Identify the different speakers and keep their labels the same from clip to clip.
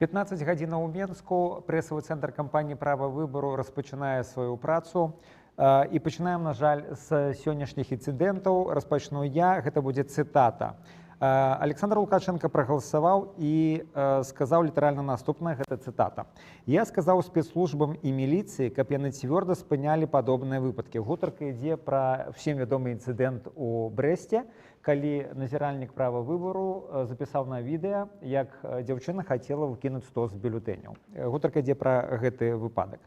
Speaker 1: 15 гадзінаў у Менску. Прэсавы цэнтр кампаніі «Права выбару» распачынае сваю працу. І пачынаем, на жаль, з сённяшніх інцыдэнтаў. Распачну я, гэта будзе цытата. Аляксандр Лукашэнка прагаласаваў і сказаў літаральна наступнае, гэта цытата: «Я сказаў спецслужбам і міліцыі, каб яны цвёрда спынялі падобныя выпадкі». Гутарка ідзе пра всем вядомы інцыдэнт у Брэсце, калі назіральнік «Права выбару» запісаў на відэа, як дзяўчына хацела выкінуць стос бюлетэняў. Гутарка ідзе пра гэты выпадак.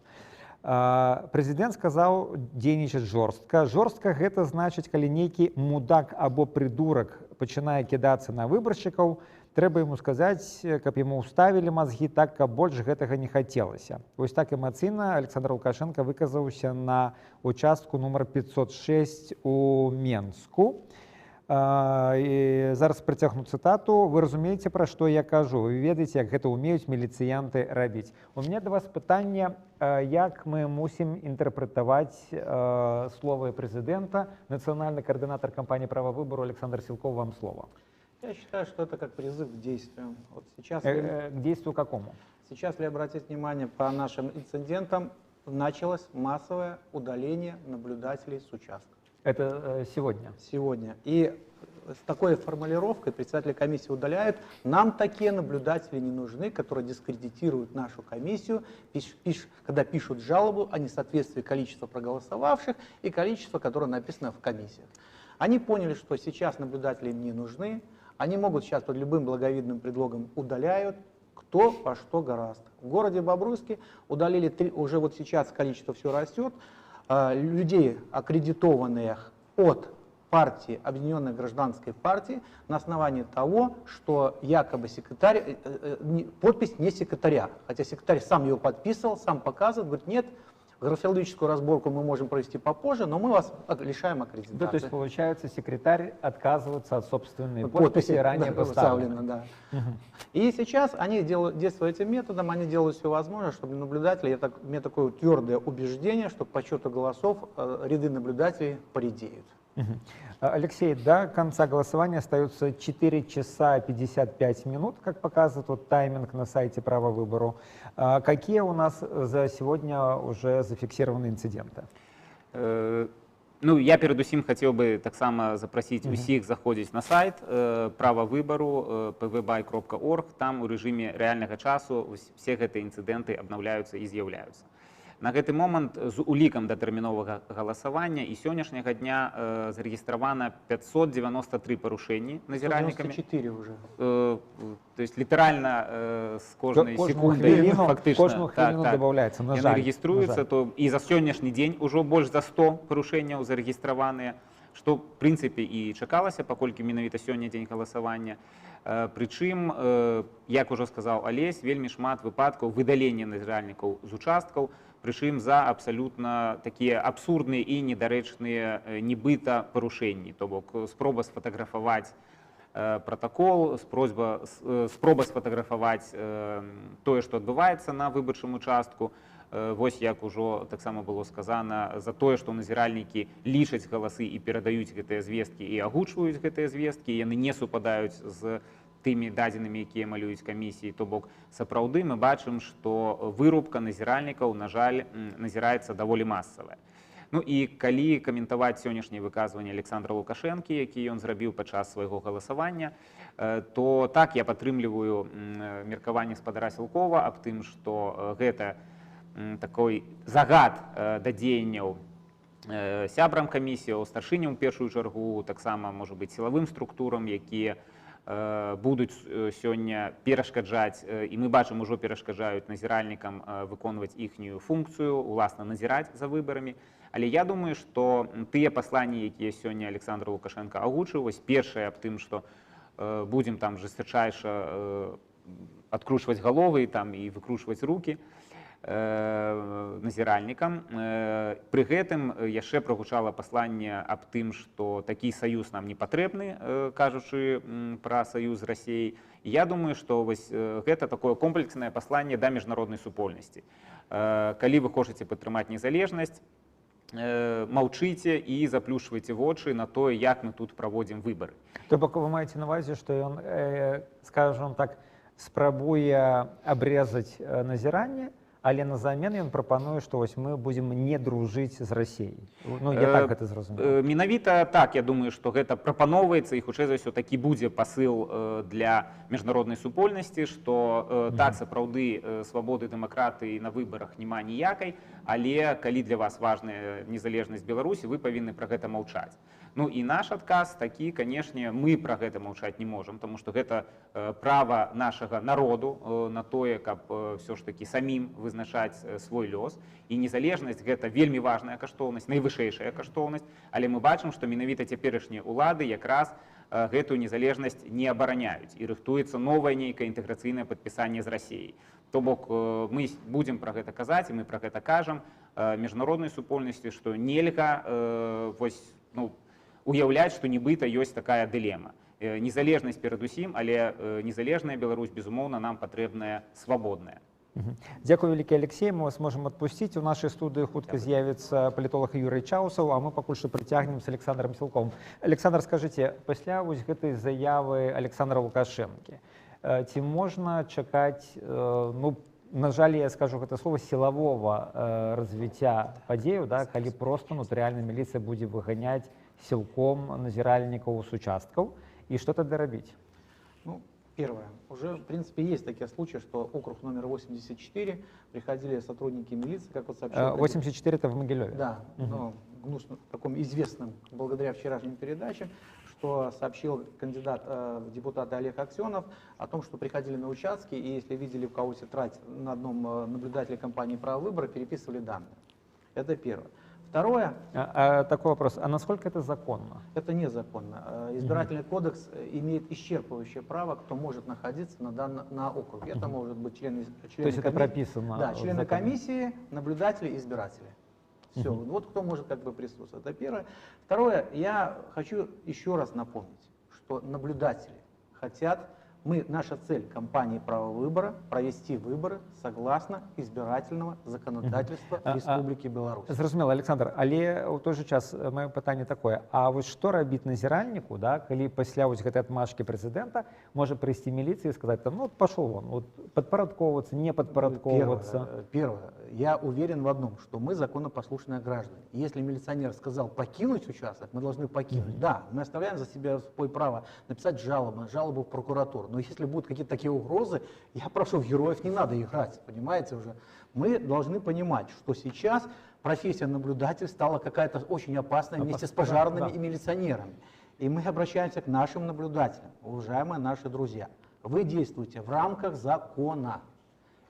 Speaker 1: Прэзідэнт сказаў дзейнічаць жорстка. Жорстка — гэта значыць, калі нейкі мудак або прыдурак пачынае кідацца на выбаршчыкаў, трэба яму сказаць, каб яму ўставілі мазгі так, каб больш гэтага не хацелася. Вось так эмацыйна Аляксандр Лукашэнка выказаўся на участку нумар 506 у Менску. І зараз працягну цытату. «Вы разумееце, пра што я кажу. Вы ведаеце, як гэта ўмеюць міліцыянты рабіць». У мяне да вас пытанне: як мы мусім інтэрпрэтаваць словы прэзідэнта? Нацыянальны каардынатар кампаніі «Права выбару» Аляксандр Сілкоў, вам слова.
Speaker 2: Я считаю, что это как призыв к действию. Вот сейчас,
Speaker 1: К действию какому?
Speaker 2: Сейчас, если обратить внимание, по нашим инцидентам началось массовое удаление наблюдателей с участка.
Speaker 1: Это сегодня?
Speaker 2: Сегодня. И с такой формулировкой председатели комиссии удаляют: «Нам такие наблюдатели не нужны, которые дискредитируют нашу комиссию, когда пишут жалобу о несоответствии количества проголосовавших и количества, которое написано в комиссиях». Они поняли, что сейчас наблюдатели им не нужны, они могут сейчас под любым благовидным предлогом удаляют, кто во что горазд. В городе Бобруйске удалили, три, уже вот сейчас количество все растет, людей, аккредитованных от партии, Объединенной гражданской партии, на основании того, что якобы секретарь, подпись не секретаря, хотя секретарь сам ее подписывал, сам показывает, говорит: «Нет, графологическую разборку мы можем провести попозже, но мы вас лишаем аккредитации».
Speaker 1: Да, то есть, получается, секретарь отказывается от собственной подписи, ранее
Speaker 2: да,
Speaker 1: поставленной.
Speaker 2: Да. И сейчас они делают, действуя этим методом, они делают все возможное, чтобы наблюдатели, у меня такое твердое убеждение, что по счету голосов ряды наблюдателей поредеют.
Speaker 1: Угу. Алексей, до конца голосования остается 4 часа 55 минут, как показывает вот тайминг на сайте «Права выбору». Какие у нас за сегодня уже зафиксированы инциденты?
Speaker 3: Ну, я перадусім хацеў бы таксама запрасіць усіх заходзіць на сайт «Права выбару» pvby.org. Там у рэжыме рэальнага часу все гэтыя інцыдэнты абнаўляюцца і з'яўляюцца. На гэты момант з улікам датэрміновага галасавання і сённяшняга дня зарэгістравана 593 парушэнні назіральнікамі.
Speaker 2: 4 уже.
Speaker 3: То есть літаральна з кожнай секундай
Speaker 1: фактычна кожную хвіліну добавляецца, на жаль.
Speaker 3: Рэгіструюцца, то і за сённяшні дзень ужо больш за 100 парушэнняў зарэгістраваныя, што в прынцыпе і чакалася, паколькі менавіта сёння дзень галасавання. Прычым, як ужо сказаў Алесь, вельмі шмат выпадкаў выдалення назіральнікаў з участкаў, прычым за абсалютна такія абсурдныя і недарэчныя нібыта парушэнні, то бок спроба сфатаграфаваць пратакол, спроба сфатаграфаваць тое, што адбываецца на выбарчым участку. Вось як ужо таксама было сказана, за тое, што назіральнікі лічаць галасы і перадаюць гэтыя звесткі і агучваюць гэтыя звесткі, яны не супадаюць з тымі дадзенымі, якія малююць камісіі. То бок сапраўды мы бачым, што вырубка назіральнікаў, на жаль, назіраецца даволі масавая. Ну і калі каментаваць сённяшняе выказванне Аляксандра Лукашэнкі, які ён зрабіў падчас свайго галасавання, то так, я падтрымліваю меркаванне спадара Сілкова аб тым, што гэта такой загад да дзеянняў сябрам камісіяў, старшыням у першую чаргу, таксама, можа быць, сілавым структурам, якія будуць сёння перашкаджаць, і мы бачым, ужо перашкаджаюць назіральнікам выконваць іхнюю функцыю, уласна, назіраць за выбарамі. Але я думаю, што тыя пасланні, якія сёння Аляксандр Лукашэнка агучыў, вось першае аб тым, што будзем там жесточайше адкручваць галовы там і выкручваць рукі назіральнікам. Пры гэтым яшчэ прагучала пасланне аб тым, што такі саюз нам не патрэбны, кажучы пра саюз з Расіяй. Я думаю, што вось гэта такое комплекснае пасланне да міжнароднай супольнасці. Калі вы хочаце падтрымаць незалежнасць, маўчыце і заплюшвайце вочы на тое, як мы тут праводзім выбары.
Speaker 1: То бок вы маеце на увазе, што ён, скажем так, спрабуе абрэзаць назіранне, але назамен ён прапануе, што вось мы будзем не дружыць з Расіяй. Ну, я так гэта зразумеў.
Speaker 3: Менавіта так, я думаю, што гэта прапаноўваецца, і хутчэй за ўсё такі будзе пасыл для міжнароднай супольнасці, што так, сапраўды, свабоды, дэмакратыі на выбарах няма ніякай, але калі для вас важная незалежнасць Беларусі, вы павінны пра гэта маўчаць. Ну і наш адказ такі, канешне, мы пра гэта маўчаць не можам, таму што гэта права нашага народу на тое, каб ўсё ж такі самім вызначаць свой лёс. І незалежнасць гэта вельмі важная каштоўнасць, найвышэйшая каштоўнасць, але мы бачым, што менавіта цяперашнія ўлады якраз гэтую незалежнасць не абараняюць і рыхтуецца новае нейкае інтэграцыйнае падпісанне з Расіяй. То бок мы будзем пра гэта казаць, і мы пра гэта кажам міжнароднай супольнасці, што нельга вось, ну, уяўляць, што нібыта ёсць такая дылема. Незалежнасць перадусім, але незалежная Беларусь, безумоўна, нам патрэбная свабодная.
Speaker 1: Дзякуй вялікі, Алексей, мы вас можам адпусціць. У нашай студыі хутка з'явіцца палітолаг Юрый Чаусаў, а мы пакуль што працягнем з Александром Сілковым. Александр, скажыце, пасля вось гэтай заявы Александра Лукашэнкі, ці можна чакаць, ну, на жаль, я скажу гэта слово, сілавога развіцця падзеяў, да, калі проста нотарыальная міліцыя будзе выганяць сілком назіральнікаў з участкаў, і што тады рабіць?
Speaker 2: Ну, первое. Уже, в принципе, есть такие случаи, что округ номер 84 приходили сотрудники милиции, как вот сообщил...
Speaker 1: 84 это в Могилеве?
Speaker 2: Да, но гнусно, таком известном, благодаря вчерашним передачам, что сообщил кандидат в депутаты Олег Аксенов о том, что приходили на участки, и если видели в кого тетрадь на одном наблюдателе компании «Право выбора», переписывали данные. Это первое. Второе.
Speaker 1: Такой вопрос. А насколько это законно?
Speaker 2: Это незаконно. Избирательный кодекс имеет исчерпывающее право, кто может находиться на округе. Это может быть члены
Speaker 1: То есть это прописано?
Speaker 2: Да, члены комиссии, наблюдатели, избиратели. Все. Вот кто может как бы присутствовать. Это первое. Второе. Я хочу еще раз напомнить, что наблюдатели хотят... наша цель кампании «Право выбора» – провести выборы согласно избирательного законодательства Республики Беларусь.
Speaker 1: Зразумела, Александр, але ў той же час маё пытанне такое. А вось што рабіць назіральніку, да, калі пасля вось гэтай адмашкі прэзідэнта можа прыйсці міліцыя і сказаць, там, ну, пошел вон, вот, падпарадкоўвацца, не падпарадкоўвацца?
Speaker 2: Первое. Я уверен в одном, что мы законопослушные граждане. Если милиционер сказал покинуть участок, мы должны покинуть. Да, мы оставляем за себя свое право написать жалобу в прокуратуру. Но если будут какие-то такие угрозы, я прошу, в героев не надо играть, понимаете уже. Мы должны понимать, что сейчас профессия наблюдатель стала какая-то очень опасная вместе с пожарными и милиционерами. И мы обращаемся к нашим наблюдателям, уважаемые наши друзья. Вы действуете в рамках закона.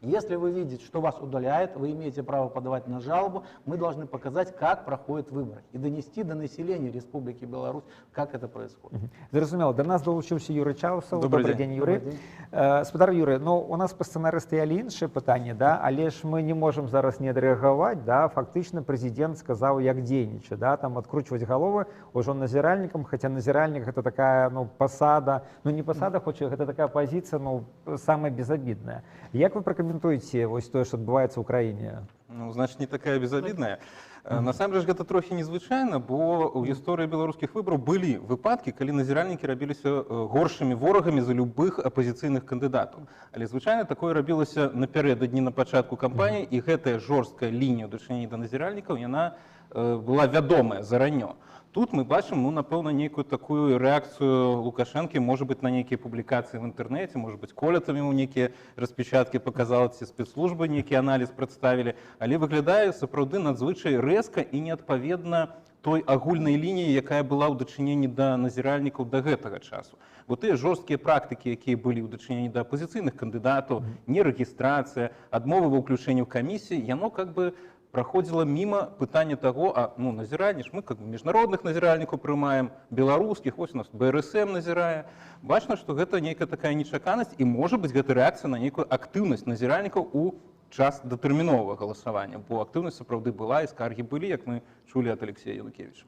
Speaker 2: Если вы видите, что вас удаляют, вы имеете право подавать на жалобу, мы должны показать, как проходят выборы и донести до населения Республики Беларусь, как это происходит.
Speaker 1: Зразумела. До нас долучыўся Юрый Чаусаў. Добрый день, Юрый. Спадар Юрый, ну, у нас па сцэнары стаялі іншыя пытанні, да, але ж мы не можам зараз не адрэагаваць, да, фактычна прэзідэнт сказаў, як дзейнічаць, да, там адкручваць галовы ўжо назіральнікам, хаця назіральнік гэта такая, ну, пасада, ну, не пасада, хоць гэта такая пазіцыя, ну, самая безобидная. Як вы пракаментуеце вось тое, што адбываецца ў краіне?
Speaker 4: Ну, значит, не такая безобидная. Насамрэч, гэта трохі незвычайна, бо ў гісторыі беларускіх выбараў былі выпадкі, калі назіральнікі рабіліся горшымі ворагамі за любых апазіцыйных кандыдатаў. Але звычайна такое рабілася напярэдадні, на пачатку кампаніі, і гэтая жорсткая лінія ў дачыненні да назіральнікаў, яна была вядомая заранее. Тут мы бачым, ну, напэўна, нейкую такую рэакцыю Лукашэнкі, можа быць, на нейкія публікацыі в інтэрнэце, можа быць, Коля там яму нейкія распечаткі паказала, ці спецслужбы нейкі аналіз прадставілі, але выглядае сапраўды надзвычай рэзка і неадпаведна той агульнай лініі, якая была ў дачыненні да назіральнікаў да гэтага часу. Бо тыя жорсткія практыкі, якія былі ў дачыненні да апазіцыйных кандыдатаў, нерэгістрацыя, адмовы ва ўключэнні ў камісіі, яно как бы проходила мимо пытання того, а, ну, назіральніш, мы как бы міжнародных назіральнікаў прымаем, беларускіх, вось у нас БРСМ назірае. Бачна, што гэта нейкая такая нечаканасць і, можа быць, гэта рэакцыя на нейкую актыўнасць назіральнікаў у час датэрміновага галасавання, бо актыўнасць сапраўды была і скаргі былі, як мы чулі ад Алексея Янукевіча.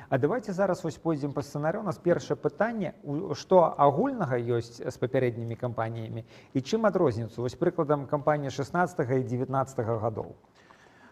Speaker 1: А давайте зараз вось пойдзем па сцэнарыю. У нас першае пытанне, што агульнага ёсць з папярэднімі кампаніямі і чым адрозніваюцца? Вось прыкладам кампаніі 16 і 19 гадоў.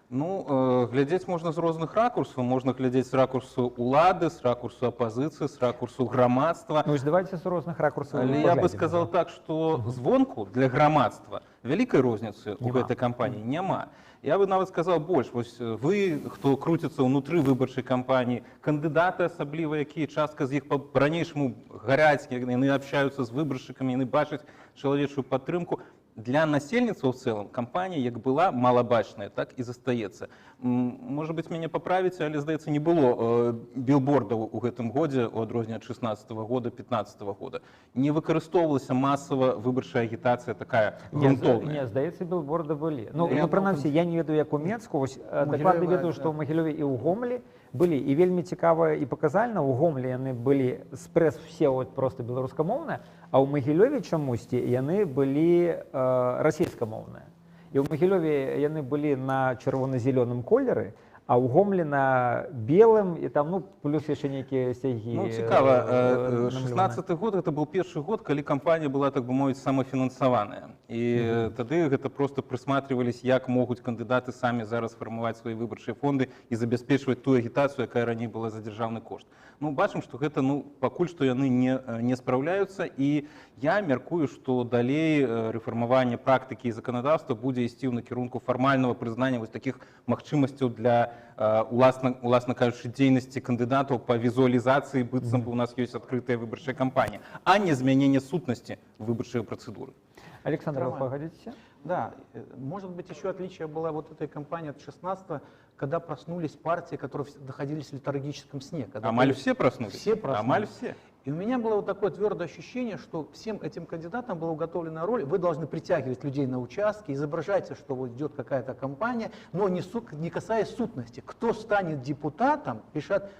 Speaker 4: Ну, глядзець можна з розных ракурсаў. Можна глядзець з ракурсу улады, з ракурсу апазіцыі, з ракурсу грамадства.
Speaker 1: Ну, давайте з розных ракурсаў.
Speaker 4: Але я бы сказал так, што звонку для грамадства вялікай розніцы у гэтай кампаніі няма. Я бы нават сказал больш. Вось вы, хто круціцца ўнутры выбарчай кампаніі, кандыдаты асабліва, якія частка з іх па-ранейшаму гаряць, яны общаются з выбаршчыкамі, яны бачаць чалавечую падтрымку. Для насельніцтва ў цэлым кампанія як была малабачная, так і застаецца. Можа быць, мяне паправіце, але, здаецца, не было білбордаў у гэтым годзе, у адрозненне ад 16 года, 15 года. Не выкарыстоўвалася масава выбарчая агітацыя такая грунтоўная.
Speaker 1: Не, здаецца, білборды былі. Ну, прынамсі, я не ведаю, як у Менску, вось, дакладна ведаю, што ў Магілёве і ў Гомлі былі. І вельмі цікава і паказальна, у Гомлі яны былі спрэс все вот просто беларускамоўныя, а ў Магілёве чамусьці яны былі расійскамоўныя. І ў Магілёве яны былі на чырвона-зялёным колеры, а ў Гомлі на белым, і там, ну, плюс яшчэ нейкія сцягі.
Speaker 4: Ну, цікава, 16-ы год гэта быў першы год, калі кампанія была, так бы мовіць, самафінансаваная. І тады гэта просто прысматрывались, як могуць кандыдаты самі зараз фармаваць свае выбарчыя фонды і забяспечваць тую агітацыю, якая раней была за дзяржаўны кошт. Ну, бачым, што гэта, ну, пакуль што яны не спраўляюцца, і я мяркую, што далей рэфармаванне практыкі і заканадаўства будзе ісці ў накірунку фармальнага прызнання вось такіх магчымасцяў для, уласна кажучы, дзейнасці кандыдатаў па візуалізацыі, быццам бы у нас ёсць адкрытая выбарчая кампанія, а не змяненне сутнасці выбарчай працэдуры.
Speaker 1: Александр, вы погодитесь?
Speaker 2: Да, может быть, еще отличие было вот этой кампании от 16-го, когда проснулись партии, которые находились в летаргическом сне.
Speaker 4: Амаль все проснулись?
Speaker 2: Все проснулись.
Speaker 4: Амаль все.
Speaker 2: И у меня было вот такое твердое ощущение, что всем этим кандидатам была уготовлена роль, вы должны притягивать людей на участки, изображайте, что вот идет какая-то кампания, но не касаясь сутности. Кто станет депутатом, решат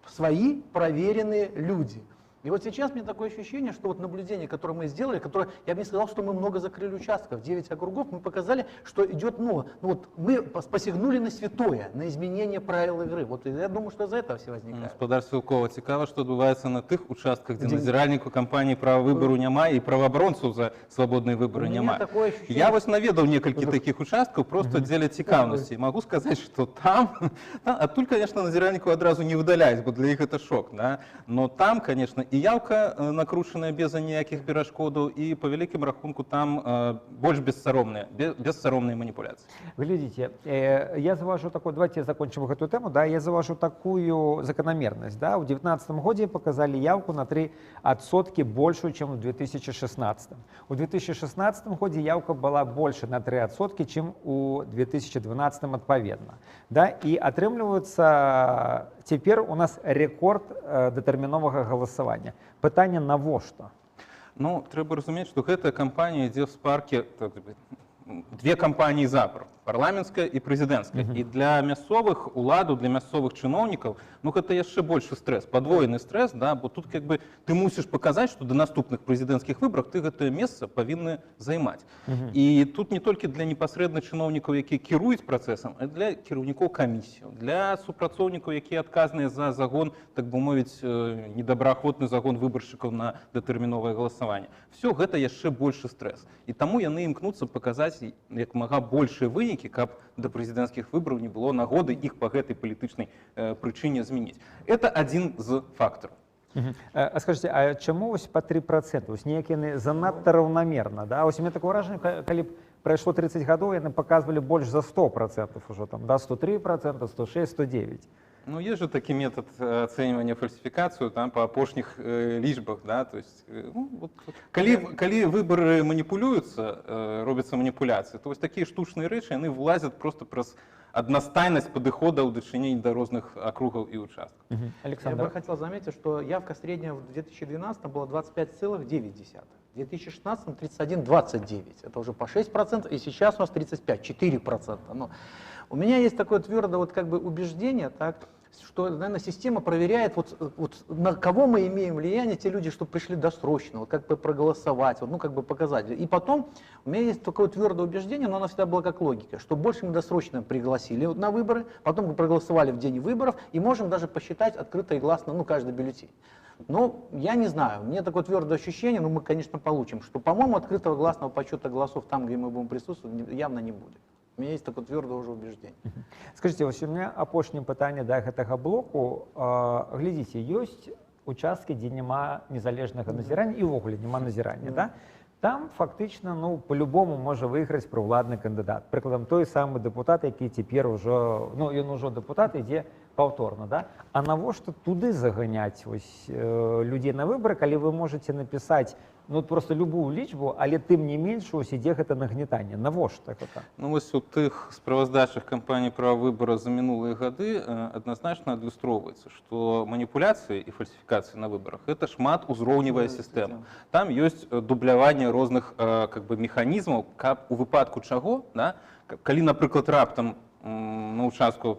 Speaker 2: свои проверенные люди. И вот сейчас у меня такое ощущение, что вот наблюдение, которое мы сделали, которое, я бы не сказал, что мы много закрыли участков, 9 округов, мы показали, что идет, ну вот мы посягнули на святое, на изменение правил игры. Вот я думаю, что из-за этого все возникает.
Speaker 4: Гаспадар Сілкова, цікава, што адбываецца на тых участках, дзе назіральніку кампаніі «Права выбару» няма і праваабаронцаў за свабодныя выбары няма.
Speaker 2: Ощущение...
Speaker 4: Я вось наведаў некалькі такіх участкаў просто дзеля цікаўнасці. Могу сказаць, што там, адтуль, конечно, назіральніку адразу не выдаляюць, бо для іх это шок, да? Но там, конечно, і яўка накручаная без ніякіх перашкодаў, і па вялікім рахунку там больш бессаромныя маніпуляцыі.
Speaker 1: Глядзіце, я заўважу такую, давайте закончым гэтую тэму, да, я заўважу такую заканамернасць, да, у 19 годзе паказалі яўку на 3% большую, чым у 2016. У 2016 годзе яўка была больше на 3%, чым у 2012 адпаведна. Да, і атрымліваецца цяпер у нас рэкорд датэрміновага галасавання. Пытанне навошта?
Speaker 4: Ну, трэба разумець, што гэтая кампанія ідзе в спарке, так, две кампаніі запар, парламенцкая і прэзідэнцкая. І для мясцовых уладаў, для мясцовых чыноўнікаў, ну, гэта яшчэ большы стрэс, падвоены стрэс, да, бо тут как бы ты мусіш паказаць, што да наступных прэзідэнцкіх выбарах ты гэтае месца павінны займаць. І тут не толькі для непасрэдна чыноўнікаў, якія кіруюць працэсам, а для кіраўнікоў камісіяў, для супрацоўнікаў, якія адказныя за загон, так бы мовіць, недобраахвотны загон выбаршчыкаў на датэрміновае галасаванне. Всё гэта яшчэ большы стрэс. І таму яны імкнуцца паказаць як мага большыя вынікі, каб да прэзідэнцкіх выбараў не было нагоды іх па гэтай палітычнай прычыне змяніць. Это адзін з фактараў.
Speaker 1: А скажите, а чаму вось па 3%? Вось неяк яны занадта раўнамерна, да? Вось у меня такое ўражанне, калі б прайшло 30 гадоў, яны паказвалі больш за 100% ужо там, да, 103%, 106, 109.
Speaker 4: Ну, есть же такі метод ацэньвання фальсіфікацыю там па апошніх лічбах, да, то есть, ну, вот, калі выбары маніпулююцца, робяцца маніпуляцыі, то вось такія штучныя рэчы, яны вылазяць просто праз аднастайнасць падыхода ў дачыненні да розных акругаў і участкаў.
Speaker 1: Александр.
Speaker 2: Я бы хотел заметить, что явка средняя в 2012 была 25,9. В 2016 31,29. Это уже по 6%, и сейчас у нас 35,4%. Но у меня есть такое твердое вот как бы убеждение, так, что, наверное, система проверяет, вот на кого мы имеем влияние, те люди, что пришли досрочно, вот как бы проголосовать, вот, ну, как бы показать. И потом у меня есть такое твердое убеждение, но оно всегда было как логика, что больше мы досрочно пригласили на выборы, потом мы проголосовали в день выборов и можем даже посчитать открыто и гласно, ну, каждый бюллетень. Но я не знаю, у меня такое твердое ощущение, но мы, конечно, получим, что, по-моему, открытого гласного подсчета голосов там, где мы будем присутствовать, явно не будет. У меня есть такое твердое уже убеждение.
Speaker 1: Скажите, вось у меня апошняе пытанне да гэтага блоку. Глядзіце, ёсць участкі, дзе няма незалежнага назірання і ўвогуле няма назірання, да? Там фактычна, ну, по-любому можа выйграць праўладны кандыдат. Прыкладам, той самы дэпутат, які цяпер ужо, ну, ён ужо дэпутат, ідзе паўторна, да? А навошта туды заганяць вось людзей на выбары, калі вы можаце напісаць, ну, просто любую лічбу, але тым не менш ось ідзе гэта нагнетанне? Навошта гэта?
Speaker 4: Ну, вось у тых справаздачах кампаніі «Права выбара» за мінулыя гады адназначна адлюстроўваецца, што маніпуляцыі і фальсіфікацыі на выбарах — это шматузроўневая сістэма. Там ёсць дубляванне розных как бы механізмаў, каб у выпадку чаго, да, калі, напрыклад, раптам на участку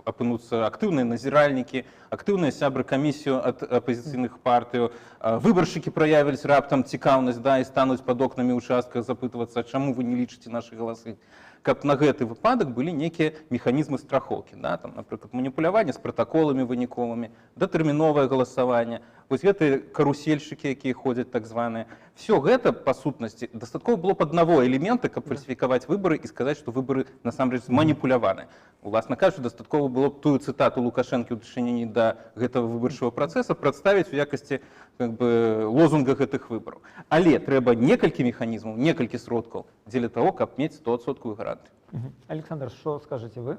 Speaker 4: апынуцца актыўныя назіральнікі, актыўныя сябры камісію ад апазіцыйных партыяў, выбаршчыкі праявілі раптам цікаўнасць, да, і стануць пад окнамі участка запытвацца, чаму вы не лічыце нашы галасы. Каб на гэты выпадак былі нейкія механізмы страхоўкі, да, там, напрыклад, маніпуляванне з пратаколамі выніковымі, датэрміновае галасаванне, вось гэтыя карусельшчыкі, якія ходзяць, так званыя. Все гэта, па сутнасці, дастаткова было б аднаго элемента, каб фальсіфікаваць выбары і сказаць, што выбары насамрэч зманіпуляваны. Уласна кажучы, дастаткова было б тую цытату Лукашэнкі ў дачыненні да гэтага выбарчага працэса прадставіць у якасці как бы лозунга гэтых выбараў. Але трэба некалькі механізмаў, некалькі сродкаў дзеля таго, каб мець 100% гарантыю.
Speaker 1: Александр, што скажаце вы?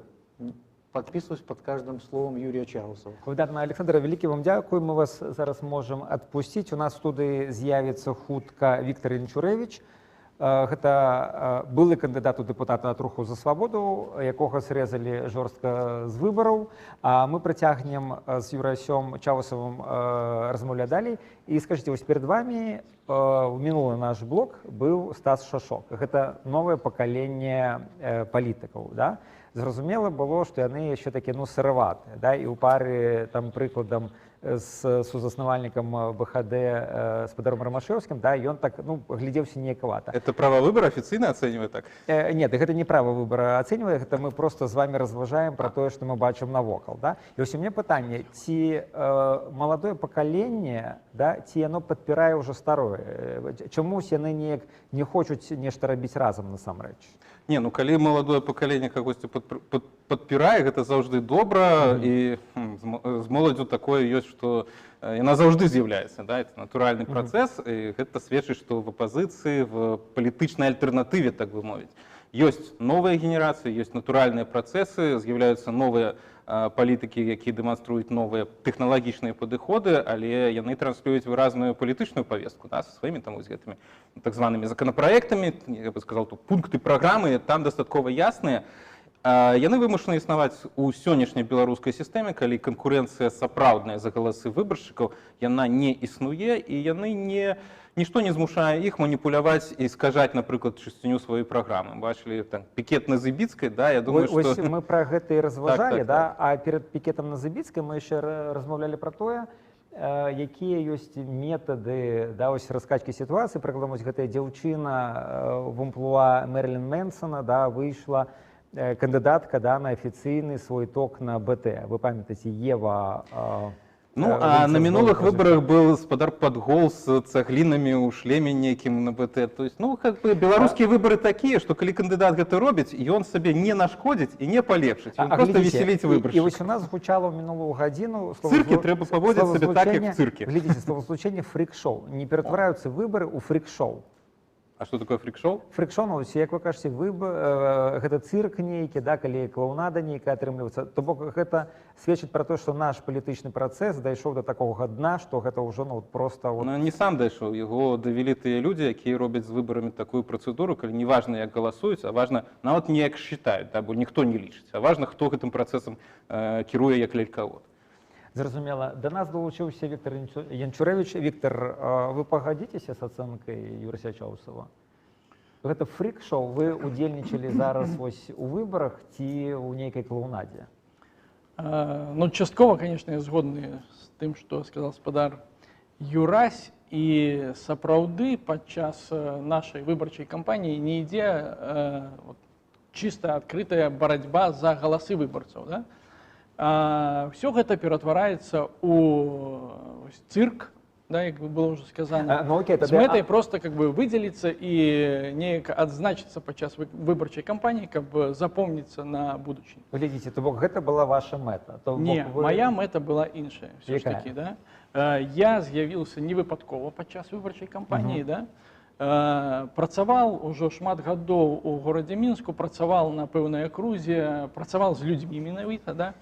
Speaker 2: Подписываюсь под каждым словом Юрия Чаусова.
Speaker 1: Выдатна, Александр, вялікі вам дзякуй. Мы вас зараз можам адпусціць. У нас у студыі з'явіцца хутка Віктор Янчурэвіч. Гэта былы кандыдат у дэпутаты ад Руху за свабоду, якога срэзалі жорстка з выбараў. А мы працягнем з Юрасём Чаусавым размаўляць далей. І скажыце, вось перад вамі у мінулы наш блок быў Стас Шашок. Гэта новае пакаленне палітыкаў, да? Зразумела было, што яны яшчэ такі, ну, сыраватыя, да? І ў пары там, прыкладам, з сузаснавальнікам БХД спадаром Рымашэўскім, да, ён так, ну, глядзеўся неякавата.
Speaker 4: Это «Право выбора» официально оценивает так?
Speaker 1: Нет, гэта не «Права выбара» ацэньвае, гэта мы просто з вами разважаем пра тое, што мы бачым навокал. Да? І вось у мяне пытанне, ці маладое пакаленне, да, ці яно падпірае ўжо старое? Чамусь яны неяк не хочуць нешта рабіць разам насамрэч?
Speaker 4: Не, ну калі маладое пакаленне кагосьці падпірае, гэта заўжды добра, і з моладзю такое ёсць, што яна заўжды з'яўляецца, да, это натуральны працэс, і гэта сведчыць, што в апазіцыі, в палітычнай альтэрнатыве, так бы мовіць, ёсць новыя генерацыі, ёсць натуральныя працэсы, з'яўляюцца новыя палітыкі, якія дэманструюць новыя тэхналагічныя падыходы, але яны транслююць выразную палітычную павестку, да, са сваімі там вось гэтымі так званымі законопроектамі, я бы сказал, тут пункты праграмы там дастаткова ясныя. Яны вымушаны існаваць у сённяшняй беларускай сістэме, калі канкурэнцыя сапраўдная за галасы выбаршчыкаў, яна не існуе, і яны не нішто не змушае іх маніпуляваць і скажаць, напрыклад, чысціню сваёй праграмы. Бачылі там пікет на Зыбіцкай, да, я думаю,
Speaker 1: Вось
Speaker 4: што
Speaker 1: мы пра гэта і разважалі, да,
Speaker 4: так.
Speaker 1: А перад пікетам на Зыбіцкай мы яшчэ размаўлялі пра тое, якія ёсць метады, да, ось раскачкі сітуацыі. Прыкладам, вось гэтая дзяўчына в амплуа Мэрилин Мэнсона, да, выйшла, кандыдатка, да, на афіцыйны свой ток на БТ. Вы памятаеце, Ева
Speaker 4: Ну, а
Speaker 1: Вінцер
Speaker 4: на мінулых
Speaker 1: Золотов.
Speaker 4: выбарах был спадар Падгол з цаглінамі ў шлеме нейкім на БТ. То есть, ну, как бы беларускія выбары такія, што калі кандыдат гэта робіць, ён сабе не нашкодзіць і не палепшыць. Ён просто
Speaker 1: Глядзіце,
Speaker 4: веселіць
Speaker 1: і
Speaker 4: выбаршчыкаў.
Speaker 1: вось у нас гучала ў мінулую гадзіну
Speaker 4: Цырке трэба паводзіць сабе так, як в цырке.
Speaker 1: Глядзіце, словосполучение фрик-шоу. Не ператвараюцца выбары ў фрик-шоу.
Speaker 4: А что такое фрик-шоу?
Speaker 1: Фрик-шоу, ну, ось, як вы кажаце, гэта цырк нейкі, да, калі клоунада нейкая атрымліваецца. То бок гэта сведчыць пра тое, што наш палітычны працэс дайшоў да такога дна, што гэта ўжо, ну, вот просто вот.
Speaker 4: Ну, не сам дайшоў, яго давялі тыя людзі, якія робяць з выбарамі такую працэдуру, калі не важна, як галасуюць, а важна нават не як считаюць, да, бо ніхто не лічыць, а важна, хто гэтым працэсам кіруе як лялькавод.
Speaker 1: Зразумела. Да нас далучыўся Віктор Янчурэвіч. Віктор, вы пагадзіцеся з ацэнкай Юрася Чаусава? Гэта фрик-шоу? Вы удзельнічалі зараз вось у выбарах ці ў нейкай клоунадзе?
Speaker 5: Ну, часткова, конечно, я згодны з тым, што сказал спадар Юрась, і сапраўды падчас нашай выбарчай кампаніі не ідзе вот, чыста адкрытая барацьба за галасы выбарцаў. Да? Всё гэта ператвараецца ў вось цырк. да, як было ўжо сказано.
Speaker 1: Ну, окей,
Speaker 5: з
Speaker 1: тады,
Speaker 5: мэтай просто как бы выдзеліцца і неяк адзначыцца падчас выбарчай кампаніі, каб запомніцца на будучыню.
Speaker 1: Глядзіце, то бок гэта была ваша мэта. То бок
Speaker 5: Не,
Speaker 1: вы-
Speaker 5: моя мэта была іншая все ж
Speaker 1: Якая?
Speaker 5: таки, да? Я з'явіўся не выпадкова падчас выбарчай кампаніі, да? Працаваў ужо шмат гадоў у горадзе Мінску, працаваў на пэўнай акрузе, працаваў з людзьмі менавіта, да?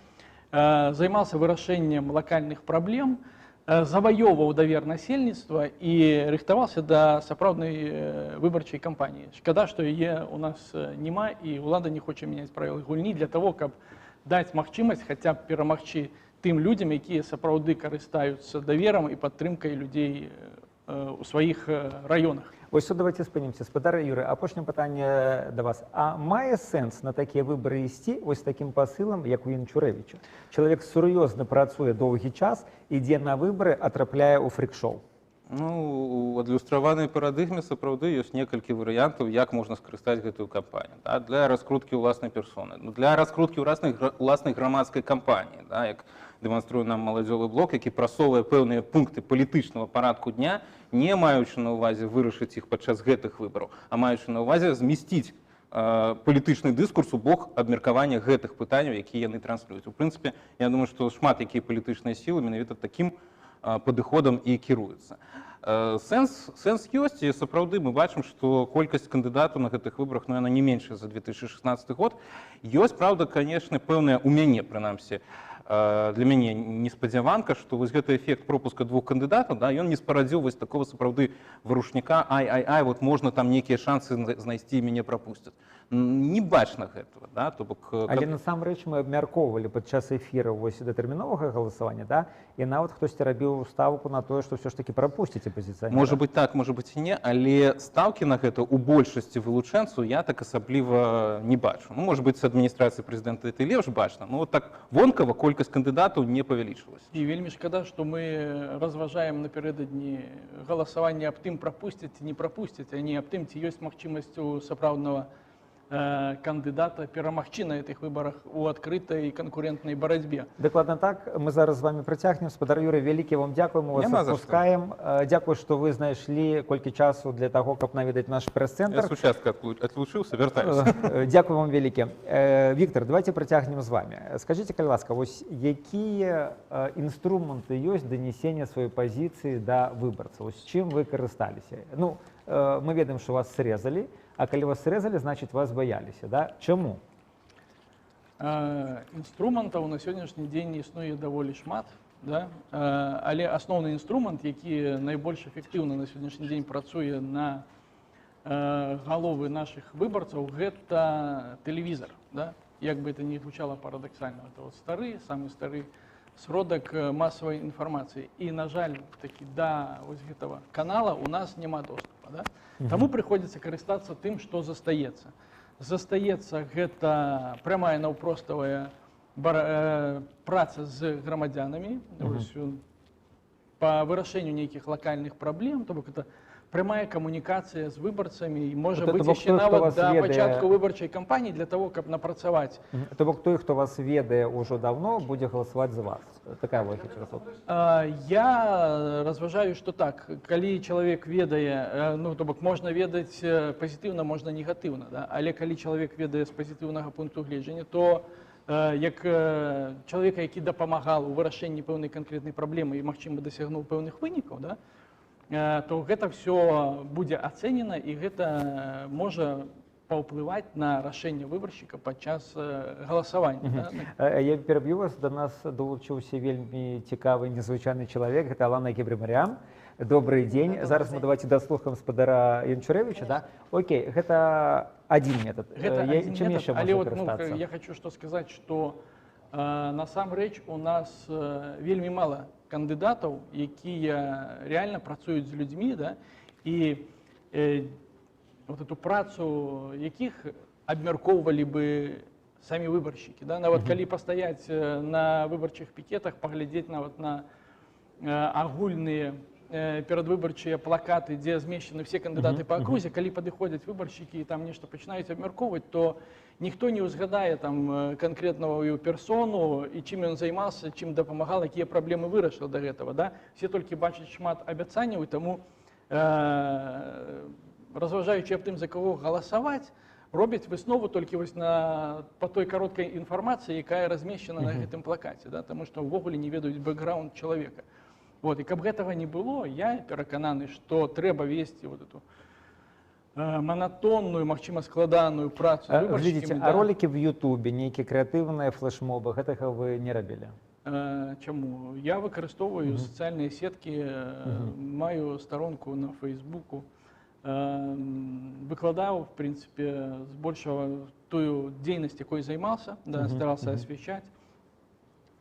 Speaker 5: Займаўся вырашэннем лакальных праблем, заваёўваў давер насельніцтва і рыхтаваўся да сапраўднай выбарчай кампаніі. Шкада, што яе у нас няма і ўлада не хоча мяняць правілы гульні для того, каб даць магчымасць хаця б перамагчы тым людзям, якія сапраўды карыстаюцца даверам і падтрымкай людзей у сваіх раёнах.
Speaker 1: Вось тут давайте спынімся. Спадар Юры, апошняе пытанне да вас. А мае сэнс на такія выбары ісці вось такім пасылам, як у Янчурэвіча? Чалавек сур'ёзна працуе доўгі час, ідзе на выбары, а трапляе ў фрыкшоу.
Speaker 4: Ну, у адлюстраванай парадыгме сапраўды ёсць некалькі варыянтаў, як можна скарыстаць гэтую кампанію, да, для раскруткі ўласнай персоны, ну, для раскруткі ўласнай грамадскай кампаніі, да, як дэманструе нам Маладзёвы блок, які прасоўвае пэўныя пункты палітычнага парадку дня, не маючы на ўвазе вырашыць іх падчас гэтых выбараў, а маючы на ўвазе змясціць палітычны дыскурс у бок абмеркавання гэтых пытанняў, якія яны транслююць. У прынцыпе, я думаю, што шмат якія палітычныя сілы менавіта такім падыходам і кіруюцца. Сэнс ёсць, і сапраўды мы бачым, што колькасць кандыдатаў на гэтых выбарах, ну, яна не меншая за 2016 год. Ёсць, праўда, канешне, пэўная у мяне, прынамсі, для мяне неспадзяванка, што вось гэты эфект пропуска двух кандыдатаў, да, ён не спарадзіў вось такого сапраўды варушняка: ай-ай-ай, вот можна там нейкія шансы знайсці, мяне прапусцяць. Не бачна гэтага, да, то бок,
Speaker 1: Але насамрэч мы абмяркоўвалі падчас эфіра вось датэрміновага галасавання, да, і нават хтосьці рабіў ставку на тое, што ўсё ж такі прапусціць апазіцыянера.
Speaker 4: Можа быць так, можа быць і не, але стаўкі на гэта ў большасці вылучэнцаў я так асабліва не бачу. Ну, можа быць, з адміністрацыі прэзідэнта это лепш бачна, но вот так вонкава колькасць кандыдатаў не павялічылася.
Speaker 5: І вельмі шкада, што мы разважаем напярэдадні галасавання аб тым, прапусцяць ці не прапусцяць, а не аб тым, ці ёсць магчымасць у сапраўднага кандыдата перамагчы на гэтых выбарах у адкрытай канкурентнай барацьбе.
Speaker 1: Дакладна так, мы зараз з вами працягнем. Спадар Юрый, вялікі вам дзякуй, мы вас
Speaker 4: Няма за што.
Speaker 1: адпускаем. Дзякуй, што вы знайшлі колькі часу для таго, каб наведаць наш
Speaker 4: Я
Speaker 1: прэс-цэнтр.
Speaker 4: з участка отлучыўся, вяртаюся.
Speaker 1: Дзякуй вам вялікі. Віктор, давайте працягнем з вами. Скажыце, калі ласка, вось якія інструменты ёсць данесення сваёй пазіцыі да выбарцаў? Вось чым вы карысталіся? Ну, мы ведаем, што вас срэзалі, а калі вас срэзалі, значыць, вас баяліся, да? Чаму?
Speaker 5: Інструментаў на сённяшні дзень існуе даволі шмат, да? Але асноўны інструмент, які найбольш эфектыўна на сённяшні дзень працуе на галовы нашых выбарцаў, гэта тэлевізор, да? Як бы это ни гучала парадаксальна, это вот стары, самы стары сродак масавай інфармацыі. І, на жаль, такі да вось гэтага канала у нас няма доступа, да? Таму прыходзіцца карыстацца тым, што застаецца. Застаецца гэта прямая наўпроставая праца з грамадзянамі, вось, па вырашэнню нейкіх лакальных праблем, то бок это прямая камунікацыя з выбарцамі і можа
Speaker 1: Вот это
Speaker 5: быць
Speaker 1: бок
Speaker 5: яшчэ
Speaker 1: той, хто
Speaker 5: нават
Speaker 1: вас
Speaker 5: да
Speaker 1: ведае.
Speaker 5: пачатку выбарчай кампаніі для того, каб напрацаваць.
Speaker 1: То бок той, хто вас ведае ўжо даўно, будзе галасаваць за вас. Такая логіка.
Speaker 5: Я разважаю, што так, калі чалавек ведае, ну, то бок можна ведаць пазітыўна, можна негатыўна, да? Але калі чалавек ведае з пазітыўнага пункту гледжання, то як чалавека, які дапамагал у вырашэнні пэўнай канкрэтнай праблемы і, магчыма, дасягнуў пэўных вынікаў, да? То гэта ўсё будзе ацэнена і гэта можа паўплываць на рашэнне выбаршчыка падчас галасавання. Да?
Speaker 1: Я пераб'ю вас, да нас долучыўся вельмі цікавы незвычайны чалавек, гэта Алана Гебрэмарыям. Добрый дзень.
Speaker 6: Добрый
Speaker 1: Зараз мы
Speaker 6: дзень.
Speaker 1: давайте даслухаем спадара Янчурэвіча, да? Окей, гэта адзін метад.
Speaker 5: Гэта адзін
Speaker 1: Чым
Speaker 5: метад,
Speaker 1: яшчэ
Speaker 5: але
Speaker 1: можна
Speaker 5: вот, ну,
Speaker 1: карыстацца?
Speaker 5: я хочу што сказаць, што насамрэч у нас вельмі мала кандыдатаў, якія реально працуюць з людзьмі, да? І вот эту працу якіх абмяркоўвалі бы самі выбаршчыкі, да? Нават калі пастаяць на выбарчых пікетах, паглядзець нават на агульныя перадвыбарчыя плакаты, дзе змешчаны все кандыдаты па акрузе, калі падыходзяць выбаршчыкі і там нешта пачынаюць абмяркоўваць, то ніхто не ўзгадае там канкрэтную персону і чым ён займаўся, чым дапамагал, якія праблемы вырашыў да гэтага. Да? Все толькі бачаць шмат абяцанняў, і таму, разважаючы аб тым, за каго галасаваць, робяць выснову толькі вось па той кароткай інфармацыі, якая размешчана на гэтым плакаце, да? Таму што ўвогуле не ведаюць бэкграунд чалавека. Вот. І каб гэтага не было, я перакананы, што трэба весці вот эту манатонную, магчыма, складаную працу з
Speaker 1: Глядзіце,
Speaker 5: выбаршчыкамі,
Speaker 1: а
Speaker 5: да.
Speaker 1: ролікі в Ютубе, нейкія крэатыўныя флешмобы, гэтага вы не рабілі?
Speaker 5: Чаму? Я выкарыстоўваю сацыяльныя сеткі, маю старонку на Фейсбуку, выкладаў, в принципе, збольшага тую дзейнасць, якой займаўся, да, старался асвяшчаць,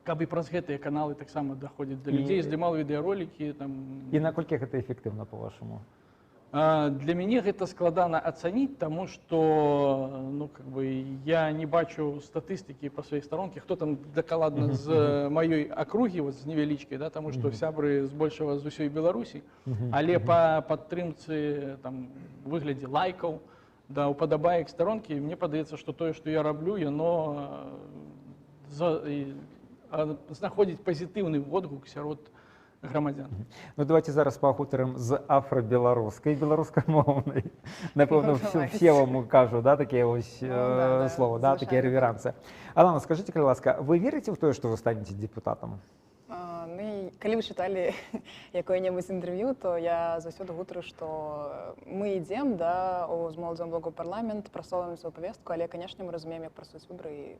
Speaker 5: каб і праз гэтыя каналы таксама даходзіць да людзей, здымаў відэаролікі там.
Speaker 1: І наколькі гэта эфектыўна, по-вашаму?
Speaker 5: Для мяне гэта складана ацаніць, таму што, ну, как бы, я не бачу статыстыкі па сваёй старонке, хто там дакладна з маёй акругі, вот, з невялічкай, да, таму што сябры збольшага з усёй Беларусі, але па падтрымцы там выглядзе лайкаў, да, упадабаек старонкі, мне падаецца, што тое, што я раблю, яно знаходзіць пазітыўны водгук сярод грамадзян.
Speaker 1: Ну, давайте зараз пагутарым з афрабеларускай, беларускамоўнай. Напэўна,
Speaker 6: Ну,
Speaker 1: все,
Speaker 6: давайте.
Speaker 1: все вам кажу, да, такія вось
Speaker 6: Ну, да,
Speaker 1: слова, да, такія
Speaker 6: звычайна.
Speaker 1: рэверансы. Алана, скажите, калі ласка, вы верыце ў тое, што вы станете депутатам?
Speaker 6: Ну, і калі вы чыталі якое-небудзь інтэрв'ю, то я заўсёды гутару, што мы ідзем, да, з Моладзевым блокам у парламент, прасоўваем сваю павестку, але, канешне, мы разумеем, як працуюць выбары і,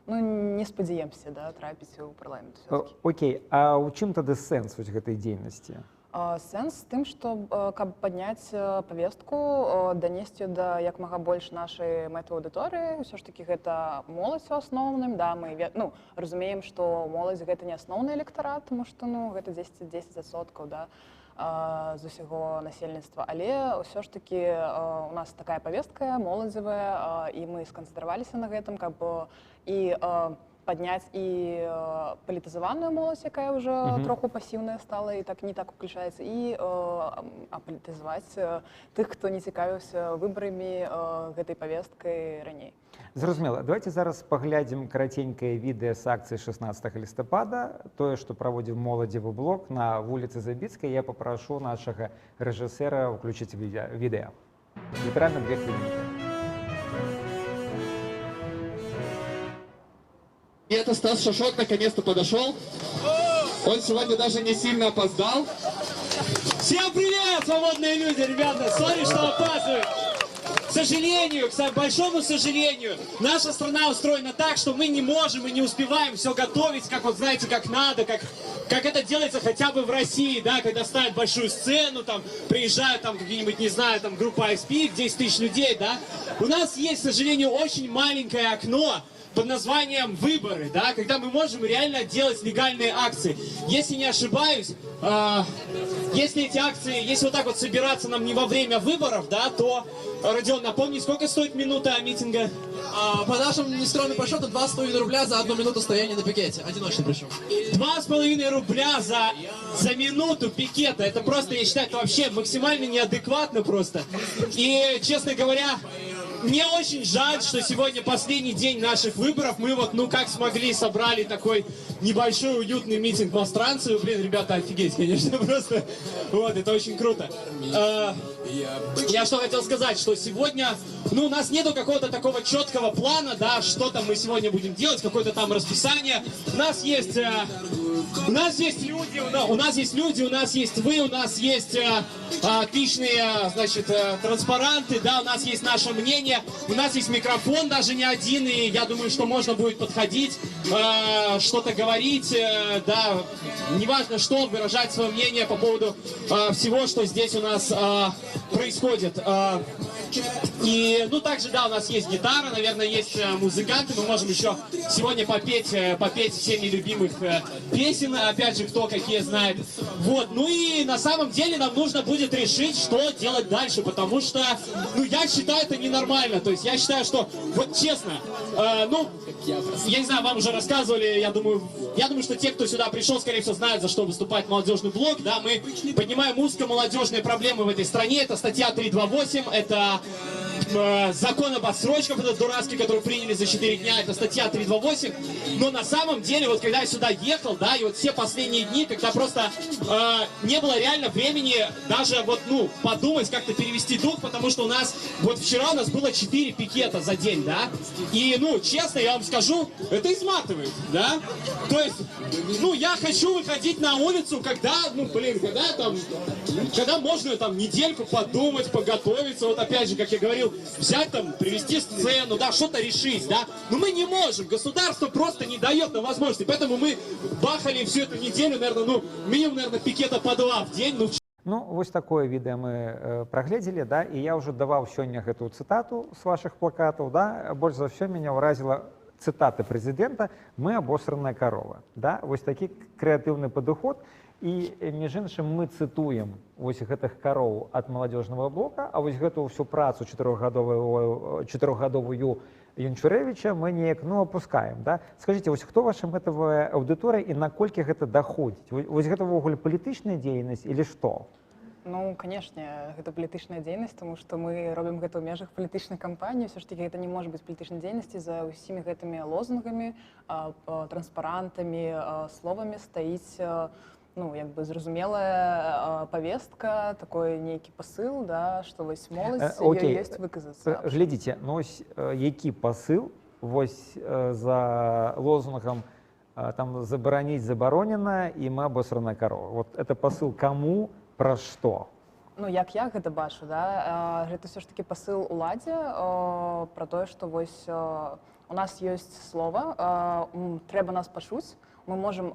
Speaker 6: ну, не спадзяемся, да, трапіць у парламент всё-таки.
Speaker 1: Окей, а ў чым тады сэнс вось гэтай дзейнасці?
Speaker 6: Сэнс тым, што каб падняць павестку, данесці да як мага больш нашай мэты аўдыторыі, ўсё ж такі гэта моладзь у асноўным, да, мы ну, разумеем, што моладзь — гэта не асноўны электарат, тому што, ну, гэта 10%, да, з усяго насельніцтва, але ўсё ж такі у нас такая павестка моладзевая, і мы сканцэнтраваліся на гэтым, каб і падняць і палітызаваную моладзь, якая ўжо троху пасіўная стала і так не так уключаецца, і апалітызаваць тых, хто не цікавіўся выбарамі, гэтай павесткай раней.
Speaker 1: Зразумела. Давайте зараз паглядзім караценькае відэа з акцыі 16 лістапада, тое, што праводзіў Моладзевы блок на вуліцы Забіцкай. Я папрашу нашага рэжысэра ўключыць відэа. Літаральна 2 хвілінкі.
Speaker 7: И это Стас Шашок наконец-то подошел. Он сегодня даже не сильно опоздал.
Speaker 8: Всем привет, свободные люди, ребята! Sorry, что опаздываю. К сожалению, к большому сожалению, наша страна устроена так, что мы не можем и не успеваем все готовить, как вот, знаете, как надо, как это делается хотя бы в России, да, когда ставят большую сцену, там, приезжают там какие-нибудь, не знаю, там, группа ICP, 10 тысяч людей, да. У нас есть, к сожалению, очень маленькое окно под названием выборы, да, когда мы можем реально делать легальные акции. Если не ошибаюсь, если эти акции, если вот так вот собираться нам не во время выборов, да, то, Родион, напомни, сколько стоит минута митинга?
Speaker 7: По нашим нескромным подсчетам, 2,5 рубля за одну минуту стояния на пикете. Одиночный причем.
Speaker 8: 2,5 рубля за минуту пикета. Это просто, я считаю, это вообще максимально неадекватно просто. И, честно говоря, мне очень жаль, что сегодня последний день наших выборов. Мы вот, ну, как смогли, собрали такой небольшой уютный митинг в Мастранцию. Блин, ребята, офигеть, конечно, просто. Вот, это очень круто. Я что хотел сказать, что сегодня, ну, у нас нету какого-то такого четкого плана, да, что там мы сегодня будем делать, какое-то там расписание. У нас есть люди, у нас есть люди, у нас есть вы, у нас есть отличные, значит, транспаранты, да, у нас есть наше мнение, у нас есть микрофон даже не один, и я думаю, что можно будет подходить, что-то говорить, да, неважно что, выражать свое мнение по поводу всего, что здесь у нас происходит. И, ну, также, да, у нас есть гитара, наверное, есть музыканты, мы можем еще сегодня попеть всеми любимых песен, опять же, кто какие знает. Вот, ну и на самом деле нам нужно будет решить, что делать дальше, потому что, ну, я считаю, это ненормально, то есть я считаю, что, вот честно, ну, Я не знаю, вам уже рассказывали, я думаю, что те, кто сюда пришел, скорее всего, знают, за что выступает молодежный блок. Да, мы поднимаем узко-молодежные проблемы в этой стране. Это статья 328, это закон об отсрочках, этот дурацкий, который приняли за 4 дня, это статья 328. Но на самом деле, вот когда я сюда ехал, да, и вот все последние дни, когда просто не было реально времени даже вот, ну, подумать, как-то перевести дух, потому что у нас, вот вчера у нас было 4 пикета за день, да, и, ну, честно, я вам скажу, это изматывает, да, то есть, ну, я хочу выходить на улицу, когда, ну, блин, когда там, когда можно там недельку подумать, подготовиться, вот опять же, как я говорил, взять там, привести сцену, да, что-то решить, да, но мы не можем, государство просто не дает нам возможности, поэтому мы бахали всю эту неделю, наверное, ну, минимум, наверное, пикета по два в день, ну.
Speaker 1: Ну, вось такое відэа мы прагледзелі, да, і я ўжо даваў сёння гэтую цытату з вашых плакатаў, да, больш за ўсё мяне ўразіла цытата прэзідэнта: «Мы абосраная карова», да, вось такі крэатыўны падыход. І між іншым, мы цытуем вось гэтых кароў ад Маладзёжнага блока, а вось гэтую всю працу чатырохгадовую Янчурэвіча мы неяк, ну, опускаем, да. Скажите, вось хто ваша мэтавая аўдыторыя і наколькі гэта даходзіць? Вось гэта ўвогуле палітычная дзейнасць или што?
Speaker 6: Ну, конечно, гэта палітычная дзейнасць, тому што мы робім гэта ў межах палітычнай кампаніі. Ўсё ж такі гэта не можа быць палітычнай дзейнасці. За ўсімі гэтымі лозунгамі, транспарантамі, словамі стаіць ну, як бы зразумелая павестка, такой нейкі пасыл, да, што вось моладзь, ёй
Speaker 1: Окей.
Speaker 6: ёсць выказацца.
Speaker 1: Глядзіце, ну ось які пасыл вось за лозунгам там «забараніць забаронена» і «Мы абосраная карова»? Вот это посыл кому, пра што?
Speaker 6: Ну, як я гэта бачу, да, гэта ўсё ж такі пасыл уладзе пра тое, што вось у нас ёсць слова, трэба нас пачуць, мы можем,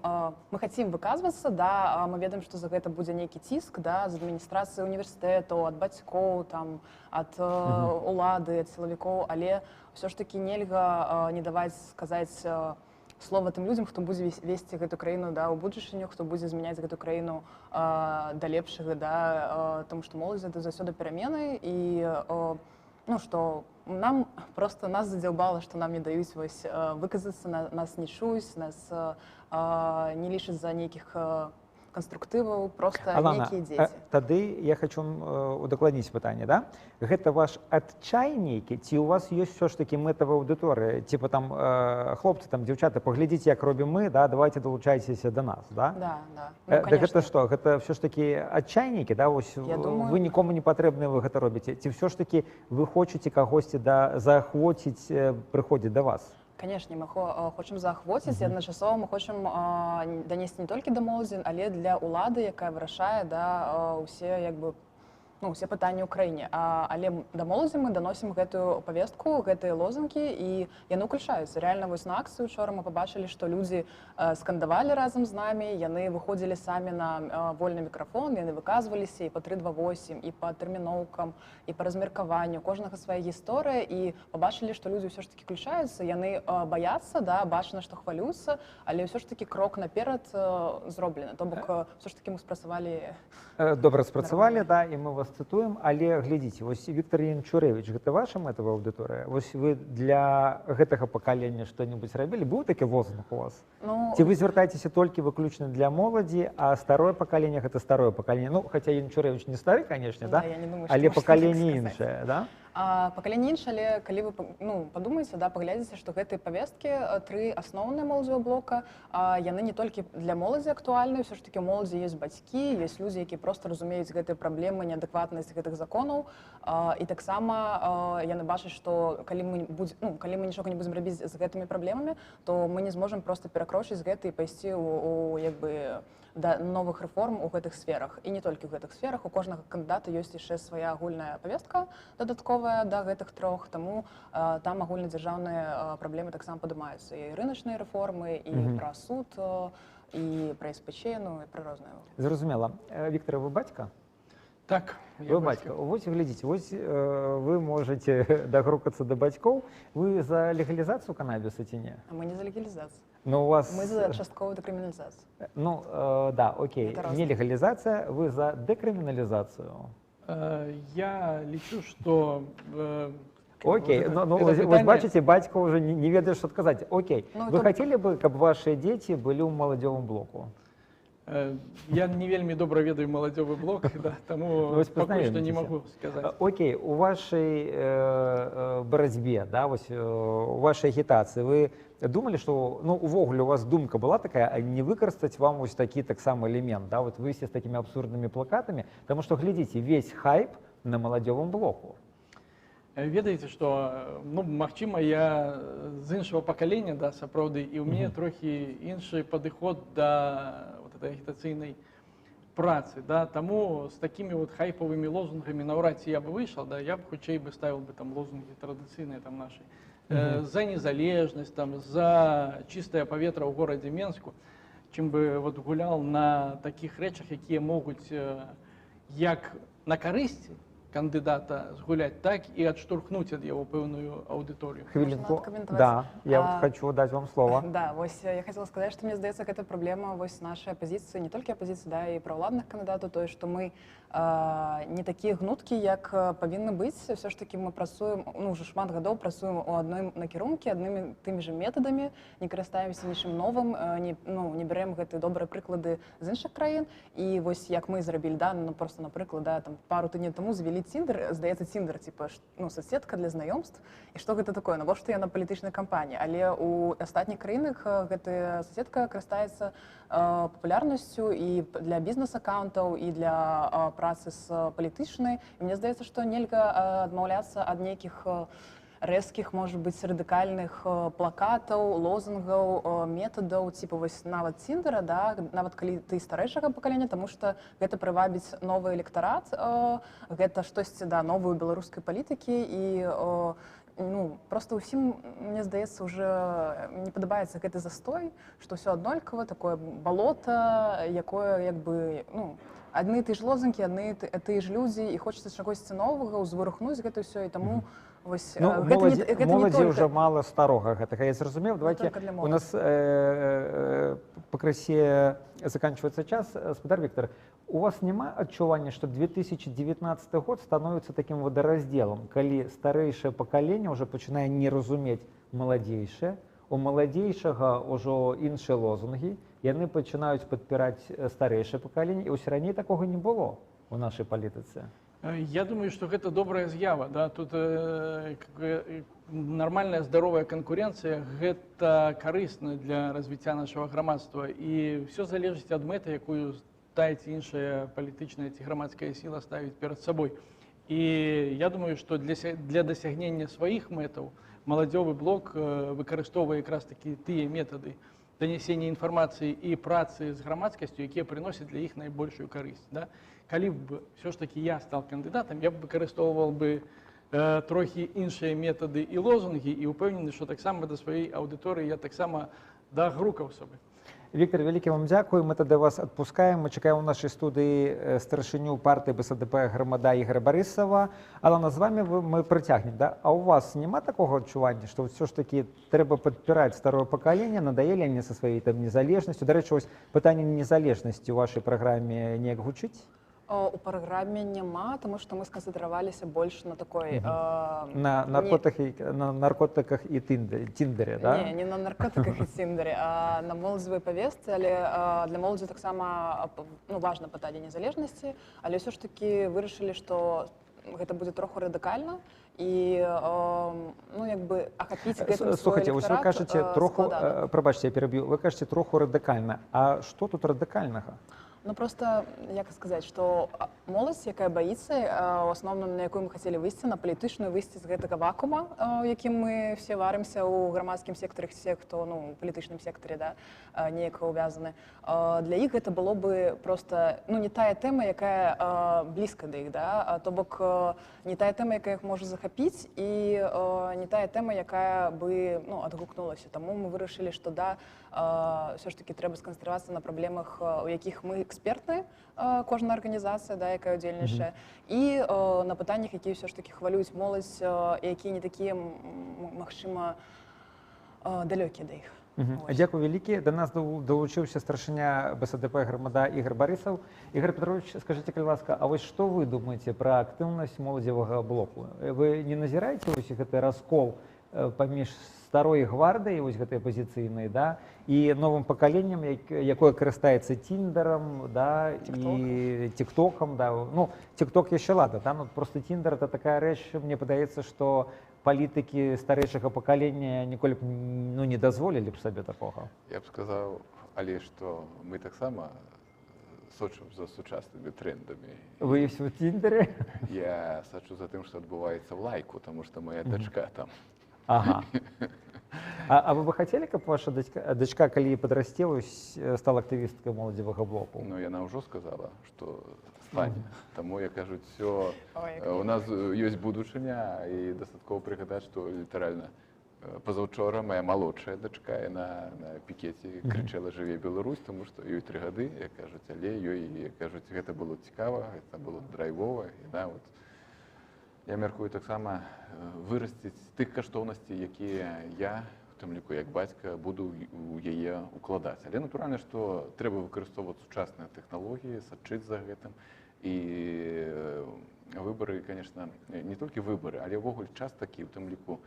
Speaker 6: мы хотим выказвацца, да, мы ведаем, што за гэта будзе нейкі ціск, да, з адміністрацыі універсітэту, ад бацькоў, там, ад улады, ад сілавікоў, але ўсё ж такі нельга не даваць сказаць слова тым людзям, хто будзе весці гэту краіну, да, ў будучыню, хто будзе змяняць гэту краіну да лепшага, да, тому што моладзь — это заўсёды перамены і ну, што нам просто, нас задзяўбала, што нам не даюць вось выказацца, нас не чуюць, нас не лічаць за нейкіх канструктываў, просто
Speaker 1: Алана,
Speaker 6: нейкія дзеці.
Speaker 1: Тады я хочу удакладніць пытанне, да? Гэта ваш адчай нейкі ці у вас ёсць ўсё ж такі мэтавая аўдыторыя, типа там хлопцы, там, дзяўчаты, паглядзіце, як робім мы, да, давайте далучайцеся до нас, да?
Speaker 6: Да.
Speaker 1: Ну,
Speaker 6: Ну,
Speaker 1: да, гэта што, гэта ўсё ж такі адчайнікі, да, вось
Speaker 6: Я думаю-
Speaker 1: вы нікому не патрэбны, вы гэта робіце, ці ўсё ж такі вы хочаце кагосьці да заахвоціць прыходзіць да вас?
Speaker 6: Конечно, мы хочам заахвоціць, і адначасова мы хочам данесці не толькі да моладзі, але для ўлады, якая вырашае, да, усе як бы, ну, усе пытанні ў краіне. Але да моладзі мы даносім гэтую павестку, гэтыя лозунгі, і яны ўключаюцца. Рэальна вось на акцыі учора мы пабачылі, што людзі скандавалі разам з намі, яны выходзілі самі на вольны мікрафон, яны выказваліся і па 328, і па тэрміноўкам, і па размеркаванню, у кожнага свая гісторыя, і пабачылі, што людзі ўсё ж такі включаюцца, яны баяцца, да, бачна, што хвалююцца, але ўсё ж такі крок наперад зроблены. То бок ўсё ж такі мы спрацавалі.
Speaker 1: Добра спрацавалі, да, і мы вас цытуем, але глядзіце, вось Віктор Янчурэвіч — гэта ваша мэтавая аўдыторыя? Вось вы для гэтага пакалення што-нибудь рабілі, быў такі лозунг у вас?
Speaker 6: Ну,
Speaker 1: Ці вы звяртаецеся толькі выключна для моладзі, а старое пакаленне — гэта старое пакаленне? Ну, хаця Янчурэвіч не стары, конечно, да,
Speaker 6: Да, я не думаю, што
Speaker 1: але
Speaker 6: можна так
Speaker 1: пакаленне
Speaker 6: сказаць.
Speaker 1: іншае, да?
Speaker 6: Пакаленне іншае, але калі вы ну, падумаеце, да, паглядзіце, што гэтыя павесткі, тры асноўныя моладзевого блока, яны не толькі для моладзі актуальны, ўсё ж такі у моладзі ёсць бацькі, ёсць людзі, якія просто разумеюць гэтыя праблемы, неадэкватнасць гэтых законаў, і таксама яны бачаць, што калі мы будз, ну, калі мы нічога не будзем рабіць з гэтымі праблемамі, то мы не зможам просто перакрочыць гэта і пайсці у як бы да новых рэформ у гэтых сферах. І не толькі ў гэтых сферах, у кожнага кандыдата ёсць яшчэ свая агульная павестка, дадатковая да гэтых трох, таму там агульнадзяржаўныя праблемы таксама падымаюцца, і рыначныя рэформы, і пра суд, і пра СПЧ, ну і пра розныя.
Speaker 1: Зразумела. Віктор, вы бацька?
Speaker 5: Так, я
Speaker 1: Вы бацька. Вось глядзіце, вось вы можете дагрукацца да бацькоў. Вы за легалізацыю канабіса ці не?
Speaker 6: А мы не за легалізацыю.
Speaker 1: Ну, у вас
Speaker 6: Мы за частковую дэкрыміналізацыю.
Speaker 1: Ну, да, окей.
Speaker 6: Это
Speaker 1: Не
Speaker 6: разное.
Speaker 1: легалізацыя, вы за дэкрыміналізацыю.
Speaker 5: Я лічу, што
Speaker 1: Окей, ну,
Speaker 5: Гэта
Speaker 1: вось
Speaker 5: пытанне-
Speaker 1: бачыце, бацька ўжо не ведае, што адказаць. Окей,
Speaker 6: Ну,
Speaker 1: вы
Speaker 6: то-
Speaker 1: хацелі бы, каб вашыя дзеці былі ў Маладзёвым блоку?
Speaker 5: Я не вельмі добра ведаю Маладзёвы блок, да, таму
Speaker 1: Ну, вось
Speaker 5: пакуль што не
Speaker 1: пазнаёміцеся.
Speaker 5: магу сказаць.
Speaker 1: Окей, у вашай барацьбе, да, вось, у вашай агітацыі вы думалі, што, ну, увогуле у вас думка была такая, а не выкарыстаць вам вось такі таксама элемент, да, вот выйсці з такімі абсурднымі плакатамі, таму што, глядзіце, весь хайп на Маладзёвым блоку.
Speaker 5: Ведаеце, што ну, магчыма, я з іншага пакалення, да, сапраўды, і ў мяне трохі іншы падыход да вот этой агітацыйнай працы, да, таму з такімі вот хайпавымі лозунгамі наўрад ці я бы выйшаў, да, я б хутчэй бы ставіў бы там лозунгі традыцыйныя там нашы. За незалежнасць, там, за чыстае паветра ў горадзе Менску, чым бы вот гулял на такіх рэчах, якія могуць як на карысць кандыдата згуляць, так і адштурхнуць ад яго пэўную аўдыторыю.
Speaker 1: Хвілінку.
Speaker 6: Адкаментаваць?
Speaker 1: Да, я вот хочу даць вам слова.
Speaker 6: Да, вось я хотела сказать, что мне здаецца, гэта праблема вось нашай апазіцыі, не толькі апазіцыі, да, і праўладных кандыдатаў, тое, што мы не такія гнуткі, як павінны быць. Ўсё ж такі мы працуем, ну, ўжо шмат гадоў працуем у адной накірункі, аднымі тымі же метадамі, не карыстаемся нічым новым, не, ну, не бярэм гэты добрыя прыклады з іншых краін. І вось як мы зрабілі, да, ну, просто напрыклад, да, там пару тыдняў таму завялі Тиндер, здаецца, Тиндер, типа, ну, соцсетка для знаёмств. І што гэта такое? Навошта яна палітычнай кампаніі? Але у астатніх краінах гэтая соцсетка карыстаецца папулярнасцю і для бізнес-аккаунтаў, і для працы з палітычнай. І мне здаецца, што нельга адмаўляцца ад нейкіх рэзкіх, может быть, радыкальных плакатаў, лозунгаў, метадаў, типа вось нават Тиндера, да, нават калі ты старэйшага пакалення, таму што гэта прывабіць новы электарат, гэта штосьці, да, новую беларускай палітыкі і ну, просто ўсім, мне здаецца, уже не падабаецца гэты застой, што ўсё аднолькава, такое балота, якое як бы, ну, адны і тыя ж лозунгі, адны і тыя ж людзі, і хочацца чагосьці новага, узварухнуць гэта ўсё, і таму вось,
Speaker 1: Ну,
Speaker 6: гэта
Speaker 1: моладзі,
Speaker 6: не, гэта не
Speaker 1: моладзі
Speaker 6: толькі,
Speaker 1: ўжо мала старога гэтага. Я зразумеў. Давайте
Speaker 6: толькі для
Speaker 1: у
Speaker 6: моладзі.
Speaker 1: нас пакрысе заканчивается час. Спадар Віктор, у вас няма адчування, што 2019 год становіцца такім водараздзелам, калі старэйшае пакаленне ўжо пачынае не разумець маладзейшае, у маладзейшага ўжо іншыя лозунгі, яны пачынаюць падпіраць старэйшае пакаленне, і вось раней такога не было у нашай палітыцы.
Speaker 5: Я думаю, што гэта добрая з'ява. Да? Тут как бы, нармальная здаровая канкурэнцыя — гэта карысна для развіцця нашага грамадства. І ўсё залежыць ад мэты, якую тая ці іншая палітычная ці грамадская сіла ставіць перад сабой. І я думаю, што для дасягнення сваіх мэтаў Маладзёвы блок выкарыстоўвае якраз такі тыя метады данесення інфармацыі і працы з грамадскасцю, якія прыносяць для іх найбольшую карысць. Да? Калі б ўсё ж такі я стал кандыдатам, я б выкарыстоўваў бы трохі іншыя метады і лозунгі і ўпэўнены, што таксама да сваёй аўдыторыі я таксама дагрукаўся бы.
Speaker 1: Віктор, вялікі вам дзякуй. Мы тады вас адпускаем. Мы чакаем у нашай студыі старшыню партыі БСДП «Грамада» Ігора Барысава. Алана, з вами мы працягнем. Да? А у вас няма такога адчування, што ўсё ж такі трэба падпіраць старое пакаленне, надоели они со сваёй там незалежнасцю? Дарэчы, вось пытанне незалежнасці ў вашай праграме неяк гучыць?
Speaker 6: У праграме няма, таму што мы сканцэнтраваліся больш на такой
Speaker 1: На
Speaker 6: не-
Speaker 1: наркотыках і Тиндере, да?
Speaker 6: Не, не на наркотыках і Тиндере, а на моладзевай павестцы, але для моладзі таксама ну, важна пытанне незалежнасці, але ўсё ж такі вырашылі, што гэта будзе троху радыкальна і ну, як бы ахапіць гэтым свой
Speaker 1: Слухайте, вось вы
Speaker 6: электарат,
Speaker 1: кажаце троху,
Speaker 6: складана.
Speaker 1: Прабачце, я пераб'ю, вы кажаце троху радыкальна. А што тут радыкальнага?
Speaker 6: Ну просто, як сказаць, што моладзь, якая баіцца, у асноўным, на якую мы хацелі выйсці, на палітычную, выйсці з гэтага вакуума, у якім мы все варымся ў грамадскім сектары, все, хто, ну, у палітычным сектары, да, неяк увязаны. Для іх гэта было бы просто, ну, не тая тэма, якая блізка да іх, да, то бок не тая тэма, якая іх можа захапіць, і не тая тэма, якая бы, ну, адгукнулася. Таму мы вырашылі, што да, ўсё ж такі трэба сканцэнтравацца на праблемах, у якіх мы экспертны, кожная арганізацыя, да, якая удзельнічае, і на пытаннях, якія ўсё ж такі хвалююць моладзь, і якія не такія, магчыма, далёкія да іх. Вось.
Speaker 1: Дзякуй вялікі. Да нас далучыўся старшыня БСДП «Грамада» Ігар Барысаў. Ігар Пятровіч, скажыце, калі ласка, а вось што вы думаеце пра актыўнасць Моладзевага блоку? Вы не назіраеце вось гэты раскол паміж старой гвардыяй, вось гэтай апазіцыйнай, да, і новым пакаленнем, якое карыстаецца Ціндэрам, да, і Тыктокам, да. Ну, Тыкток яшчэ ладно, да, ну, просто Тіндэр — это такая рэч, мне падаецца, што палітыкі старэйшага пакалення ніколі б, ну, не дазволілі б сабе такога.
Speaker 9: Я б сказаў, але што мы таксама сочым за сучаснымі трендамі.
Speaker 1: Вы ёсць у Тіндэры?
Speaker 9: Я сачу за тым, што адбываецца в лайку, таму што моя дачка там.
Speaker 1: Ага. А вы бы хацелі, каб ваша дачка, калі падрасце, вось, стала актывісткай Моладзевага блоку?
Speaker 9: Ну, яна ўжо сказала, што стане. Таму я кажу, все,
Speaker 6: Ой, як
Speaker 9: у нас ёсць будучыня, і дастаткова прыгадаць, што літаральна пазаўчора моя малодшая дачка, яна на пікеце крычала: «Жыве Беларусь», таму што ёй 3 гады, як кажуць, але ёй, як кажуць, гэта было цікава, гэта было драйвова, яна вот, я мяркую, таксама вырасціць тых каштоўнасцей, якія я, у тым ліку як бацька, буду у яе укладаць. Але натуральна, што трэба выкарыстоўваць сучасныя тэхналогіі, сачыць за гэтым. І выбары, конечно, не толькі выбары, але ўвогуле час такі, у тым ліку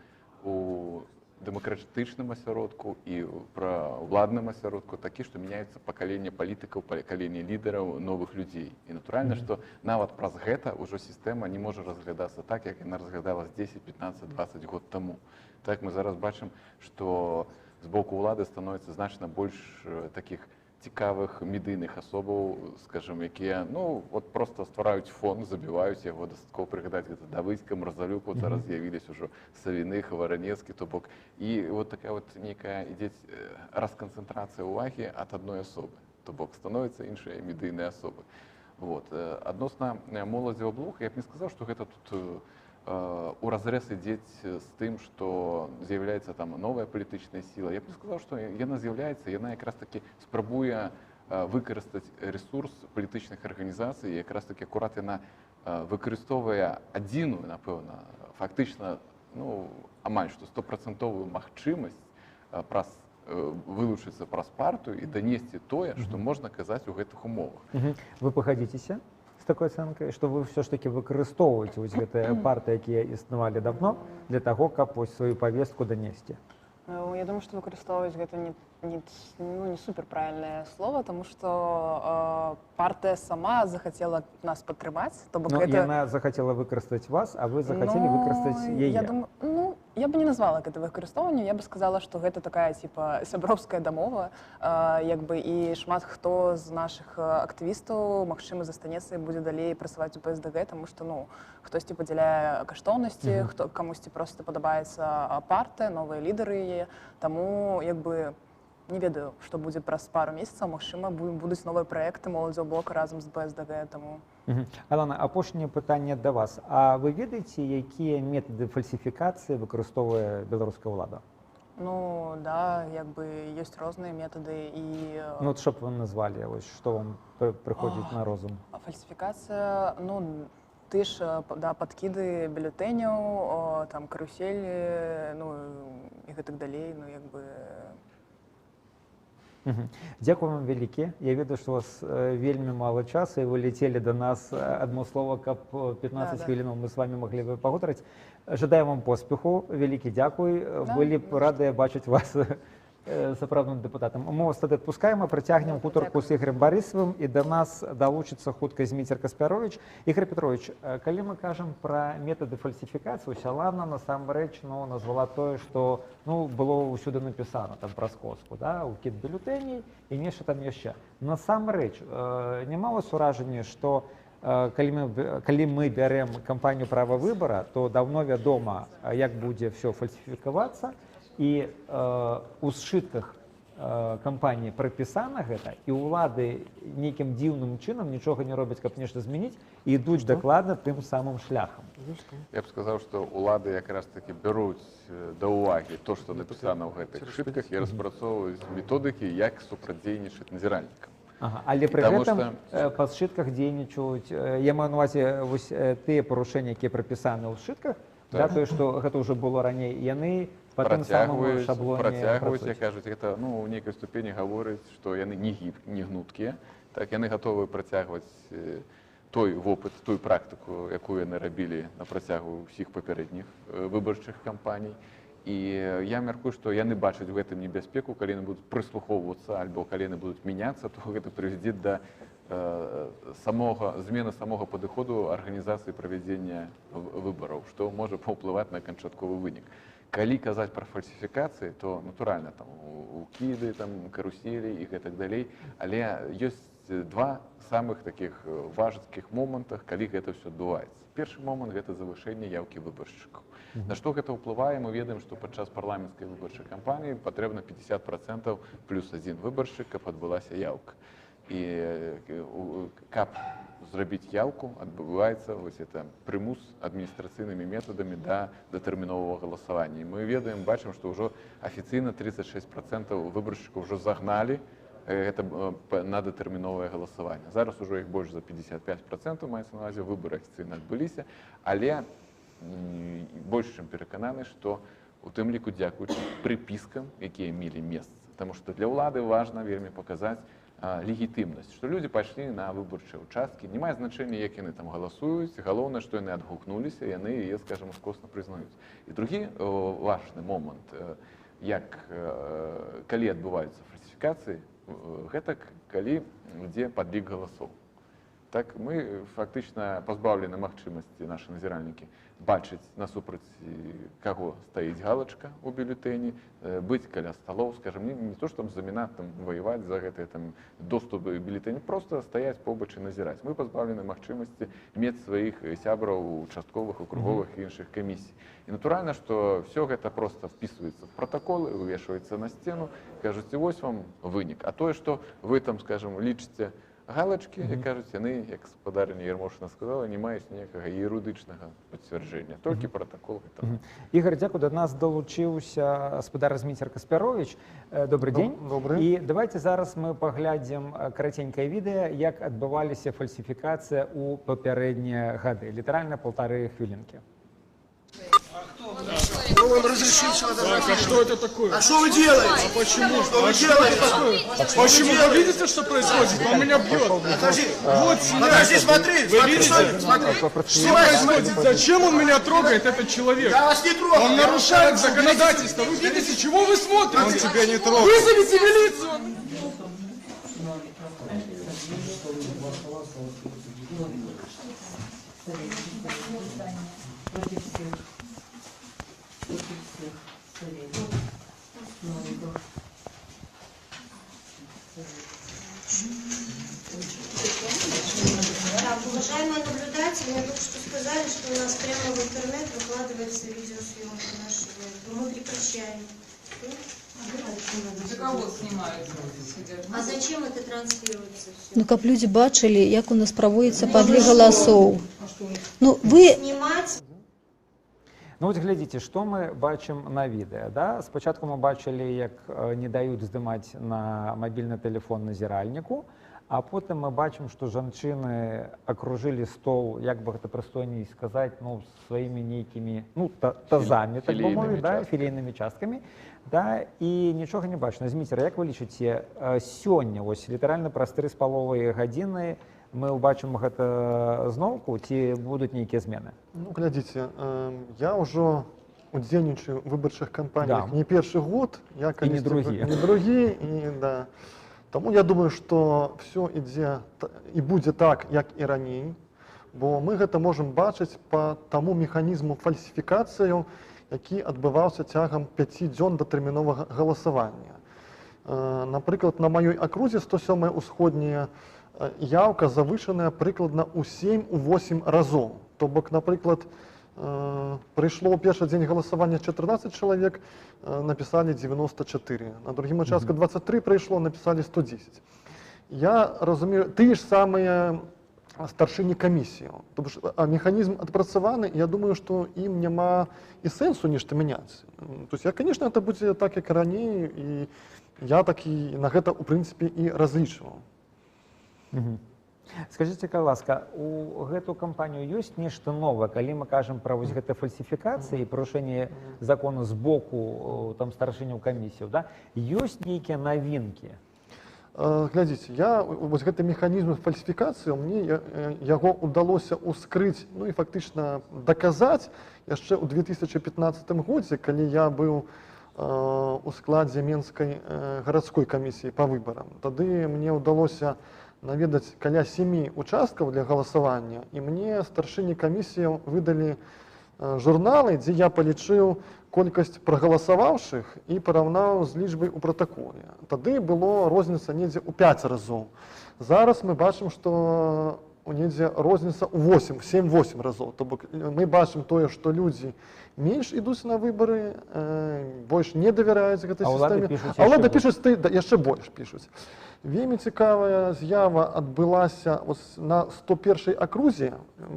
Speaker 9: у дэмакратычным асяродку і пра ўладным асяродку такі, што мяняецца пакаленне палітыкаў, пакаленне лідараў, новых людзей. І натуральна, што нават праз гэта ўжо сістэма не можа разглядацца так, як яна разглядалась 10, 15, 20 год таму. Так мы зараз бачым, што з боку ўлады становіцца значна больш такіх цікавых медыйных асобаў, скажем, якія, ну, вот просто ствараюць фон, забіваюць яго. Дастаткова прыгадаць гэта Давыдзька, Мразалюк, вот зараз з'явілись ужо Савіных, Варанецкі, то бок і вот такая вот нейкая ідзе расканцэнтрацыя ўвагі ад адной асобы, то бок становіцца іншыя медыйныя асобы. Вот. Адносна Моладзевага блока, я б не сказаў, што гэта тут у разрэз ідзе з тым, што з'яўляецца там новая палітычная сіла. Я б не сказаў, што яна з'яўляецца, яна якраз такі спрабуе выкарыстаць рэсурс палітычных арганізацый, якраз такі акурат яна выкарыстоўвае адзіную, напэўна, фактычна, ну, амаль што стопрацэнтовую магчымасць праз вылучыцца праз партыю і данесці тое, што можна казаць у гэтых умовах.
Speaker 1: Вы пагадзіцеся з такой ацэнкай, што вы ўсё ж такі выкарыстоўваеце вось гэтыя партыі, якія існавалі давно, для таго, каб вось сваю павестку данесці?
Speaker 6: Ну, я думаю, што выкарыстоўваць — гэта не, ну, не супер правильное слово, тому что партыя сама захацела нас падтрымаць, то бок
Speaker 1: Ну,
Speaker 6: гэта
Speaker 1: яна захацела выкарыстаць вас, а вы захацелі
Speaker 6: Ну,
Speaker 1: выкарыстаць яе.
Speaker 6: Я думаю, ну, я бы не назвала гэта выкарыстоўваннем, я бы сказала, што гэта такая типа сяброўская дамова, як бы, і шмат хто з нашых актывістаў, магчыма, застанецца і будзе далей працаваць у БСДГ, таму што, ну, хтосьці падзяляе каштоўнасці, хто камусьці просто падабаецца партыя, новыя лідары яе, таму як бы не ведаю, што будзе праз пару месяцаў, магчыма, будуць новыя праекты Моладзевага блока разам з БСДГ, таму.
Speaker 1: Алана, апошняе пытанне да вас. А вы ведаеце, якія метады фальсіфікацыі выкарыстоўвае беларуская ўлада?
Speaker 6: Ну да, як бы ёсць розныя метады і
Speaker 1: Ну, от што б вы назвалі, вось што вам прыходзіць на розум?
Speaker 6: А фальсіфікацыя, ну, ты ж, да, падкіды бюлетэняў, там каруселі, ну і гэтак далей, ну як бы.
Speaker 1: Дзякуй вам вялікі. Я ведаю, што у вас вельмі мала часу, і вы ляцелі да нас адмыслова, каб 15 хвілінаў мы з вами маглі бы пагутарыць. Жадаем вам поспеху, вялікі дзякуй.
Speaker 6: Да,
Speaker 1: Былі б
Speaker 6: не за
Speaker 1: радыя бачыць вас сапраўдным дэпутатам. Мы вас тады адпускаем, а працягнем гутарку з
Speaker 6: Дзякую.
Speaker 1: Ігарам Барысавым, і да нас далучыцца хутка Зміцер Каспяровіч. Ігар Пятровіч, калі мы кажам пра метады фальсіфікацыі, вось Алана насамрэч, ну, назвала тое, што, ну, было ўсюды напісана там праз коску, да, укід бюлетэней і нешта там яшчэ. Насамрэч, няма у вас уражання, што калі мы бярэм кампанію «Права выбара», то даўно вядома, як будзе все фальсіфікавацца, і у сшытках кампаніі прапісана гэта, і ўлады нейкім дзіўным чынам нічога не робяць, каб нешта змяніць, і ідуць дакладна тым самым шляхам?
Speaker 9: Я б сказаў, што ўлады якраз такі бяруць да ўвагі то, што напісана ў гэтых сшытках, і распрацоўваюць методыкі, як супрацьдзейнічаць назіральнікам.
Speaker 1: Ага, але пры
Speaker 9: Таму
Speaker 1: гэтым
Speaker 9: што
Speaker 1: па сшытках дзейнічаюць, я маю на увазе вось тыя парушэнні, якія прапісаны ў сшытках, да, тое, што гэта ўжо было раней, яны Па тым самым
Speaker 9: Працягваюць,
Speaker 1: шаблоне
Speaker 9: працягваюць,
Speaker 1: працуюць.
Speaker 9: як кажуць, гэта, ну, у нейкай ступені гаворыць, што яны не гіб, не гнуткія, так, яны гатовы працягваць той вопыт, тую практыку, якую яны рабілі на працягу ўсіх папярэдніх выбарчых кампаній. І я мяркую, што яны бачаць у гэтым небяспеку, калі яны будуць прыслухоўвацца альбо калі яны будуць мяняцца, то гэта прывядзе да змены самога падыходу арганізацыі правядзення выбараў, што можа паўплываць на канчатковы вынік. Калі казаць пра фальсіфікацыі, то натуральна там укіды, там каруселі і гэтак далей, але ёсць два самых такіх важкіх момантах, калі гэта ўсё адбываецца. Першы момант — гэта завышэнне яўкі выбаршчыкаў. На што гэта ўплывае, мы ведаем, што падчас парламенцкай выбарчай кампаніі патрэбна 50% плюс адзін выбаршчык, каб адбылася яўка. І каб зрабіць яўку, адбываецца вось это прымус адміністрацыйнымі метадамі да датэрміновага галасавання. І мы ведаем, бачым, што ўжо афіцыйна 36% выбаршчыкаў ўжо загналі гэта на датэрміновае галасаванне. Зараз ужо іх больш за 55%, маецца на ўвазе, выбары афіцыйна адбыліся, але больш чым перакананы, што у тым ліку дзякуючы прыпіскам, якія мелі месца. Таму што для ўлады важна вельмі паказаць легітымнасць, што людзі пайшлі на выбарчыя ўчасткі, не мае значэння, як яны там галасуюць, галоўнае, што яны адгукнуліся, яны яе, скажам, ускосна прызнаюць. І другі важны момант, як калі адбываюцца фальсіфікацыі, гэта калі ідзе падлік галасоў. Так, мы фактычна пазбаўлены магчымасці, нашы назіральнікі, бачыць, насупраць каго стаіць галачка ў бюлетэні, быць каля сталоў, скажем, не то, што там замінаць, там, ваяваць за гэтыя там доступ бюлетэні, просто стаяць побач і назіраць. Мы пазбаўлены магчымасці мець сваіх сябраў участковых, округовых і іншых камісій. І натуральна, што всё гэта просто впісваецца в пратаколы, вывешваецца на сцену, кажуць, вось вам вынік. А тое, што вы там, скажем, лічыце галачкі, як кажуць, яны, як спадарыня Ермошына сказала, не маюць ніякага юрыдычнага пацвярджэння, толькі пратакол гэта.
Speaker 1: Ігар, дзякуй, да нас далучыўся спадар Зміцер Каспяровіч. Добры дзень.
Speaker 10: Добры.
Speaker 1: І давайте зараз мы паглядзім караценькае відэа, як адбываліся фальсіфікацыя ў папярэднія гады. Літаральна паўтары хвілінкі.
Speaker 11: Ну, он разрешил
Speaker 12: Так, а что это такое?
Speaker 11: А что вы делаете?
Speaker 12: А почему?
Speaker 11: Что вы
Speaker 12: А что
Speaker 11: делаете?
Speaker 12: это такое?
Speaker 11: Что
Speaker 12: Почему?
Speaker 11: вы
Speaker 12: Вы
Speaker 11: делаете?
Speaker 12: видите, что происходит? Он меня бьет.
Speaker 11: Подожди.
Speaker 12: Вот снять.
Speaker 11: Подожди, смотри,
Speaker 12: Вы
Speaker 11: смотри,
Speaker 12: видите?
Speaker 11: смотри, смотри.
Speaker 12: Что происходит? Зачем он меня трогает, этот человек?
Speaker 11: Я вас не трогаю.
Speaker 12: Он
Speaker 11: Я
Speaker 12: нарушает
Speaker 11: вас-
Speaker 12: законодательство. Вы видите, чего вы смотрите?
Speaker 11: Он тебя не трогает.
Speaker 12: Вызовите милицию!
Speaker 13: Против всех. Против всех советов. Народов.
Speaker 14: Так, уважаемые наблюдатели, мне только что сказали, что у нас прямо в интернет выкладывается видеосъемка нашего. Мы прекращаем.
Speaker 15: За кого снимают? Сидят?
Speaker 14: А зачем это транслируется все?
Speaker 16: Ну, каб людзі бачылі, як у нас праводзіцца падлік галасоў. Ну, вы
Speaker 14: Снимать.
Speaker 1: Ну вот глядзіце, што мы бачым на відэа. Да? Спачатку мы бачылі, як не даюць здымаць на мабільны тэлефон назіральніку, а потым мы бачым, што жанчыны акружылі стол, як бы гэта прыстойней сказаць, ну, сваімі нейкімі, ну, тазамі, так бы
Speaker 9: Філейнымі
Speaker 1: мовіць, да,
Speaker 9: часткамі.
Speaker 1: філейнымі часткамі, да, і нічога не бачна. Зміцер, як вы лічыце, сёння, вось літаральна праз тры з паловай гадзіны мы ўбачым гэта зноўку, ці будуць нейкія змены?
Speaker 10: Ну, глядзіце, я ўжо удзельнічаю ў выбарчых кампаніях не першы год, я
Speaker 1: І не
Speaker 10: калісьці
Speaker 1: другі.
Speaker 10: Не другі, і, да. Таму я думаю, што всё ідзе і будзе так, як і раней, бо мы гэта можам бачыць па таму механізму фальсіфікацыяў, які адбываўся цягам 5 дзён датэрміновага галасавання. Напрыклад, на маёй акрузе 107 усходняя, яўка завышаная прыкладна ў 7-8 разоў. То бок, напрыклад, прыйшло ў першы дзень галасавання 14 чалавек, напісалі 94. На другім участку 23 прыйшло, напісалі 110. Я разумею, тыя ж самыя старшыні камісіі. То бок, механізм адпрацаваны, і я думаю, што ім няма і сэнсу нешта мяняць. То есть, я, конечно, это будзе так, як раней, і я так і на гэта, у прынцыпе, і разлічваў.
Speaker 1: Скажыце, калі ласка, у гэту кампанію ёсць нешта новае, калі мы кажам пра вось гэта фальсіфікацыі і парушэнне закону з боку там старшыняў камісіяў, да? Ёсць нейкія навінкі?
Speaker 10: Глядзіце, я вось гэты механізм фальсіфікацыі, мне яго ўдалося ўскрыць, ну і фактычна даказаць яшчэ ў 2015 годзе, калі я быў у складзе Менскай гарадской камісіі па выбарам. Тады мне ўдалося наведаць каля 7 участкаў для галасавання, і мне старшыні камісіі выдалі журналы, дзе я палічыў колькасць прагаласаваўшых і параўнаў з лічбай у пратаколе. Тады было розніца недзе ў 5 разоў. Зараз мы бачым, што недзе розніца ў 8, 7-8 разоў. То бок мы бачым тое, што людзі менш ідуць на выбары, больш не давяраюць гэтай сістэме.
Speaker 1: А ўлады
Speaker 10: пішуць, да, яшчэ больш пішуць. Вельмі цікавая з'ява адбылася на 101-й акрузе.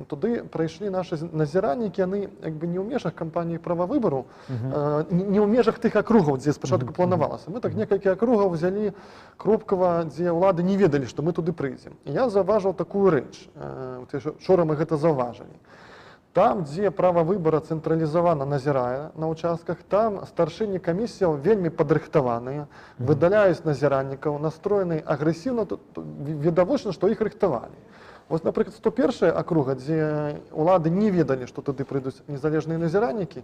Speaker 10: Туды прайшлі нашы назіраннікі, яны як бы не ў межах кампаніі «Права выбару», не ў межах тых акругаў, дзе спачатку планавалася. Мы так некалькі акругаў взялі кропкава, дзе ўлады не ведалі, што мы туды прыйдзем. І я заўважыў такую рэч. Учора мы гэта заўважылі. Там, дзе права выбара цэнтралізавана назірае на участках, там старшыні камісіяў вельмі падрыхтаваныя, выдаляюць назіраннікаў, настроеныя агрэсіўна, відавочна, што іх рыхтавалі. Вось, напрыклад, 101-я акруга, дзе ўлады не ведалі, што туды прыйдуць незалежныя назіраннікі,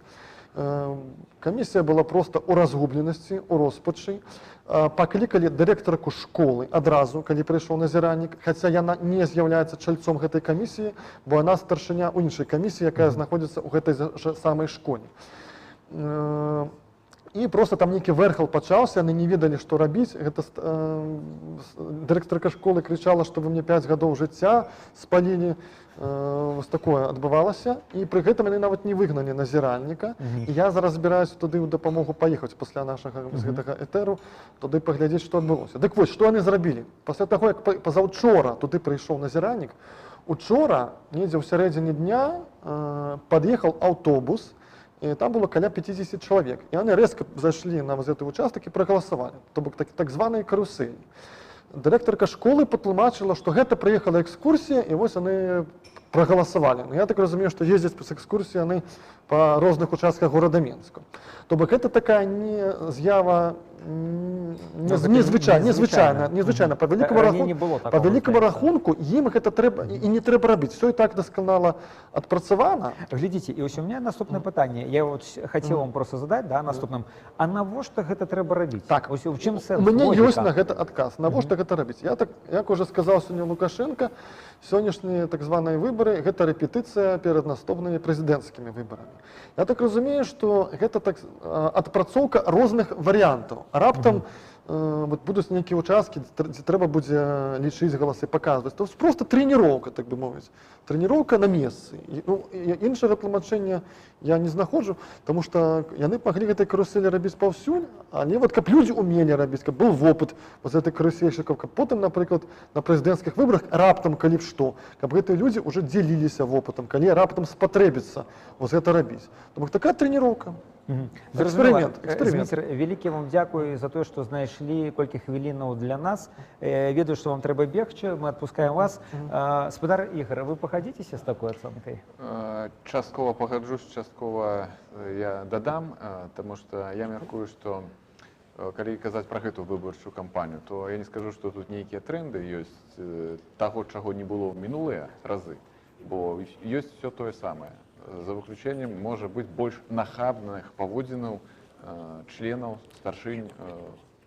Speaker 10: камісія была проста ў разгубленасці, у роспачы. Паклікалі дырэктарку школы адразу, калі прыйшоў назіраннік, хаця яна не з'яўляецца чальцом гэтай камісіі, бо яна старшыня ў іншай камісіі, якая знаходзіцца ў гэтай жа самай школе. І просто там нейкі вэрхал пачаўся, яны не ведалі, што рабіць. Гэта дырэктарка школы крычала, што вы мне 5 гадоў жыцця спалілі. Вось такое адбывалася. І пры гэтым яны нават не выгналі назіральніка. І я зараз збіраюся туды ў дапамогу паехаць пасля нашага з гэтага этэру, туды паглядзець, што адбылося. Дык вось, што яны зрабілі? Пасля таго, як пазаўчора туды прыйшоў назіраннік, учора, недзе ў сярэдзіне дня, пад'ехаў аўтобус, і там было каля 50 чалавек. І яны рэзка зайшлі на гэты участак і прагаласавалі. То бок так званыя каруселі. Дырэктарка школы патлумачыла, што гэта прыехала экскурсія, і вось яны прагаласавалі. Ну, я так разумею, што ездзяць з экскурсіі яны па розных участках горада Менску. То бок гэта такая не з'ява незвычайна. Па вялікаму рахунку ім гэта трэба і не трэба рабіць. Всё і так дасканала адпрацавана.
Speaker 1: Глядзіце, і вось у меня наступнае пытанне. Я вот хацеў вам просто задаць, да, наступным. А навошта гэта трэба рабіць?
Speaker 10: Так.
Speaker 1: Ось у чым сэнс?
Speaker 10: У мяне ёсць на гэта адказ. Навошта гэта рабіць? Я так, як уже сказаў сёння Лукашенко, сённяшнія так званыя выбары гэта рэпетыцыя перад наступнымі прэзідэнцкімі выбарамі. Я так разумею, што гэта так адпрацоўка розных варыянтаў. Раптам будуць нейкія участкі, дзе трэба будзе лічыць галасы, паказваць. То просто трэніроўка, так бы мовіць. Трэніроўка на месцы. Ну, іншага тлумачэння я не знаходжу, таму што яны маглі гэтай каруселі рабіць паўсюль, але вот каб людзі умелі рабіць, каб быў вопыт вот гэтых карусельшчыкаў, каб потым, напрыклад, на прэзідэнцкіх выбарах раптам, калі б што, каб гэтыя людзі ўжо дзеліліся вопытам, калі раптам спатрэбіцца вот гэта рабіць. То бок такая трэніроўка.
Speaker 1: Эксперымент.
Speaker 10: Эксперымент.
Speaker 1: Зміцер, вялікі вам дзякуй за тое, што знайшлі колькі хвілінаў для нас. Ведаю, што вам трэба бегчы, мы адпускаем вас. Спадар Ігар, вы пагадзіцеся з такой ацэнкай?
Speaker 9: Часткова пагаджусь, часткова я дадам, таму што я мяркую, што калі казаць пра гэту выбарчую кампанію, то я не скажу, што тут нейкія тренды ёсць таго, чаго не было ў мінулыя разы, бо ёсць всё тое самае. За выключэннем, можа быць, больш нахабных паводзінаў членаў старшынь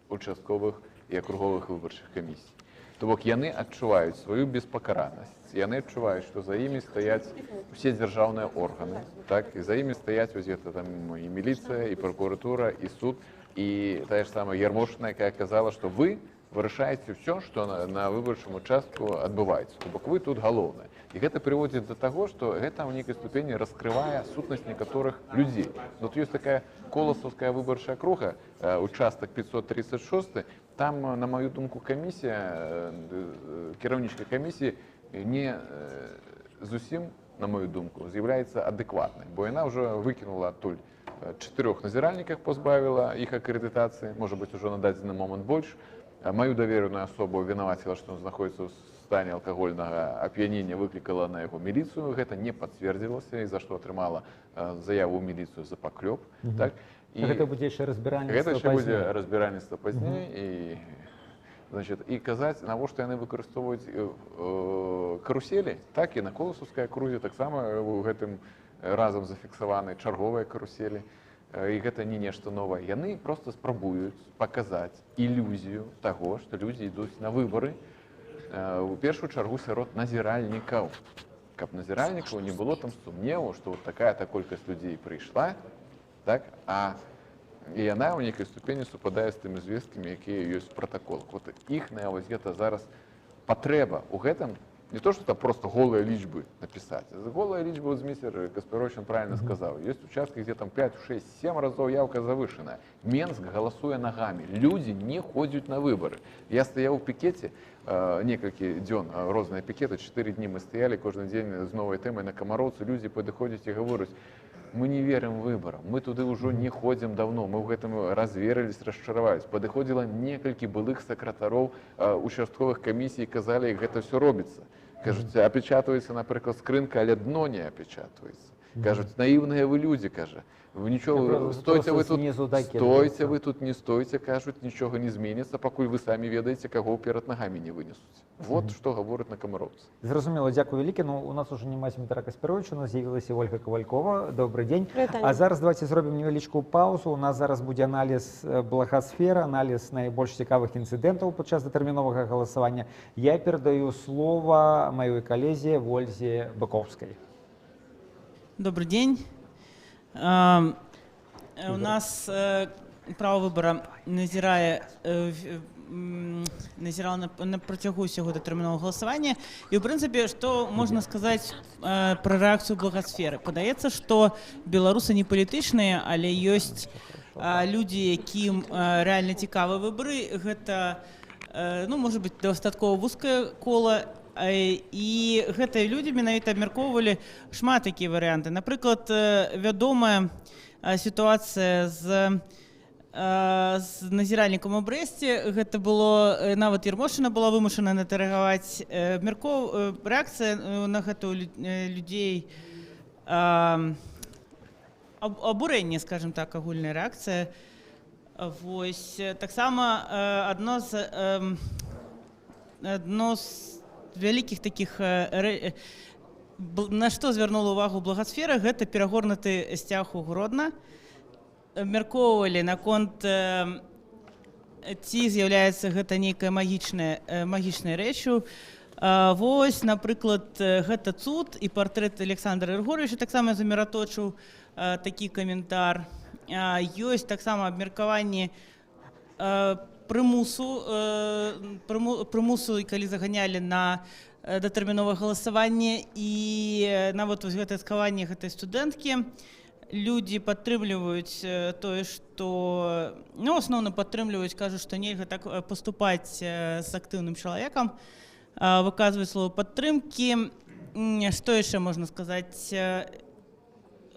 Speaker 9: участковых і акруговых выбарчых камісій. То бок яны адчуваюць сваю беспакаранасць, яны адчуваюць, што за імі стаяць усе дзяржаўныя органы, так, і за імі стаяць вось гэта там і міліцыя, і пракуратура, і суд, і тая ж самая Ярмошына, якая казала, што вы вырашаеце ўсё, што на выбарчым участку адбываецца. То бок вы тут галоўнае. І гэта прыводзіць да таго, што гэта ў нейкай ступені раскрывае сутнасць некаторых людзей. Вот ёсць такая коласаўская выбарчая акруга, участак 536, там, на маю думку, камісія, кіраўнічка камісіі не зусім, на маю думку, з'яўляецца адэкватнай, бо яна ўжо выкінула адтуль 4 назіральнікаў, пазбавіла іх акрэдытацыі, можа быць, ужо на дадзены момант больш. Маю давераную асобу вінаваціла, што ён знаходзіцца ў стане алкагольнага ап'янення выклікала на яго міліцыю. Гэта не пацвердзілася, і за што атрымала заяву ў міліцыю за паклёп. Так?
Speaker 1: І гэта будзе яшчэ разбіральніцтва
Speaker 9: Гэта яшчэ будзе
Speaker 1: пазней.
Speaker 9: разбіральніцтва пазней. І, значит, і казаць, навошта яны выкарыстоўваюць каруселі, так і на Коласаўскай акрузе таксама у гэтым разам зафіксаваны чарговыя каруселі. І гэта не нешта новае. Яны проста спрабуюць паказаць ілюзію таго, што людзі ідуць на выбары, у першую чаргу сярод назіральнікаў. Каб назіральнікаў не было там сумневу, што вот такая-то колькасць людзей прыйшла, так, а і яна ў нейкай ступені супадае з тымі звесткамі, якія ёсць у пратаколах. Вот іхная вось гэта зараз патрэба ў гэтым, не то, что там просто голые лічбы написать. Голые лічбы, вот Змитер Касперович, он правильно сказал. Есть участки, где там 5, 6, 7 разов явка завышенная. Менск голосуе ногами. Люди не ходят на выборы. Я стоял в пикете некалькі дзён, розныя пикеты, 4 дні мы стояли, каждый день с новой темой на Комаровцу. Люди подходят и говорят: мы не верим выборам, мы туды ўжо не ходзім давно, мы ў гэтым разверылись, расчаравались. Падыходзіла некалькі былых сакратароў участковых камісій, казалі, як гэта ўсё робіцца. Кажуць, апечатваецца, напрыклад, скрынка, але дно не апечатваецца. Кажуць, наіўныя вы людзі, кажа. Вы нічога, стойце
Speaker 1: Просто
Speaker 9: вы тут,
Speaker 1: знізу дакідваецца.
Speaker 9: стойце вы тут, не стойце, кажуць, нічога не зменіцца, пакуль вы самі ведаеце, каго перад нагамі не вынесуць. Вот што гаворыць на Камароўцы.
Speaker 1: Зразумела, дзякуй вялікі. Ну, у нас уже няма Змітра Каспяровіча, у нас з'явілася Ольга Кавалькова. Добрый дзень.
Speaker 14: Прывітанне.
Speaker 1: А зараз давайте зробім невялічкую паузу. У нас зараз будзе аналіз благасферы, аналіз найбольш цікавых інцыдэнтаў падчас датэрміновага галасавання. Я перадаю слова маёй калезе Вользе Быкоўскай.
Speaker 17: Добрый день. У нас «Право выбора» назірае назірала на працягу ўсяго датэрміновага галасавання. І ў прынцыпе, што можна сказаць пра рэакцыю благасферы? Падаецца, што беларусы не палітычныя, але ёсць людзі, якім рэальна цікавы выбары. Гэта, ну, можа быць, дастаткова вузкае кола. І гэтыя людзі менавіта абмяркоўвалі шмат такія варыянты. Напрыклад, вядомая сітуацыя з назіральнікам у Брэсце. Гэта было, нават Ермошына была вымушана на это рэагаваць. Рэакцыя на гэту людзей, абурэнне, скажем так, агульная рэакцыя. Вось таксама адно з вялікіх такіх, на што звярнула ўвагу благасфера, гэта перагорнуты сцяг у Гродна. Абмяркоўвалі наконт, ці з'яўляецца гэта нейкая магічнай рэччу. Вось, напрыклад, гэта цуд і партрэт Александра Рыгоравіча таксама заміраточыў такі каментар. Ёсць таксама абмеркаванне прымусу, калі заганялі на датэрміновае галасаванне, і нават вось гэтае цкаванне гэтай студэнткі. Людзі падтрымліваюць тое, што, ну, асноўна падтрымліваюць, кажуць, што нельга так паступаць з актыўным чалавекам, выказваюць слова падтрымкі. Што яшчэ можна сказаць?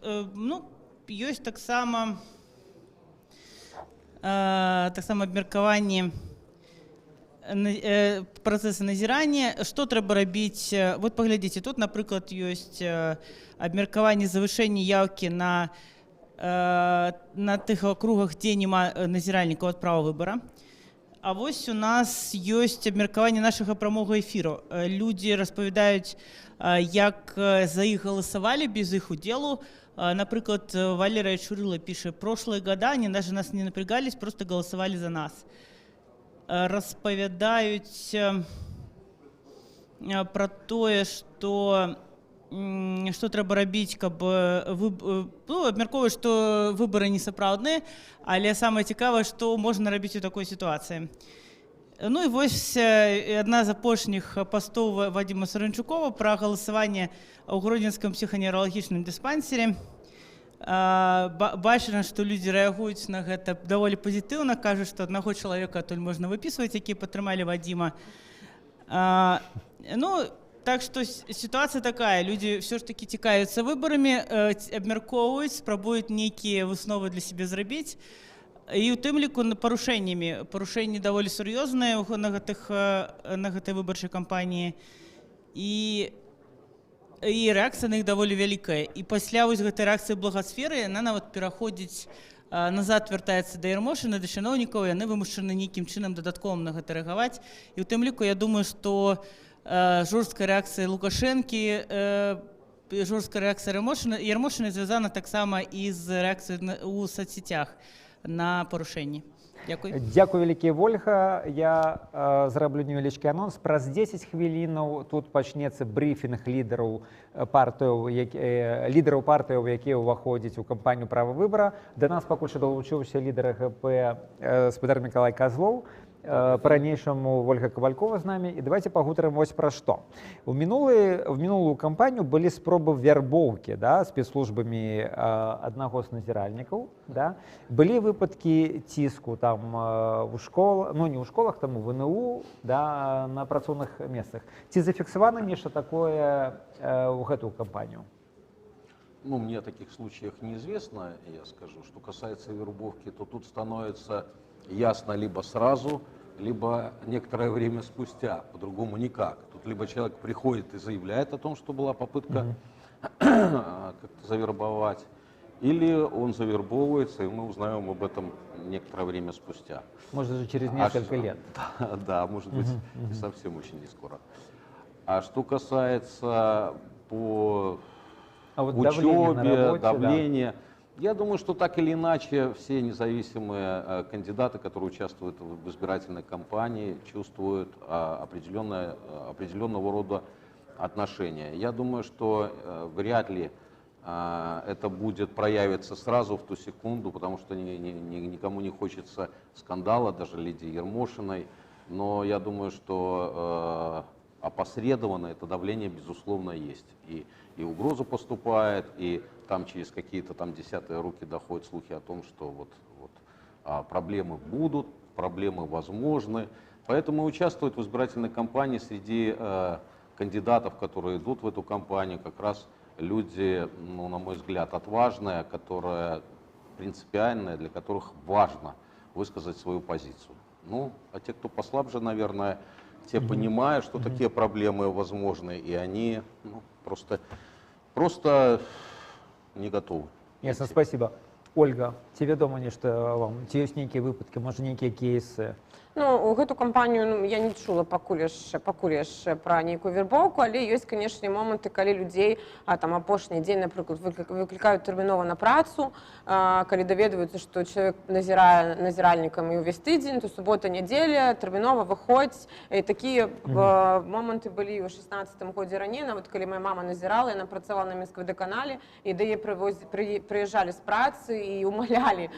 Speaker 17: Ну, ёсць таксама абмеркаванне працэсы назірання, што трэба рабіць. Вот паглядзіце, тут, напрыклад, ёсць абмеркаванне завышэння яўкі на тых акругах, дзе няма назіральнікаў ад «Права выбора». А вось у нас ёсць абмеркаванне нашага прамога эфіру. Людзі распавядаюць, як за іх галасавалі без іх удзелу. Напрыклад, Валерия Чурыла піша: «Прошлые года они даже нас не напрягались, просто голосовали за нас». Распавядаюць пра тое, што трэба рабіць, каб ну, абмяркоўваюць, што выбары не сапраўдныя, але самае цікавае, што можна рабіць у такой сітуацыі. Ну і вось адна з апошніх пастоў Вадзіма Саранчукова пра галасаванне ў гродзенскім псіханеўралагічным дыспансеры. Бачна, што людзі рэагуюць на гэта даволі пазітыўна, кажуць, што аднаго чалавека адтуль можна выпісваць, які падтрымалі Вадзіма. Ну, так што сітуацыя такая, людзі ўсё ж такі цікавяцца выбарамі, абмяркоўваюць, спрабуюць нейкія высновы для сябе зрабіць. І ў тым ліку на парушэннямі. Парушэнні даволі сур'ёзныя на гэтай выбарчай кампаніі. І рэакцыя на іх даволі вялікая. І пасля вось гэтай рэакцыі благасферы яна нават пераходзіць назад, вяртаецца да Ярмошына, да чыноўнікаў, яны вымушаны нейкім чынам дадатковым на гэта рэагаваць. І ў тым ліку я думаю, што жорсткая рэакцыя Лукашэнкі, жорсткая рэакцыя Ярмошына звязана таксама і з рэакцыяй у соцсетях на парушэнні. Дзякуй.
Speaker 1: Дзякуй вялікі, Вольга. Я зраблю невялічкі анонс. Праз 10 хвілінаў тут пачнецца брыфінг лідараў партыяў, якія ўваходзяць у кампанію «Права выбара». Да нас пакуль што далучыўся лідар АГП спадар Мікалай Казлоў. Па-ранейшаму Вольга Кавалькова з намі. І давайте пагутарым вось пра што. У мінулую кампанію былі спробы вярбоўкі, да, спецслужбамі аднаго з назіральнікаў. Да. Былі выпадкі ціску там у школ, ну не ў школах, там у ВНУ, да, на працоўных месцах. Ці зафіксавана нешта такое ў гэтую кампанію?
Speaker 18: Ну, мне о таких случаях неизвестно, я скажу. Что касается вербовки, то тут становится ясно либо сразу, либо некоторое время спустя, по-другому никак. Тут либо человек приходит и заявляет о том, что была попытка как-то завербовать, или он завербовывается, и мы узнаем об этом некоторое время спустя.
Speaker 1: Может, даже через несколько лет.
Speaker 18: Да, может быть,
Speaker 1: Мгм, мгм.
Speaker 18: И совсем очень не скоро. А что касается по
Speaker 1: А вот давление на
Speaker 18: учебе,
Speaker 1: работе, да.
Speaker 18: давление, я думаю, что так или иначе все независимые кандидаты, которые участвуют в избирательной кампании, чувствуют определенного рода отношения. Я думаю, что вряд ли это будет проявиться сразу в ту секунду, потому что никому не хочется скандала, даже Лидии Ермошиной. Но я думаю, что опосредованно это давление, безусловно, есть. И угроза поступает, и там через какие-то там десятые руки доходят слухи о том, что вот, проблемы будут, проблемы возможны. Поэтому участвуют в избирательной кампании среди кандидатов, которые идут в эту кампанию, как раз люди, ну, на мой взгляд, отважные, которые принципиальные, для которых важно высказать свою позицию. Ну, а те, кто послабже, наверное, те понимают, что такие проблемы возможны, и они, ну, просто не готовы.
Speaker 1: Ясно, спасибо. Ольга, ці вядома нешта вам? Ці ёсць нейкія выпадкі, можа, нейкія кейсы?
Speaker 19: Ну, у гэту кампанію, ну, я не чула пакуль яшчэ пра нейкую вербоўку, але ёсць, канешне, моманты, калі людзей там апошні дзень, напрыклад, выклікаюць тэрмінова на працу, калі даведваюцца, што чалавек назірае назіральнікам і ўвесь тыдзень, то субота, нядзеля, тэрмінова выходзь. І такія моманты былі ў 16-м годзе раней, нават калі моя мама назірала, яна працавала на Мінсквадаканале, і да яе прыязджалі з працы і умалялі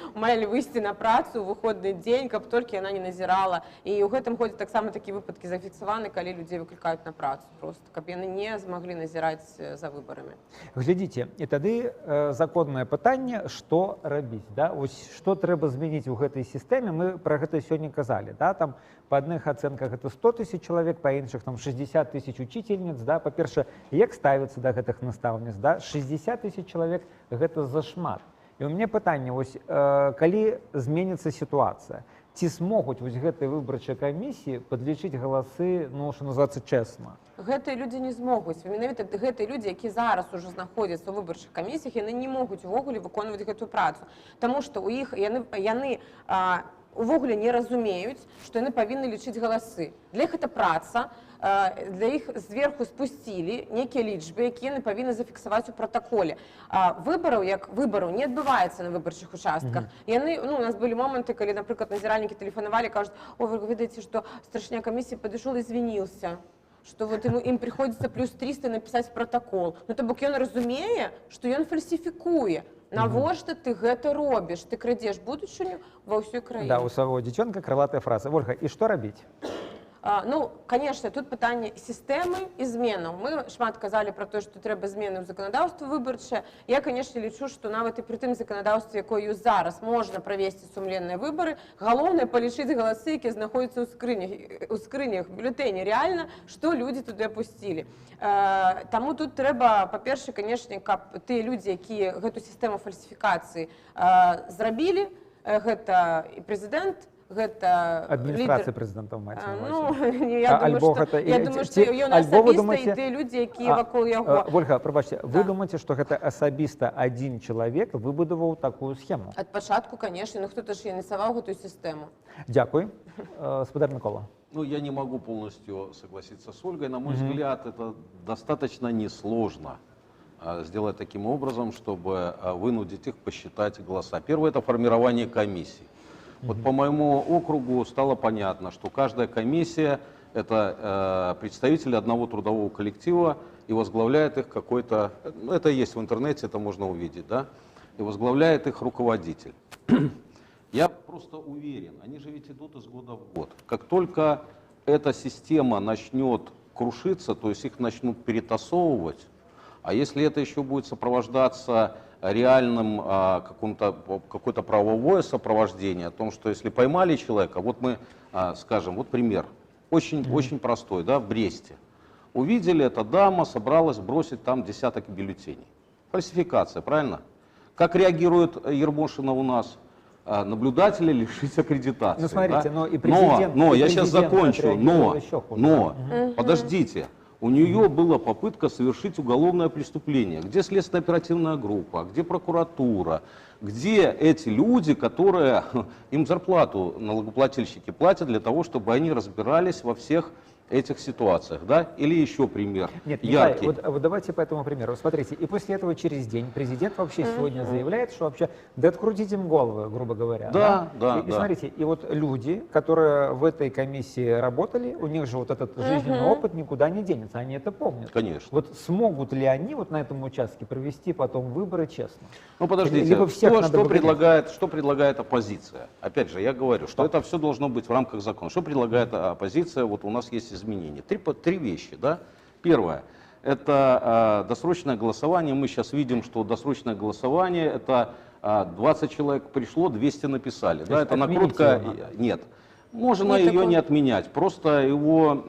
Speaker 19: выйсці на працу ў выходны дзень, каб толькі яна не назірала. І ў гэтым годзе таксама такія выпадкі зафіксаваны, калі людзей выклікаюць на працу просто, каб яны не змаглі назіраць за выбарамі.
Speaker 1: Глядзіце, і тады законнае пытанне, што рабіць, да? Вось што трэба змяніць у гэтай сістэме, мы пра гэта сёння казалі, да? Там па адных ацэнках это 100 тысяч чалавек, па іншых там 60 тысяч учительниц, да? Па-першае, як ставіцца да гэтых настаўніц, да? 60 тысяч чалавек гэта зашмат. І у мяне пытанне, вось, калі зменіцца сітуацыя, ці смогуць вось гэтыя выбарчыя камісіі падлічыць галасы, ну, што называецца, чэсна?
Speaker 19: Гэтыя людзі не змогуць. Менавіта гэтыя людзі, якія зараз ужо знаходзяцца ў выбарчых камісіях, яны не могуць увогуле выконваць гэтую працу. Таму што ў іх яны увогуле не разумеюць, што яны павінны лічыць галасы. Для іх это праца, для іх зверху спусцілі нейкія лічбы, якія яны павінны зафіксаваць у пратаколе. Выбараў як выбараў не адбываецца на выбарчых участках. Яны, ну, у нас былі моманты, калі, напрыклад, назіральнікі тэлефанавалі, кажуць: «О, вы ведаеце, што старшыня камісіі падышоў, извинился, что вот ему, им приходится плюс 300 написать в протокол». Ну, то бок ён разумее, што ён фальсіфікуе. Навошта ты гэта робіш? Ты крадзеш будучыню ва ўсёй краіне.
Speaker 1: Да, у свайго дзіцёнка крылатая фраза. Вольга, і што рабіць?
Speaker 19: Ну, конечно, тут пытанне сістэмы і зменаў. Мы шмат казалі пра тое, што трэба змены ў заканадаўства выбарчае. Я, конечно, лічу, што нават і пры тым заканадаўстве, якое ёсць зараз, можна правесці сумленныя выбары. Галоўнае палічыць галасы, якія знаходзяцца ў скрынях, бюлетэні, рэальна, што людзі туды апусцілі. Таму тут трэба, па-першае, конечно, каб тыя людзі, якія гэту сістэму фальсіфікацыі зрабілі, Гэта і прэзідэнт, гэта
Speaker 1: Адміністрацыя
Speaker 19: лідар-
Speaker 1: прэзідэнта маецца на
Speaker 19: Ну,
Speaker 1: ўвазе.
Speaker 19: не, я думаю,
Speaker 1: Альбо
Speaker 19: што,
Speaker 1: гэта,
Speaker 19: я думаю, што ён
Speaker 1: альбо вы
Speaker 19: асабіста
Speaker 1: думаеце-
Speaker 19: і тыя людзі, якія вакол яго.
Speaker 1: Вольга, прабачце, вы думаеце, што гэта асабіста адзін чалавек выбудаваў такую схему?
Speaker 19: Ад пачатку, конечно, ну хто-то ж ініцыяваў гэтую сістэму.
Speaker 1: Дзякуй. Спадар Мікола.
Speaker 18: Ну, я не могу полностью согласиться с Ольгой. На мой
Speaker 1: Мгм.
Speaker 18: взгляд, это достаточно несложно сделать таким образом, чтобы вынудить их посчитать голоса. Первое – это формирование комиссий. Вот по моему округу стало понятно, что каждая комиссия – это представители одного трудового коллектива, и возглавляет их какой-то, ну, это есть в интернете, это можно увидеть, да, и возглавляет их руководитель. Я просто уверен, они же ведь идут из года в год. Как только эта система начнет крушиться, то есть их начнут перетасовывать, а если это еще будет сопровождаться реальным какое-то правовое сопровождение, о том, что если поймали человека, вот мы, скажем, вот пример, очень, очень простой, да, в Бресте. Увидели, эта дама собралась бросить там десяток бюллетеней. Фальсификация, правильно? Как реагирует Ермошина у нас? Наблюдателя лишить аккредитации.
Speaker 1: Ну, смотрите,
Speaker 18: да?
Speaker 1: но и президент,
Speaker 18: Но
Speaker 1: и
Speaker 18: я сейчас
Speaker 1: президент
Speaker 18: закончу,
Speaker 1: отреагировал еще хуже.
Speaker 18: но,
Speaker 1: Мгм.
Speaker 18: подождите, у нее была попытка совершить уголовное преступление. Где следственно-оперативная группа, где прокуратура, где эти люди, которые им зарплату налогоплательщики платят для того, чтобы они разбирались во всех этих ситуациях, да? Или еще пример
Speaker 1: Нет, Николай,
Speaker 18: яркий.
Speaker 1: вот давайте по этому примеру. Смотрите, и после этого через день президент вообще сегодня заявляет, что вообще, да открутить им головы, грубо говоря.
Speaker 18: Да, да,
Speaker 1: И
Speaker 18: да.
Speaker 1: смотрите, и вот люди, которые в этой комиссии работали, у них же вот этот жизненный опыт никуда не денется, они это помнят.
Speaker 18: Конечно.
Speaker 1: Вот смогут ли они вот на этом участке провести потом выборы честно?
Speaker 18: Ну подождите,
Speaker 1: Либо всех
Speaker 18: что,
Speaker 1: надо
Speaker 18: что
Speaker 1: выгонять.
Speaker 18: что предлагает оппозиция? Опять же, я говорю, что это все должно быть в рамках закона. Что предлагает оппозиция? Вот у нас есть изменения. Три вещи, да? Первое, это досрочное голосование. Мы сейчас видим, что досрочное голосование, это 20 человек пришло, 200 написали.
Speaker 1: То
Speaker 18: Да,
Speaker 1: есть
Speaker 18: это
Speaker 1: отменить
Speaker 18: накрутка.
Speaker 1: её надо?
Speaker 18: Нет. Можно
Speaker 19: Нет,
Speaker 18: ее
Speaker 19: такого-
Speaker 18: не отменять, просто его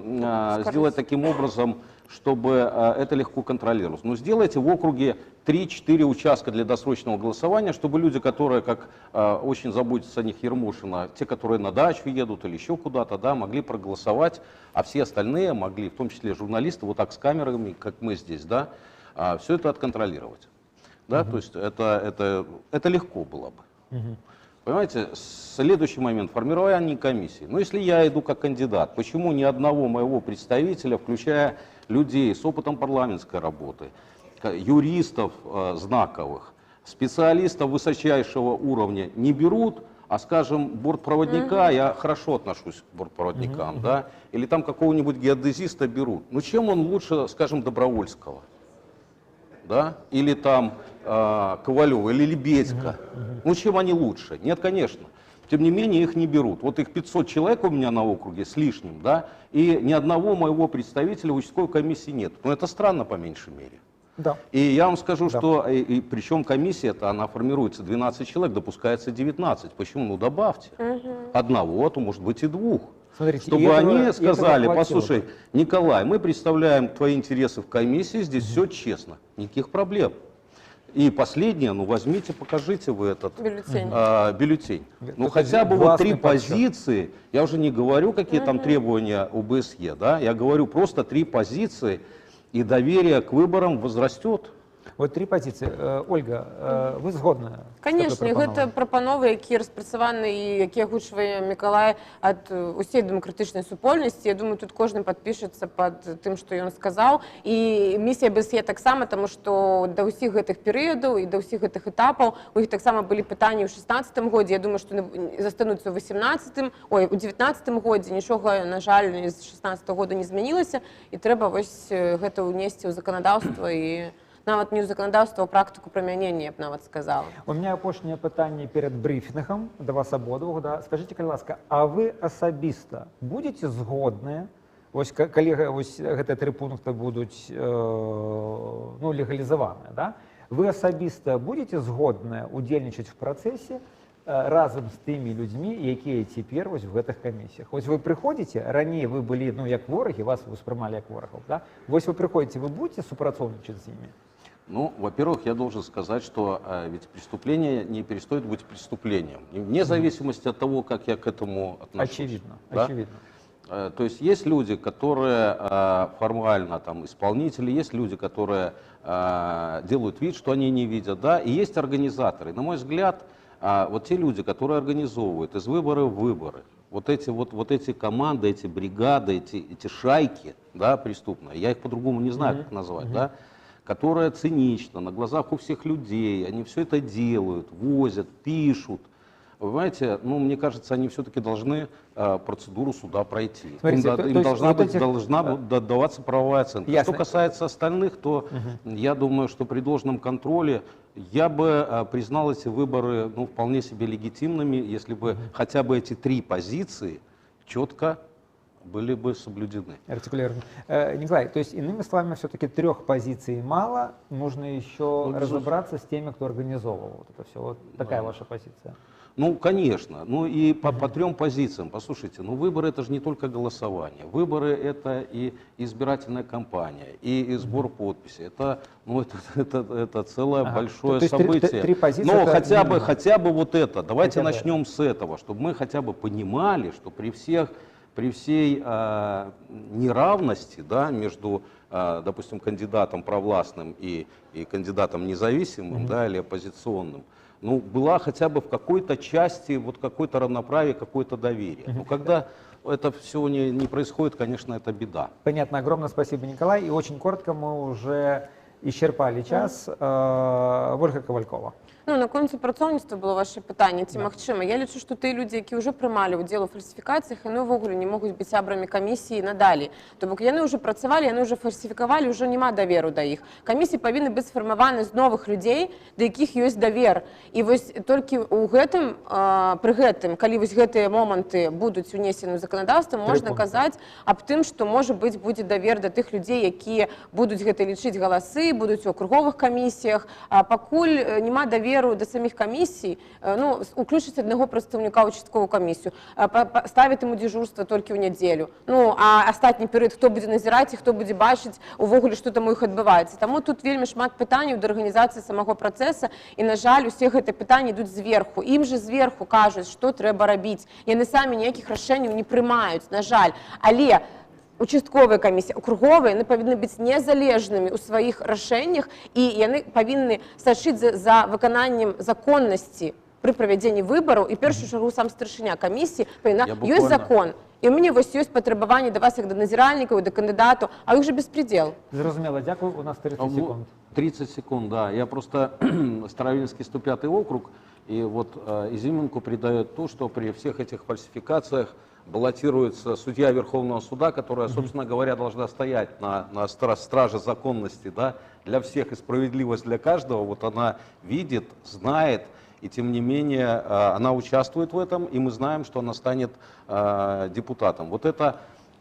Speaker 18: сделать таким образом, чтобы это легко контролировалось. Но сделайте в округе 3-4 участка для досрочного голосования, чтобы люди, которые, как очень заботятся о них Ермошина, те, которые на дачу едут или еще куда-то, да, могли проголосовать, а все остальные могли, в том числе журналисты, вот так с камерами, как мы здесь, да, все это отконтролировать. Да, то есть это легко было бы. Понимаете, следующий момент, формирование комиссии. Ну, если я иду как кандидат, почему ни одного моего представителя, включая людей с опытом парламентской работы, юристов знаковых, специалистов высочайшего уровня не берут, а, скажем, бортпроводника, я хорошо отношусь к бортпроводникам, да, или там какого-нибудь геодезиста берут. Ну, чем он лучше, скажем, Добровольского? Да? Или там Ковалева, или Лебедько. Ну, чем они лучше? Нет, конечно. Тем не менее, их не берут. Вот их 500 человек у меня на округе с лишним, да, и ни одного моего представителя в участковой комиссии нет. Ну, это странно, по меньшей мере. И я вам скажу, что, и причем комиссия-то, она формируется 12 человек, допускается 19. Почему? Ну, добавьте. Одного, а то, может быть, и двух.
Speaker 1: Смотрите,
Speaker 18: чтобы
Speaker 1: и этого,
Speaker 18: они
Speaker 1: и этого
Speaker 18: сказали,
Speaker 1: хватило
Speaker 18: послушай,
Speaker 1: бы.
Speaker 18: Николай, мы представляем твои интересы в комиссии, здесь все честно, никаких проблем. И последнее, ну возьмите, покажите вы этот
Speaker 19: бюллетень.
Speaker 18: Бюллетень. Ну
Speaker 1: Это
Speaker 18: хотя бы вот
Speaker 1: гласный
Speaker 18: три
Speaker 1: подсчет.
Speaker 18: позиции, я уже не говорю, какие там требования ОБСЕ, да, я говорю просто три позиции, и доверие к выборам возрастет.
Speaker 1: Вот три позиции. Ольга, вы згодны з
Speaker 19: Конечно,
Speaker 1: такой прапановай?
Speaker 19: гэта прапановы, якія распрацаваны і якія агучвае Мікалай ад усей дэмакратычнай супольнасці. Я думаю, тут кожны падпішацца пад тым, што ён сказаў. І місія АБСЕ таксама, таму што да ўсіх гэтых перыядаў і да ўсіх гэтых этапаў у іх таксама былі пытанні ў 16-м годзе. Я думаю, што застануцца ў 18-м, ой, у 19-м годзе. Нічога, на жаль, з 16-го года не змянілася, і трэба вось гэта ўнесці ў заканадаўства і нават не ў заканадаўства, а ў практыку прымянення, я б нават сказала.
Speaker 1: У меня апошняе пытанне перад брыфінгам да вас абодвух. Да. Скажыце, калі ласка, а вы асабіста будзеце згодныя, вось, калі вось гэтыя тры пункты будуць легалізаваныя, да? Вы асабіста будзеце згодныя удзельнічаць в працэсе разам з тымі людзьмі, якія цяпер вось в гэтых камісіях? Вось вы прыходзіце, раней вы былі, як ворагі, вас успрымалі як ворагаў, да? Вось вы прыходзіце, вы будзеце супрацоўнічаць з імі?
Speaker 18: Ну, во-первых, я должен сказать, что ведь преступление не перестает быть преступлением, вне зависимости от того, как я к этому отношусь.
Speaker 1: Очевидно,
Speaker 18: да?
Speaker 1: Очевидно.
Speaker 18: То есть есть люди, которые формально там исполнители, есть люди, которые делают вид, что они не видят, да, и есть организаторы. На мой взгляд, вот те люди, которые организовывают из выборов в выборы, вот эти команды, эти бригады, эти шайки, да, преступные, я их по-другому не знаю, как назвать, да, которые цинично, на глазах у всех людей, они все это делают, возят, пишут. Вы понимаете, ну, мне кажется, они все-таки должны процедуру суда пройти.
Speaker 1: Смотрите,
Speaker 18: им должна, вот должна даваться правовая оценка.
Speaker 1: Ясно.
Speaker 18: Что касается остальных, то я думаю, что при должном контроле я бы признал эти выборы, ну, вполне себе легитимными, если бы хотя бы эти три позиции четко были бы соблюдены.
Speaker 1: Артикулированы. Николай, то есть, иными словами, все-таки трех позиций мало, нужно еще разобраться с теми, кто организовывал вот это все. Вот такая ваша позиция.
Speaker 18: Ну, конечно. Ну и по трем позициям. Послушайте, ну выборы — это же не только голосование. Выборы — это и избирательная кампания, и сбор подписей. Это, ну, это целое большое
Speaker 1: то есть
Speaker 18: событие.
Speaker 1: Три позиции.
Speaker 18: Но хотя бы вот это. Давайте начнем с этого, чтобы мы хотя бы понимали, что при всей неравности, да, между, допустим, кандидатом провластным и кандидатом независимым, да, или оппозиционным, ну, была хотя бы в какой-то части вот какое-то равноправие, какое-то доверие. Но когда это все не происходит, конечно, это беда.
Speaker 1: Понятно. Огромное спасибо, Николай. И очень коротко, мы уже исчерпали час. Ольга Ковалькова.
Speaker 19: Ну, наконт супрацоўніцтва было ваше пытанне, ці магчыма. Я лічу, што тыя людзі, якія ўжо прымалі ўдзел у фальсіфікацыях, яны ўвогуле не могуць быць сябрамі камісіі надалей. То бок яны ўжо працавалі, яны ўжо фальсіфікавалі, ўжо няма даверу да іх. Камісіі павінны быць сфармаваны з новых людзей, да якіх ёсць давер. І вось толькі ў гэтым, пры гэтым, калі вось гэтыя моманты будуць унесены ў заканадаўства, можна казаць аб тым, што, можа быць, будзе давер да тых людзей, якія будуць гэта лічыць галасы, будуць у акруговых камісіях. А пакуль няма даверу да саміх камісій, ну, уключыць аднаго прадстаўніка ў участковую камісію, ставіць яму дзяжурства толькі ў нядзелю. Ну, а астатні перыяд хто будзе назіраць і хто будзе бачыць увогуле, што там у іх адбываецца. Таму тут вельмі шмат пытанняў да арганізацыі самога працэса, і, на жаль, усе гэтыя пытанні ідуць зверху. Ім жа зверху кажуць, што трэба рабіць. Яны самі ніякіх рашэнняў не прымаюць, на жаль. Але участковыя камісіі, округовыя, яны павінны быць незалежнымі ў сваіх рашэннях, і яны павінны сачыць за выкананнем законнасці пры правядзенні выбараў, і першую чаргу сам старшыня камісіі павінна... Ёсць закон, і ў мяне вось ёсць патрабаванне да вас, як да назіральнікаў, да кандыдатаў, а іх жа беспредел.
Speaker 1: Зразумела, дзякую, у нас 30 секунд.
Speaker 18: 30 секунд, да. Я просто Старовинский 105 округ, и вот изюминку придает то, что при всех этих фальсификациях баллотируется судья Верховного суда, которая, собственно говоря, должна стоять на страже законности, да, для всех и справедливость для каждого. Вот она видит, знает, и тем не менее она участвует в этом, и мы знаем, что она станет депутатом. Вот это,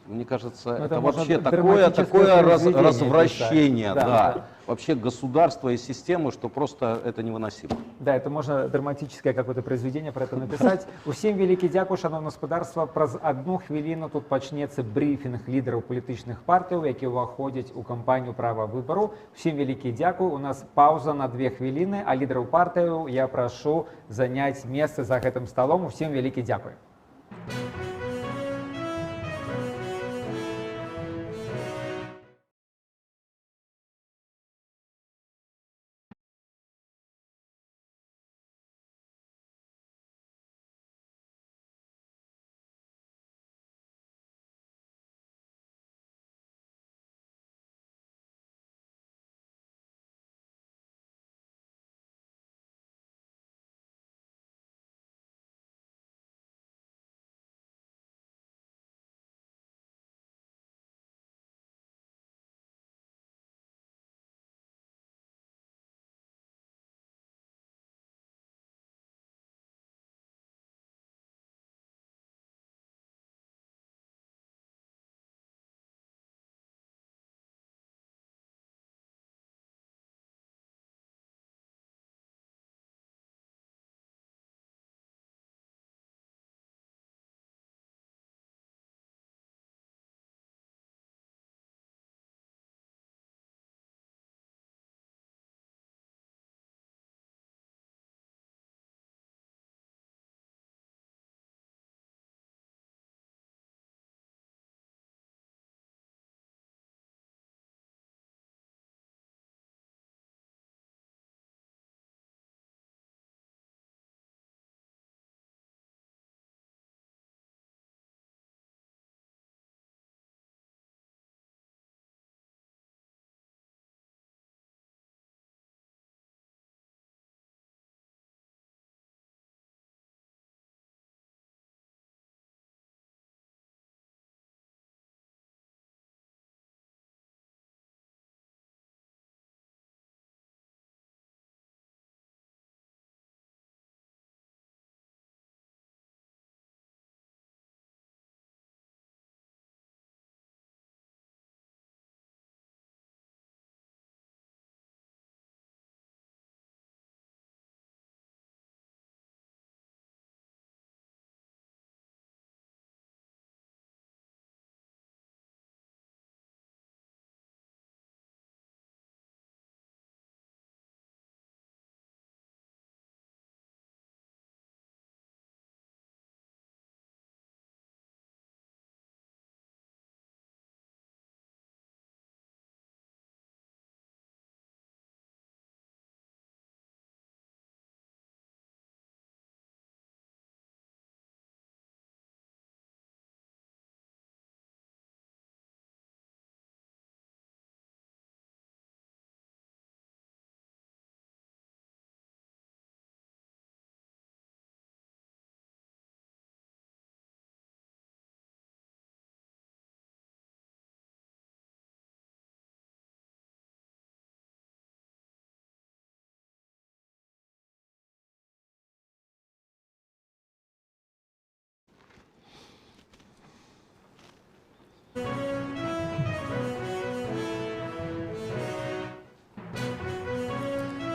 Speaker 18: мне кажется, это вообще такое развращение, да. Вообще государства и системы, что просто это невыносимо.
Speaker 1: Да, это можно драматическое какое-то произведение про это написать. Усім вялікі дзякуй, шаноўнае спадарства. Праз одну хвіліну тут пачнецца брыфінг лідараў палітычных партыяў, якія ўваходзяць у кампанію «Права выбару». Усім вялікі дзякуй. У нас пауза на 2 хвіліны, а лідараў партыяў я прашу заняць месца за гэтым сталом. Усім вялікі дзякуй.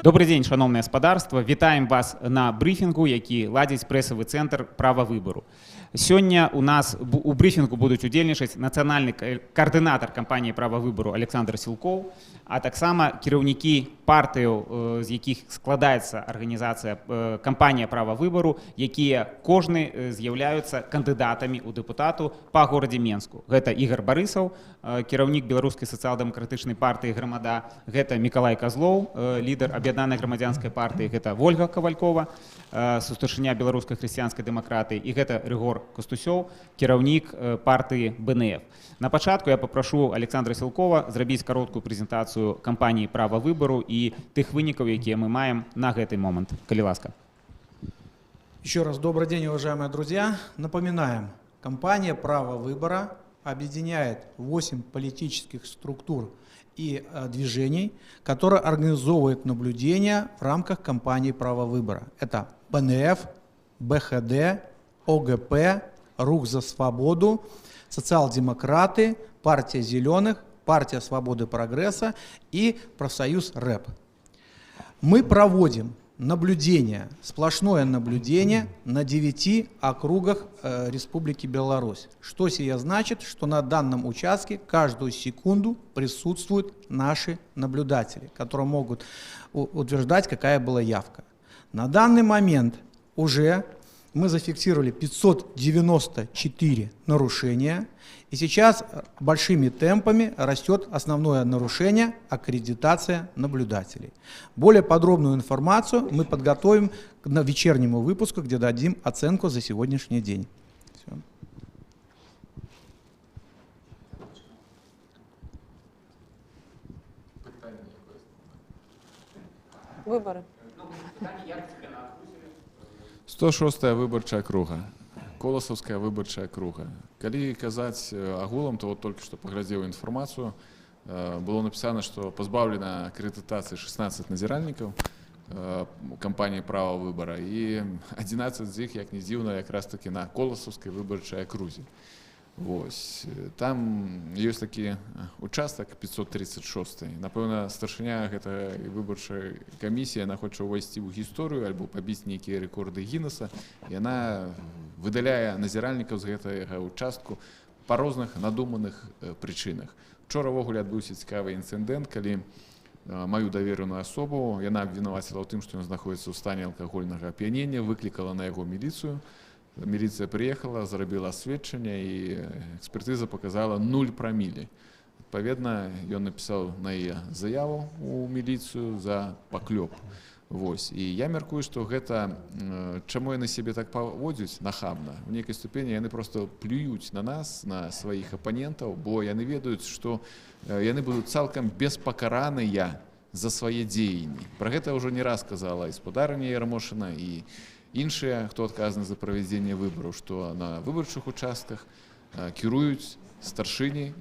Speaker 3: Добры дзень, шаноўнае спадарства. Вітаем вас на брыфінгу, які ладзіць прэсавы цэнтр «Права выбару». Сёння у нас у брыфінгу будуць удзельнічаць нацыянальны каардынатар кампаніі «Права выбару» Аляксандр Сілкоў, а таксама кіраўнікі партыяў, з якіх складаецца арганізацыя кампанія «Права выбару», якія кожны з'яўляюцца кандыдатамі ў дэпутату па горадзе Менску. Гэта Ігар Барысаў, кіраўнік Беларускай сацыял-дэмакратычнай партыі «Грамада», гэта Мікалай Казлоў, лідар Аб'яднанай грамадзянскай партыі, гэта Вольга Кавалькова, сустаршыня Беларускай хрысціянскай дэмакратыі, і гэта Рыгор Кастусёў, кіраўнік партыі БНФ. На пачатку я папрашу Аляксандра Сілкова зрабіць кароткую прэзентацыю кампаніі «Права выбару» і тых вынікаў, якія мы маем на гэты момант. Калі ласка.
Speaker 2: Еще раз добрый день, уважаемые друзья. Напоминаем, кампания «Право выбора» объединяет 8 политических структур и движений, которые организовывают наблюдение в рамках кампании «Право выбора». Это БНФ, БХД, ОГП, Рух за свободу, Социал-демократы, Партия зеленых, Партия свободы и прогресса и профсоюз РЭП. Мы проводим наблюдение, сплошное наблюдение на 9 округах Республики Беларусь. Что сие значит? Что на данном участке каждую секунду присутствуют наши наблюдатели, которые могут утверждать, какая была явка. На данный момент уже мы зафиксировали 594 нарушения, и сейчас большими темпами растет основное нарушение – аккредитация наблюдателей. Более подробную информацию мы подготовим к вечернему выпуску, где дадим оценку за сегодняшний день. Всё.
Speaker 19: Выборы.
Speaker 9: 106 выбарчая акруга, Коласаўская выбарчая акруга. Калі казаць агулам, то вот только что паглядзеў інфармацыю, было напісана, што пазбаўлена акрэдытацыі 16 назіральнікаў кампаніі «Права выбара», і 11 з іх, як ні дзіўна, якраз такі на Коласаўскай выбарчай акрузе. Вось. Там ёсць такі участак 536. Напэўна, старшыня гэтай выбарчай камісіі, яна хоча ўвайсці ў гісторыю альбо пабіць нейкія рэкорды Гіннеса. Яна выдаляе назіральнікаў з гэтага участку па розных надуманых прычынах. Учора ўвогуле адбыўся цікавы інцыдэнт, калі маю давераную асобу яна абвінаваціла ў тым, што ён знаходзіцца ў стане алкагольнага ап'янення, выклікала на яго міліцыю. Міліцыя прыехала, зрабіла асведчанне, і экспертыза показала 0 прамілі. Адпаведна, ён напісаў на яе заяву ў міліцыю за паклёп. Вось. І я мяркую, што гэта, чаму яны сябе так паводзяць нахабна, у нейкай ступені яны просто плююць на нас, на сваіх апанентаў, бо яны ведаюць, што яны будуць цалкам беспакараныя за свае дзеянні. Пра гэта ўжо не раз казала і спадарыня Ярмошына, і іншыя, хто адказны за правядзенне выбараў, што на выбарчых участках кіруюць старшыні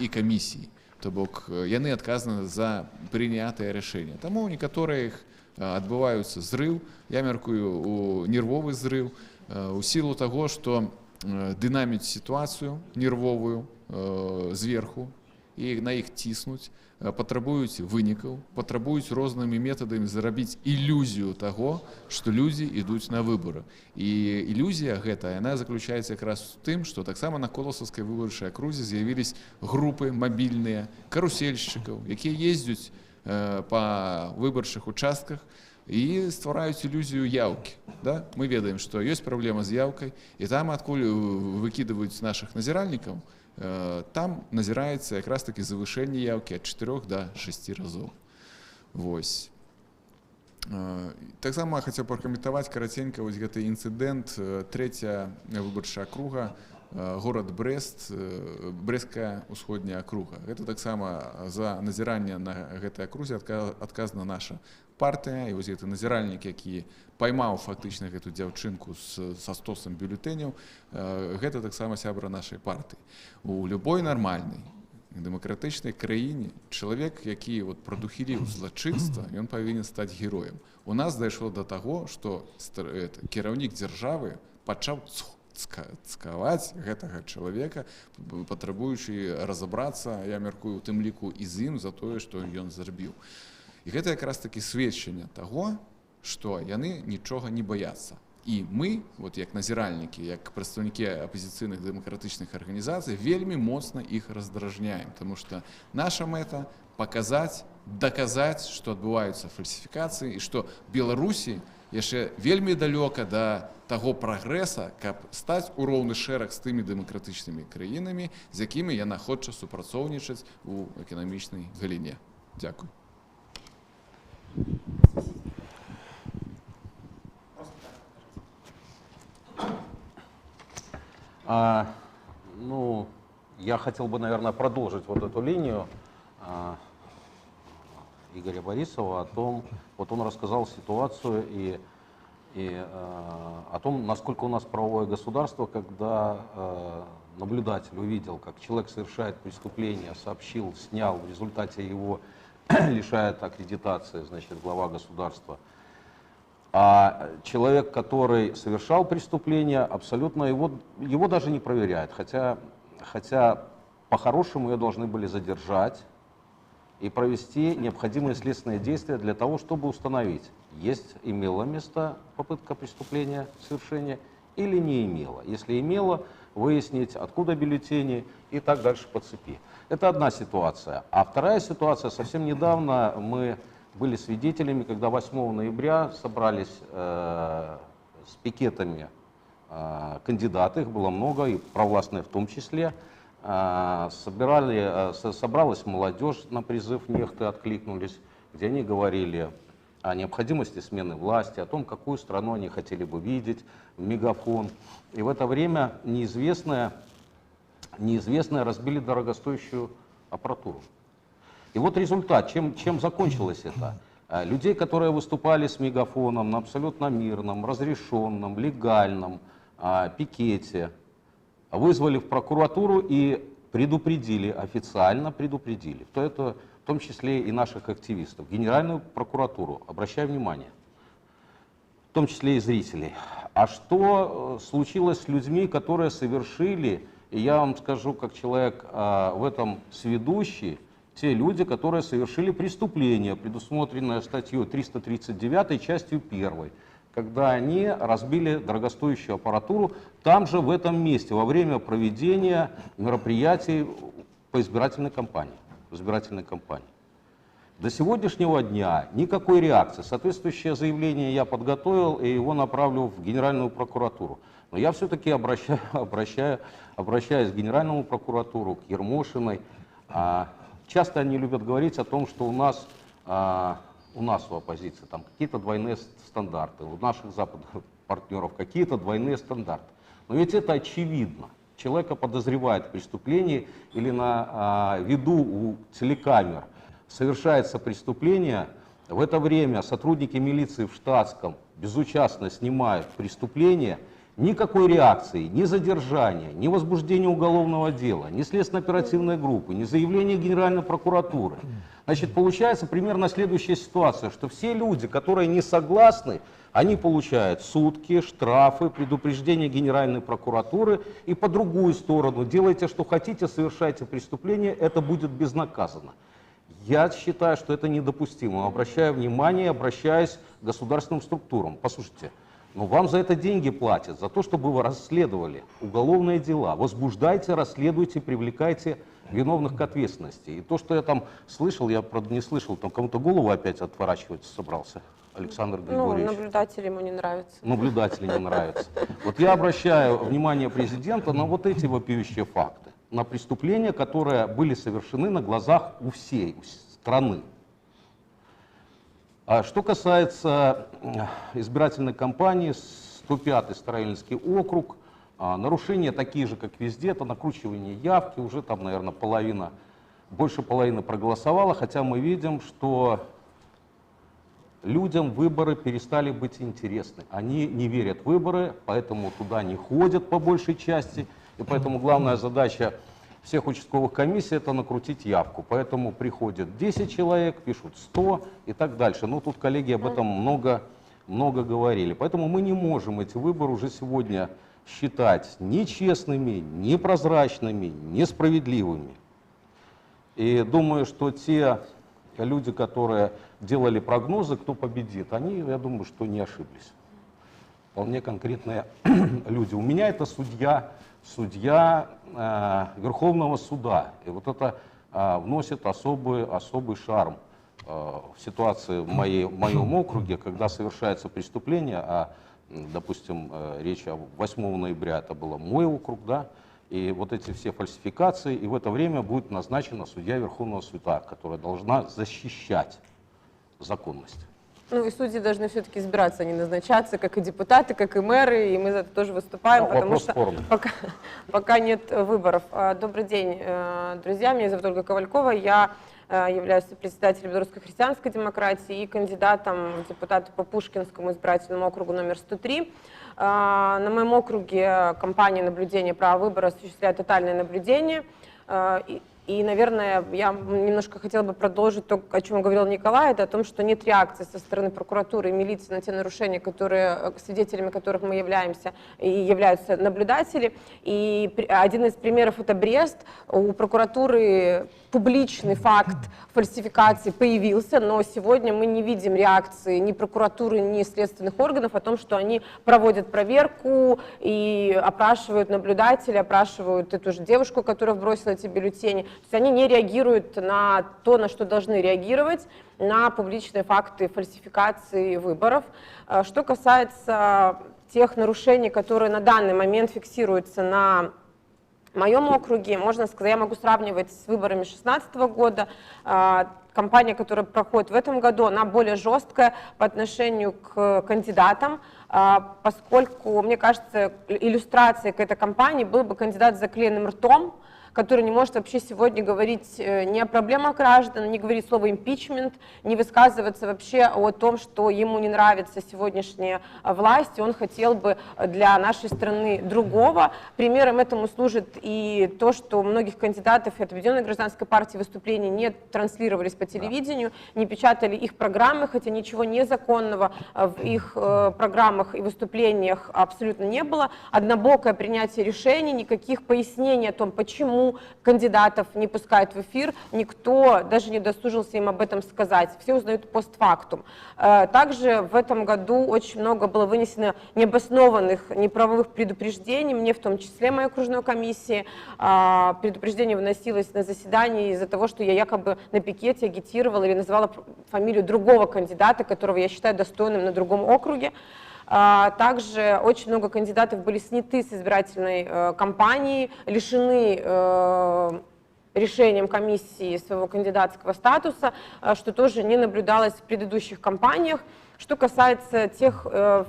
Speaker 9: і камісіі. То бок яны адказны за прынятае рашэнне. Таму ў некаторых адбываюцца зрыў, я мяркую, у нервовы зрыў, у сілу таго, што дынаміць сітуацыю нервовую зверху і на іх ціснуць, патрабуюць вынікаў, патрабуюць рознымі метадамі зрабіць ілюзію таго, што людзі ідуць на выбары. І ілюзія гэта, яна заключаецца якраз у тым, што таксама на Коласаўскай выбарчай акрузе з'явілись групы мабільныя карусельшчыкаў, якія ездзяць па выбарчых участках і ствараюць ілюзію яўкі. Да? Мы ведаем, што ёсць праблема з яўкай, і там, адкуль выкідваюць нашых назіральнікаў, там назіраецца якраз такі завышэнне яўкі ад 4 до 6 разоў. Вось. Таксама хацеў пракаментаваць караценька вось гэты інцыдэнт. Трэцяя выбарчая акруга, горад Брэст, Брэсцкая ўсходняя акруга. Гэта таксама за назіранне на гэтай акрузе адказна наша партыя. І вось гэты назіральнік, які паймаў фактычна гэту дзяўчынку са стосам бюлетэняў, гэта таксама сябра нашай партыі. У любой нармальнай дэмакратычнай краіне чалавек, які вот прадухіліў злачынства, ён павінен стаць героем. У нас дайшло да таго, што кіраўнік дзяржавы пачаў цкаваць гэтага чалавека, патрабуючы разабрацца, я мяркую, у тым ліку і з ім за тое, што ён зрабіў. І гэта якраз такі сведчанне таго, што яны нічога не баяцца. І мы, вот як назіральнікі, як прадстаўнікі апазіцыйных дэмакратычных арганізацый, вельмі моцна іх раздражняем, таму што наша мэта паказаць, даказаць, што адбываюцца фальсіфікацыі і што Беларусі яшчэ вельмі далёка да таго прагрэса, каб стаць у роўны шэраг з тымі дэмакратычнымі краінамі, з якімі яна хоча супрацоўнічаць у эканамічнай галіне. Дзякуй.
Speaker 18: Ну, я хотел бы, наверное, продолжить вот эту линию Игоря Борисова о том, вот он рассказал ситуацию и о том, насколько у нас правовое государство, когда наблюдатель увидел, как человек совершает преступление, сообщил, снял, в результате его лишает аккредитации, значит, глава государства. А человек, который совершал преступление, абсолютно его даже не проверяют, хотя по-хорошему ее должны были задержать и провести необходимые следственные действия для того, чтобы установить, есть, имела место попытка преступления, совершения или не имела. Если имела, выяснить, откуда бюллетени и так дальше по цепи. Это одна ситуация. А вторая ситуация, совсем недавно мы были свидетелями, когда 8 ноября собрались с пикетами кандидаты, их было много, и провластные в том числе. Собралась молодежь на призыв Нехты, откликнулись, где они говорили о необходимости смены власти, о том, какую страну они хотели бы видеть, в мегафон. И в это время неизвестные разбили дорогостоящую аппаратуру. И вот результат, чем закончилось это? Людей, которые выступали с мегафоном на абсолютно мирном, разрешенном, легальном пикете, вызвали в прокуратуру и предупредили, официально предупредили, в том числе и наших активистов, Генеральную прокуратуру, обращаю внимание, в том числе и зрителей. А что случилось с людьми, которые совершили, и я вам скажу, как человек в этом сведущий, те люди, которые совершили преступление, предусмотренное статьей 339, частью 1, когда они разбили дорогостоящую аппаратуру там же, в этом месте, во время проведения мероприятий по избирательной кампании. До сегодняшнего дня никакой реакции. Соответствующее заявление я подготовил и его направлю в Генеральную прокуратуру. Но я все-таки обращаюсь к Генеральному прокуратуру, к Ермошиной. Часто они любят говорить о том, что у нас у оппозиции там какие-то двойные стандарты, у наших западных партнеров какие-то двойные стандарты. Но ведь это очевидно. Человека подозревают в преступлении или на виду у телекамер совершается преступление, в это время сотрудники милиции в штатском безучастно снимают преступление, никакой реакции, ни задержания, ни возбуждения уголовного дела, ни следственно-оперативной группы, ни заявления Генеральной прокуратуры. Значит, получается примерно следующая ситуация, что все люди, которые не согласны, они получают сутки, штрафы, предупреждение Генеральной прокуратуры и по другую сторону делайте, что хотите, совершайте преступление, это будет безнаказанно. Я считаю, что это недопустимо. Обращаю внимание, обращаюсь к государственным структурам. Послушайте, но вам за это деньги платят, за то, чтобы вы расследовали уголовные дела. Возбуждайте, расследуйте, привлекайте виновных к ответственности. И то, что я там слышал, я, правда, не слышал, там кому-то голову опять отворачивать собрался Александр Григорьевич.
Speaker 19: Ну, наблюдатели ему не нравятся.
Speaker 18: Наблюдатели не нравятся. Вот я обращаю внимание президента на вот эти вопиющие факты, на преступления, которые были совершены на глазах у всей страны. А что касается избирательной кампании, 105-й Староильинский округ, нарушения такие же, как везде, это накручивание явки, уже там, наверное, половина, больше половины проголосовала, хотя мы видим, что людям выборы перестали быть интересны. Они не верят в выборы, поэтому туда не ходят по большей части, и поэтому главная задача всех участковых комиссий — это накрутить явку. Поэтому приходят 10 человек, пишут 100 и так дальше. Но тут коллеги об этом много, много говорили. Поэтому мы не можем эти выборы уже сегодня считать ни честными, ни прозрачными, ни справедливыми. И думаю, что те Люди, которые делали прогнозы, кто победит, они, я думаю, что не ошиблись. Вполне конкретные люди. У меня это судья Верховного суда. И вот это вносит особый шарм в ситуации в моем округе, когда совершается преступление, допустим, речь о 8 ноября, это было мой округ, да, и вот эти все фальсификации, и в это время будет назначена судья Верховного суда, которая должна защищать законность.
Speaker 19: Ну и судьи должны все-таки избираться, а не назначаться, как и депутаты, как и мэры, и мы за это тоже выступаем, потому что пока нет выборов. Добрый день, друзья, меня зовут Ольга Ковалькова, я являюсь председателем Белорусской христианской демократии и кандидатом в депутаты по Пушкинскому избирательному округу номер 103. На моем округе компания наблюдения «Право выбора» осуществляет тотальное наблюдение. И, наверное, я немножко хотела бы продолжить то, о чем говорил Николай, это о том, что нет реакции со стороны прокуратуры и милиции на те нарушения, которые, свидетелями которых мы являемся и являются наблюдатели. И один из примеров — это Брест. У прокуратуры публичный факт фальсификации появился, но сегодня мы не видим реакции ни прокуратуры, ни следственных органов о том, что они проводят проверку и опрашивают наблюдателя, опрашивают эту же девушку, которая бросила эти бюллетени. То есть они не реагируют на то, на что должны реагировать, на публичные факты фальсификации выборов. Что касается тех нарушений, которые на данный момент фиксируются на моем округе, можно сказать, я могу сравнивать с выборами 2016 года. Кампания, которая проходит в этом году, она более жесткая по отношению к кандидатам, поскольку, мне кажется, иллюстрацией к этой кампании был бы кандидат с заклеенным ртом, который не может вообще сегодня говорить ни о проблемах граждан, не говорить слово импичмент, не высказываться вообще о том, что ему не нравится сегодняшняя власть, и он хотел бы для нашей страны другого. Примером этому служит и то, что многих кандидатов от Объединенной гражданской партии выступлений не транслировались по телевидению, не печатали их программы, хотя ничего незаконного в их программах и выступлениях абсолютно не было. Однобокое принятие решений, никаких пояснений о том, почему кандидатов не пускают в эфир, никто даже не досужился им об этом сказать. Все узнают постфактум. Также в этом году очень много было вынесено необоснованных, неправовых предупреждений, мне в том числе, моей окружной комиссии. Предупреждение выносилось на заседании из-за того, что я якобы на пикете агитировала или назвала фамилию другого кандидата, которого я считаю достойным на другом округе. Также очень много кандидатов были сняты с избирательной кампании, лишены решением комиссии своего кандидатского статуса, что тоже не наблюдалось в предыдущих кампаниях. Что касается тех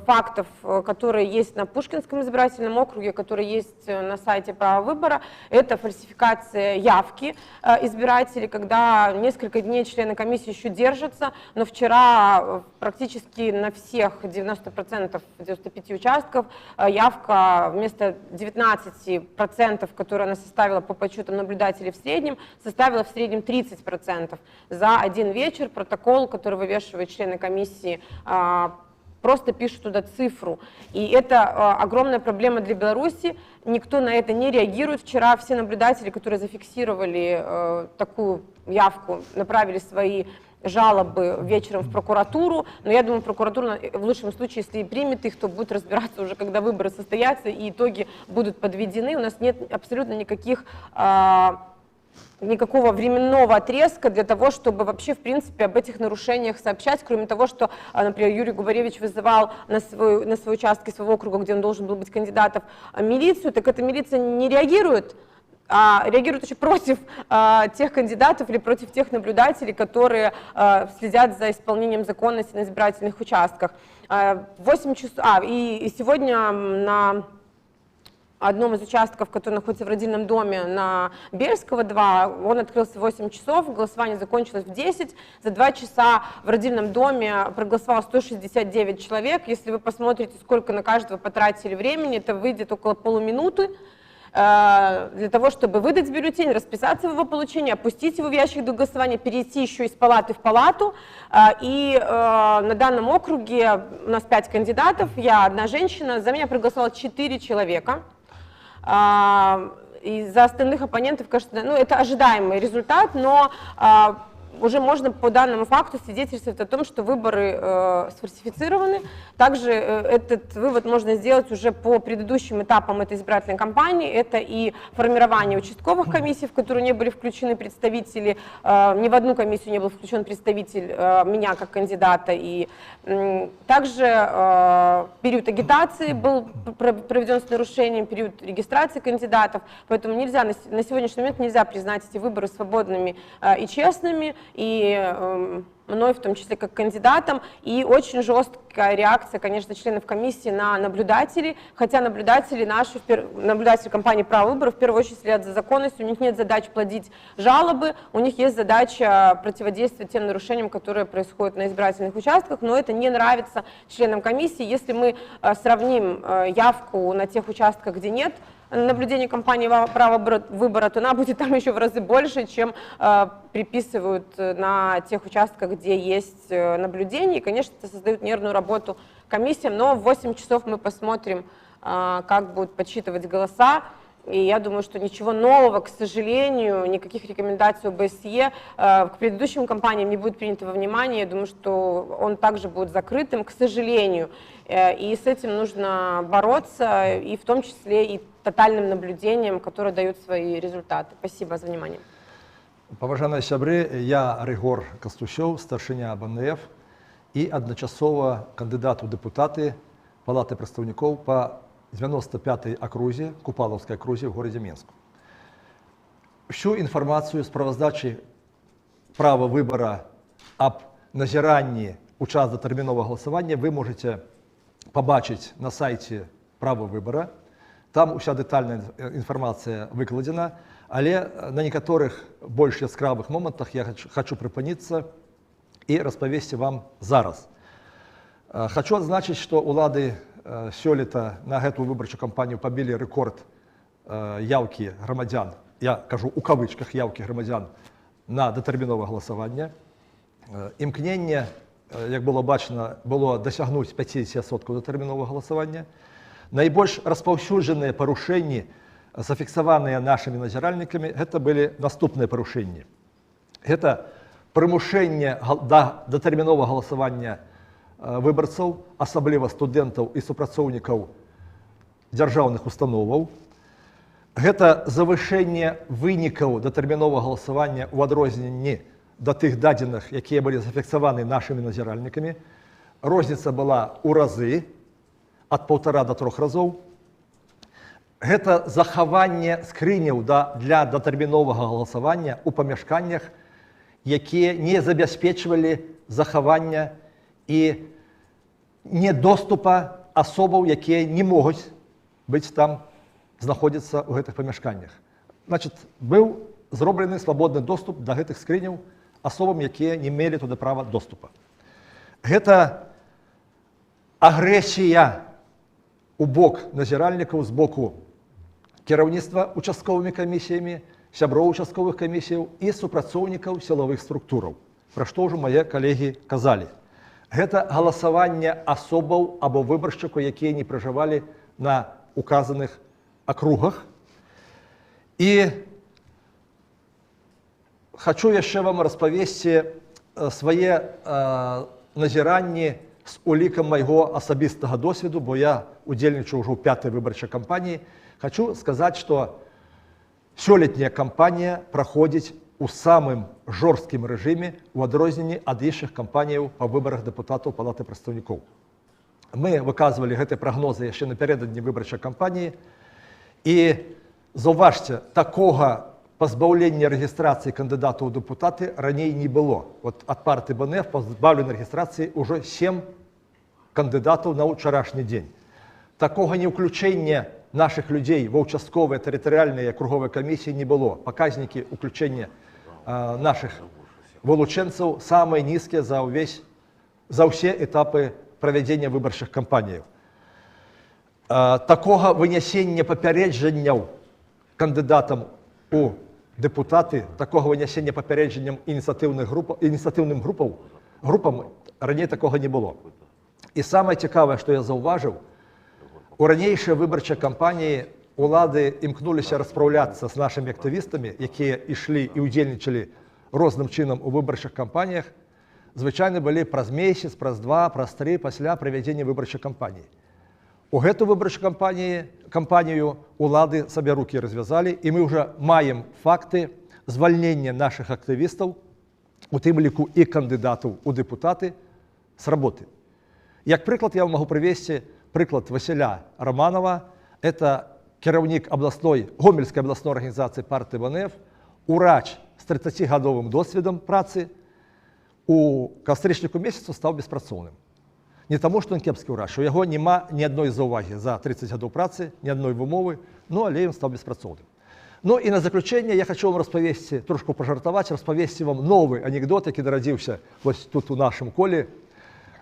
Speaker 19: фактов, которые есть на Пушкинском избирательном округе, которые есть на сайте «Право выбора», это фальсификация явки избирателей, когда несколько дней члены комиссии еще держатся, но вчера практически на всех 90%, 95 участков явка вместо 19%, которые она составила по подсчетам наблюдателей в среднем, составила в среднем 30%. За один вечер протокол, который вывешивают члены комиссии, просто пишут туда цифру. И это огромная проблема для Беларуси. Никто на это не реагирует. Вчера все наблюдатели, которые зафиксировали такую явку, направили свои жалобы вечером в прокуратуру. Но я думаю, прокуратура в лучшем случае, если и примет их, то будет разбираться уже, когда выборы состоятся и итоги будут подведены. У нас нет абсолютно никакого временного отрезка для того, чтобы вообще, в принципе, об этих нарушениях сообщать, кроме того, что, например, Юрий Губаревич вызывал на свой участке своего округа, где он должен был быть кандидатом, милицию, так эта милиция не реагирует, а реагирует еще против тех кандидатов или против тех наблюдателей, которые следят за исполнением законности на избирательных участках. 8 часов, и сегодня на одном из участков, который находится в родильном доме на Бельского 2, он открылся в 8 часов, голосование закончилось в 10. За 2 часа в родильном доме проголосовало 169 человек. Если вы посмотрите, сколько на каждого потратили времени, это выйдет около полуминуты для того, чтобы выдать бюллетень, расписаться в его получении, опустить его в ящик для голосования, перейти еще из палаты в палату. И на данном округе у нас 5 кандидатов, я одна женщина, за меня проголосовало 4 человека. И за остальных оппонентов, конечно, ну, это ожидаемый результат, но Уже можно по данному факту свидетельствовать о том, что выборы сфальсифицированы. Также этот вывод можно сделать уже по предыдущим этапам этой избирательной кампании. Это и формирование участковых комиссий, в которые не были включены представители, ни в одну комиссию не был включен представитель меня как кандидата. И также период агитации был проведен с нарушением, период регистрации кандидатов. Поэтому нельзя, на сегодняшний момент нельзя признать эти выборы свободными и честными, и мной в том числе как кандидатом, и очень жесткая реакция, конечно, членов комиссии на наблюдателей, хотя наблюдатели наши, наблюдатели компании «Право выбора» в первую очередь следят за законностью, у них нет задач плодить жалобы, у них есть задача противодействовать тем нарушениям, которые происходят на избирательных участках, но это не нравится членам комиссии. Если мы сравним явку на тех участках, где нет наблюдение компании «Право выбора», то она будет там еще в разы больше, чем приписывают на тех участках, где есть наблюдение. И, конечно, это создает нервную работу комиссиям, но в 8 часов мы посмотрим, как будут подсчитывать голоса. И я думаю, что ничего нового, к сожалению, никаких рекомендаций ОБСЕ к предыдущим кампаниям не будет принято во внимание. Я думаю, что он также будет закрытым, к сожалению. И с этим нужно бороться, и в том числе и тотальным наблюдением, которое дает свои результаты. Спасибо за внимание.
Speaker 20: Паважаныя сябры, я Рыгор Кастусёў, старшыня БНФ і адначасова кандыдат у дэпутаты Палаты прадстаўнікоў па 95-й акрузе, Купалаўскай акрузе ў горадзе Менску. Всю інфармацыю справаздачы права выбара аб назіранні ў час датэрміновага галасавання вы можаце пабачыць на сайце права выбара. Там уся дэтальная інфармацыя выкладзена, але на некаторых больш яскравых момантах я хачу прыпыніцца і распавесці вам зараз. Хачу адзначыць, што ўлады сёлета на гэтую выбарчую кампанію пабілі рэкорд яўкі грамадзян, я кажу у кавычках яўкі грамадзян, на датэрміновае галасаванне. Імкненне, як было бачна, было дасягнуць 50% датэрміновага галасавання. Найбольш распаўсюджаныя парушэнні, зафіксаваныя нашымі назіральнікамі, гэта былі наступныя парушэнні. Гэта прымушэнне да датэрміновага галасавання выбарцаў, асабліва студэнтаў і супрацоўнікаў дзяржаўных установаў. Гэта завышэнне вынікаў датэрміновага галасавання ў адрозненні да тых дадзеных, якія былі зафіксаваны нашымі назіральнікамі. Розніца была ў разы, ад 1,5 до 3 разоў. Гэта захаванне скрыняў для датэрміновага галасавання ў памяшканнях, якія не забяспечвалі захавання і недоступа асобаў, якія не могуць быць там, знаходзіцца ў гэтых памяшканнях. Значит, быў зроблены свабодны доступ да гэтых скрыняў асобам, якія не мелі туды права доступа. Гэта агрэсія у бок назіральнікаў з боку кіраўніцтва участковымі камісіямі, сяброў участковых камісіяў і супрацоўнікаў сілавых структураў, пра што ўжо мае калегі казалі. Гэта галасаванне асобаў або выбаршчыкаў, якія не пражывалі на указаных акругах. І хачу яшчэ вам распавесці свае назіранні з улікам майго асабістага досведу, бо я удзельнічаю ўжо ў 5-й выбарчай кампаніі. Хачу сказаць, што сёлетняя кампанія праходзіць у самым жорсткім рэжыме ў адрозненні ад іншых кампаніяў па выбарах дэпутатаў Палаты прадстаўнікоў. Мы выказвалі гэтыя прагнозы яшчэ напярэдадні выбарчай кампаніі. І заўважце, такога пазбаўлення рэгістрацыі кандыдатаў у дэпутаты раней не было. Вот ад партыі БНФ пазбаўлена рэгістрацыі ўжо 7 кандыдатаў на ўчарашні дзень. Такога не ўключэння нашых людзей ва ўчастковыя тэрытарыяльныя акруговыя камісіі не было. Паказнікі ўключэння нашых вылучэнцаў самыя нізкія за ўсе этапы правядзення выбарчых кампаніяў. Такога вынясення папярэджанняў кандыдатам у дэпутаты, такога вынясення папярэджанням ініцыятыўным групам раней такога не было. І самае цікавае, што я заўважыў, у ранейшай выбарчай кампаніі улады імкнуліся распраўляцца з нашымі актывістамі, якія ішлі і ўдзельнічалі розным чынам у выбарчых кампаніях, звычайна былі праз месяц, праз два, праз тры пасля правядзення выбарчай кампаніі. У гэту выбарчую кампанію улады сабе рукі развязалі, і мы ўжо маем факты звальнення нашых актывістаў, у тым ліку і кандыдатаў у дэпутаты, з работы. Як прыклад я вам магу прывесці прыклад Васіля Раманова, это кіраўнік Гомельскай абласной арганізацыі партыі БНФ, урач з 30-гадовым досведам працы, у кастрычніку месяцу стаў беспрацоўным. Не таму, што ён кепскі ўрач, у яго няма ні адной заўвагі за 30 гадоў працы, ні адной вымовы, ну, але ён стаў беспрацоўным. Ну і на заключэнне я хочу вам распавесці, трошку пажартаваць, распавесці вам новы анекдот, які нарадзіўся вось тут у нашым коле,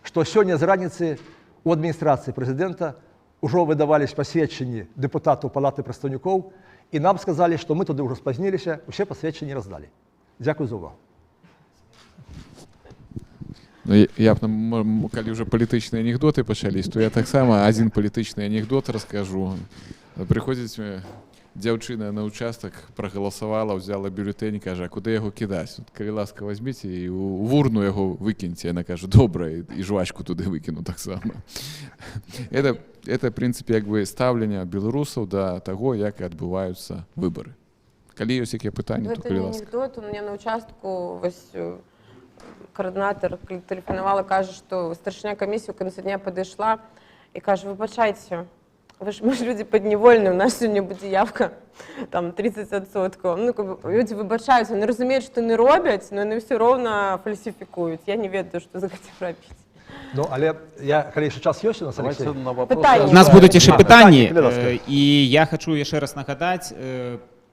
Speaker 20: што сёння з раніцы у адміністрацыі прэзідэнта ўжо выдавались пасведчанні дэпутатаў Палаты прадстаўнікоў, і нам сказалі, што мы туды ўжо спазніліся, усе пасведчанні раздалі. Дзякуй за ўвагу.
Speaker 9: Ну, я б, калі ўжо палітычныя анекдоты пачались, то я таксама адзін палітычны анекдот раскажу. Прыходзіць дзяўчына на участак, прагаласавала, взяла бюлетень, кажа: «А куды яго кідаць?» «От, калі ласка, возьміце і ў вурну яго выкіньце». Яна кажа: «Добра, і жвачку туды выкіну таксама». Это, в принципе, як бы стаўленне беларусаў да таго, як адбываюцца выбары. Калі ёсць якія пытанні, то
Speaker 19: Гэта
Speaker 9: калі
Speaker 19: не
Speaker 9: ласка.
Speaker 19: анекдот, у мяне на участку вось каардынатар тэлефанавала, кажа, што старшыня камісіі ў канцы дня падышла і кажа: «Выбачайце, мы ж людзі падневольныя, у нас сёння будзе явка там 30%». Ну, как бы, людзі выбачаюцца, яны разумеюць, што не робяць, но яны ўсё роўна фальсіфікуюць. Я не ведаю, што з гэтым рабіць.
Speaker 20: Ну, але я, калі яшчэ час ёсць у нас,
Speaker 18: Давайте
Speaker 20: Алексей?
Speaker 18: на вопрос.
Speaker 19: Пытанні.
Speaker 3: У нас будуць яшчэ
Speaker 20: А,
Speaker 3: пытанні,
Speaker 20: калі ласка.
Speaker 3: І я хочу яшчэ раз нагадаць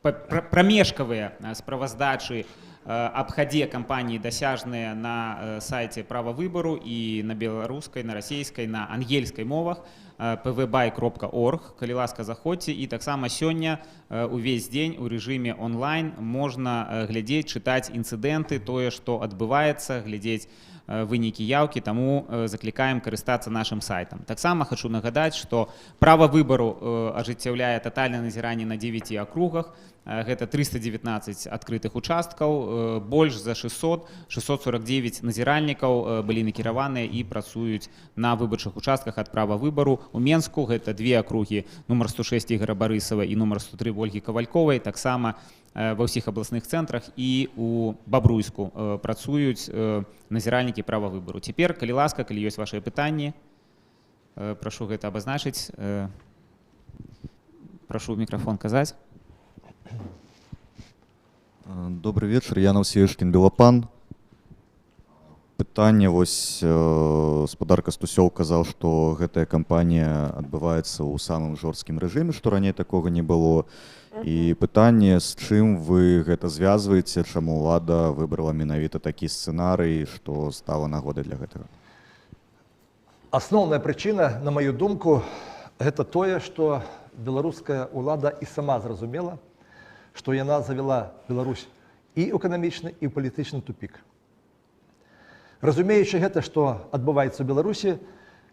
Speaker 3: прамежкавыя справаздачы аб хадзе кампаніі дасяжныя на сайце «Права выбару» і на беларускай, на расійскай, на ангельскай мовах, pvby.org. Калі ласка, заходзьце. І таксама сёння увесь дзень у рэжыме онлайн можна глядзець, чытаць інцыдэнты, тое, што адбываецца, глядзець вынікі яўкі, таму заклікаем карыстацца нашым сайтам. Таксама хочу нагадаць, што «Права выбару» ажыццяўляе татальнае назіранне на 9 акругах. Гэта 319 адкрытых участкаў, больш за 600, 649 назіральнікаў былі накіраваныя і працуюць на выбарчых участках ад «Права выбару». У Менску гэта две акругі: нумар 106 Ігора Барысава і нумар 103 Ольгі Кавальковай. Таксама ва ўсіх абласных цэнтрах і у Бабруйску працуюць назіральнікі «Права выбару». Цяпер, калі ласка, калі ёсць вашыя пытанні, прашу гэта абазначыць. Прашу ў мікрафон казаць.
Speaker 21: Добры вечар, Ян Сеюшкін, Белапан. Пытанне вось, спадар Кастусёў казаў, што гэтая кампанія адбываецца ў самым жорсткім рэжыме, што раней такога не было. І пытанне, з чым вы гэта звязваеце, чаму ўлада выбрала менавіта такі сцэнарый, што стала нагодай для гэтага?
Speaker 20: Асноўная прычына, на маю думку, гэта тое, што беларуская ўлада і сама зразумела, што яна завяла Беларусь і эканамічны, і ў палітычны тупік. Разумеючы гэта, што адбываецца ў Беларусі,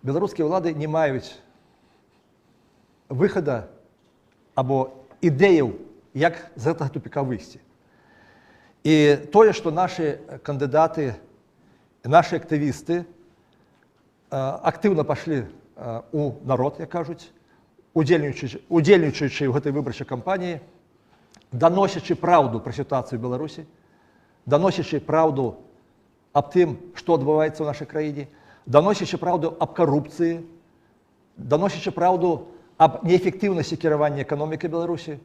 Speaker 20: беларускія ўлады не маюць выхада або ідэяў, як з гэтага тупіка выйсці. І тое, што нашы кандыдаты, нашы актывісты актыўна пашлі у народ, як кажуць, удзельнічаючы ў гэтай выбарчай кампаніі, даносячы праўду пра сітуацыю ў Беларусі, даносячы праўду аб тым, што адбываецца ў нашай краіне, даносячы праўду аб карупцыі, даносячы праўду аб неэфектыўнасці кіравання эканомікай Беларусі.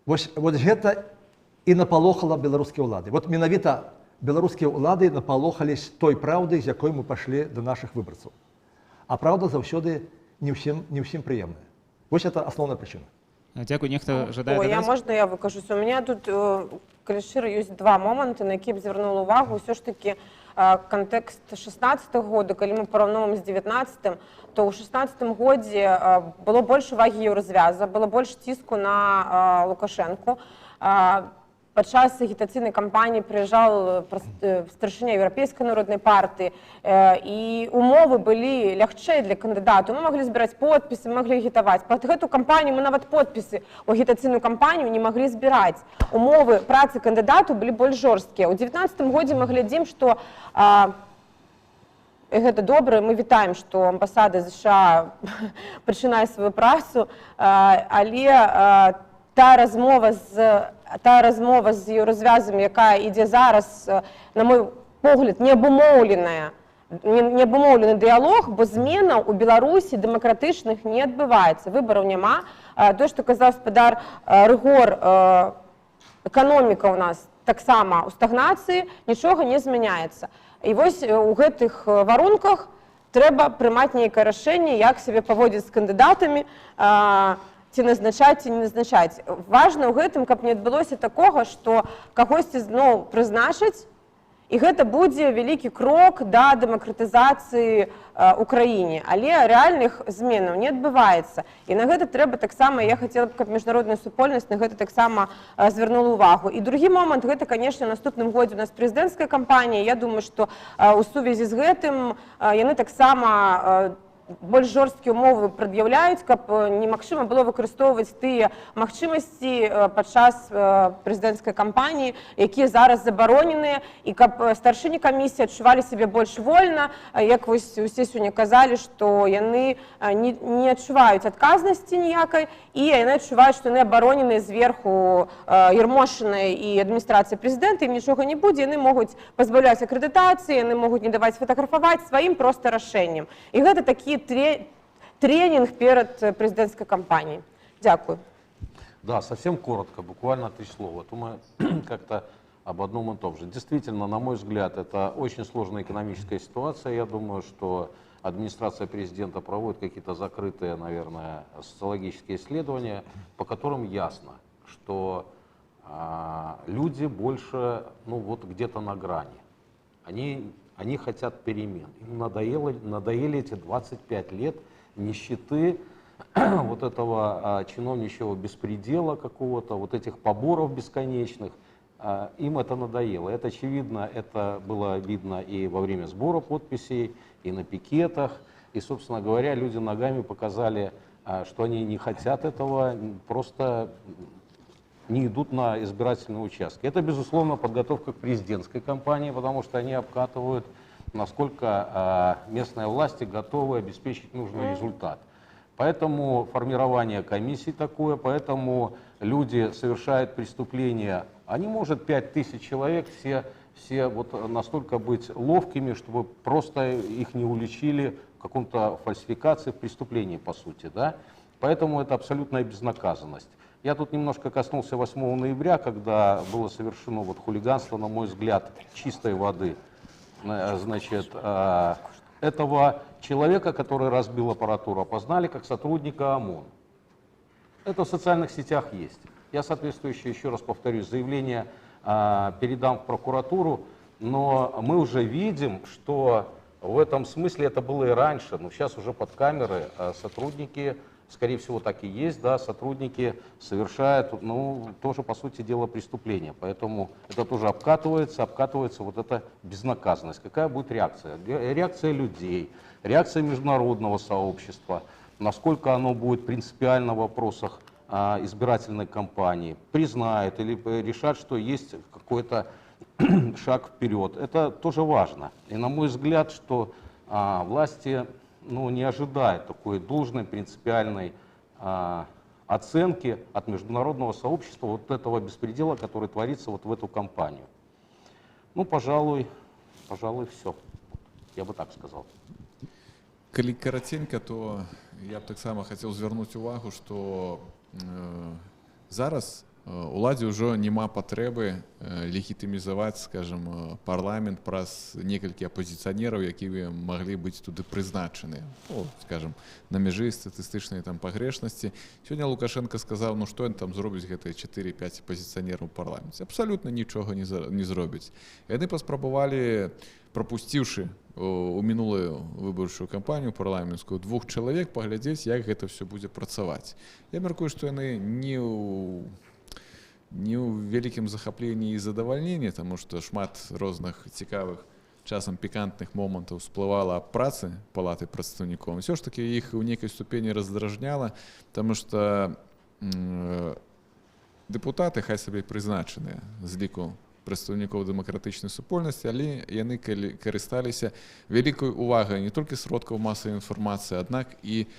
Speaker 20: Вось гэта і напалохала беларускія ўлады. Вот менавіта беларускія ўлады напалохались той праўды, з якой мы пашлі да нашых выбарцаў. А праўда заўсёды не ўсім прыемная. Вось это асноўная прычына.
Speaker 3: Дзякуй, нехта жадае
Speaker 19: Ой, я
Speaker 3: дадаць?
Speaker 19: можна я выкажусь? У меня тут, калі шчыра, ёсць два моманты, на які б звярнула увагу. Ўсё ж такі кантэкст 16 года, калі мы параўноўваем з 19, то ў 16 годзе было больш увагі Еўразвяза, было больш ціску на Лукашэнку. Падчас агітацыйнай кампаніі прыязджаў старшыня Еўрапейскай народнай партыі, і умовы былі лягчэй для кандыдатаў. Мы маглі збіраць подпісы, маглі агітаваць. Пад гэту кампанію мы нават подпісы ў агітацыйную кампанію не маглі збіраць. Умовы працы кандыдату былі больш жорсткія. У 19-м годзе мы глядзім, што гэта добра, мы вітаем, што амбасада ЗША пачынае сваю працу, але та размова з Еўразвязам, якая ідзе зараз, на мой погляд, не абумоўленая, не абумоўлены дыялог, бо зменаў у Беларусі дэмакратычных не адбываецца, выбараў няма. То, што казаў спадар Рыгор, эканоміка ў нас таксама ў стагнацыі, нічога не змяняецца. І вось у гэтых варунках трэба прымаць нейкае рашэнне, як сябе паводзіць з кандыдатамі, ці назначаць, ці не назначаць. Важна ў гэтым, каб не адбылося такога, што кагосьці зноў прызначаць, і гэта будзе вялікі крок да дэмакратызацыі ў краіне. Але рэальных зменаў не адбываецца. І на гэта трэба таксама, я хацела б, каб міжнародная супольнасць на гэта таксама звярнула ўвагу. І другі момант, гэта, конечно, у наступным годзе у нас прэзідэнцкая кампанія. Я думаю, што ў сувязі з гэтым яны таксама больш жорсткія умовы прад'яўляюць, каб немагчыма было выкарыстоўваць тыя магчымасці падчас прэзідэнцкай кампаніі, якія зараз забароненыя, і каб старшыні камісіі адчувалі сябе больш вольна, як вось усе сёння казалі, што яны не адчуваюць адказнасці ніякай, і яны адчуваюць, што яны абароненыя зверху Ермошынай і адміністрацыі прэзідэнта, ім нічога не будзе, яны могуць пазбаўляць акрэдытацыі, яны могуць не даваць фатаграфаваць сваім проста рашэннем. І гэта такі тренінг перад прэзідэнцкай кампаніяй. Дзякую.
Speaker 18: Да, совсем коротко, буквально три слова. То мы как-то об одном и том же. Действительно, на мой взгляд, это очень сложная экономическая ситуация. Я думаю, что администрация президента проводит какие-то закрытые, наверное, социологические исследования, по которым ясно, что люди больше, ну вот где-то на грани. Они хотят перемен. Им надоели эти 25 лет нищеты, вот этого чиновничьего беспредела какого-то, вот этих поборов бесконечных. Им это надоело. Это очевидно, это было видно и во время сбора подписей, и на пикетах. И, собственно говоря, люди ногами показали, что они не хотят этого, просто не идут на избирательные участки. Это, безусловно, подготовка к президентской кампании, потому что они обкатывают, насколько местные власти готовы обеспечить нужный результат. Поэтому формирование комиссий такое, поэтому люди совершают преступления. А не может 5000 человек все вот настолько быть ловкими, чтобы просто их не уличили в каком-то фальсификации, в преступлении, по сути. Да? Поэтому это абсолютная безнаказанность. Я тут немножко коснулся 8 ноября, когда было совершено вот хулиганство, на мой взгляд, чистой воды. Значит, этого человека, который разбил аппаратуру, опознали как сотрудника ОМОН. Это в социальных сетях есть. Я соответствующее, еще раз повторюсь, заявление передам в прокуратуру, но мы уже видим, что в этом смысле это было и раньше, но сейчас уже под камеры сотрудники, скорее всего, так и есть, да, сотрудники совершают, ну, тоже, по сути дела, преступление. Поэтому это тоже обкатывается, обкатывается вот эта безнаказанность. Какая будет реакция? Реакция людей, реакция международного сообщества, насколько оно будет принципиально в вопросах избирательной кампании, признает или решат, что есть какой-то шаг вперед. Это тоже важно. И на мой взгляд, что власти, ну, не ожидают такой должной принципиальной оценки от международного сообщества вот этого беспредела, который творится вот в эту кампанию. Ну, пожалуй, все. Я бы так сказал.
Speaker 9: Калі караценька, то я б таксама хацеў звярнуць увагу, што зараз уладзе ўжо няма патрэбы легітымізаваць, скажем, парламент праз некалькі апазіцыянераў, якія маглі быць туды прызначаны, ну, скажем, на мяжы статыстычнай там пагрэшнасці. Сёння Лукашэнка сказаў, ну што ён там зробіць, гэтыя 4-5 апазіцыянераў у парламенце? Абсалютна нічога не зробіць. Яны паспрабавалі, прапусціўшы у мінулую выбарчую кампанію парламенцкую двух чалавек, паглядзець, як гэта все будзе працаваць. Я мяркую, што яны не ў не ў вялікім захапленні і задавальненні, таму што шмат розных цікавых, часам пікантных момантаў усплывала аб працы палаты прадстаўнікоў. Усё ж такі іх у нейкай ступені раздражняла, таму што дэпутаты, хай сабе прызначаныя з ліку прадстаўнікоў дэмакратычнай супольнасці, але яны карысталіся вялікай увагай не толькі сродкаў масавай інфармацыі, аднак і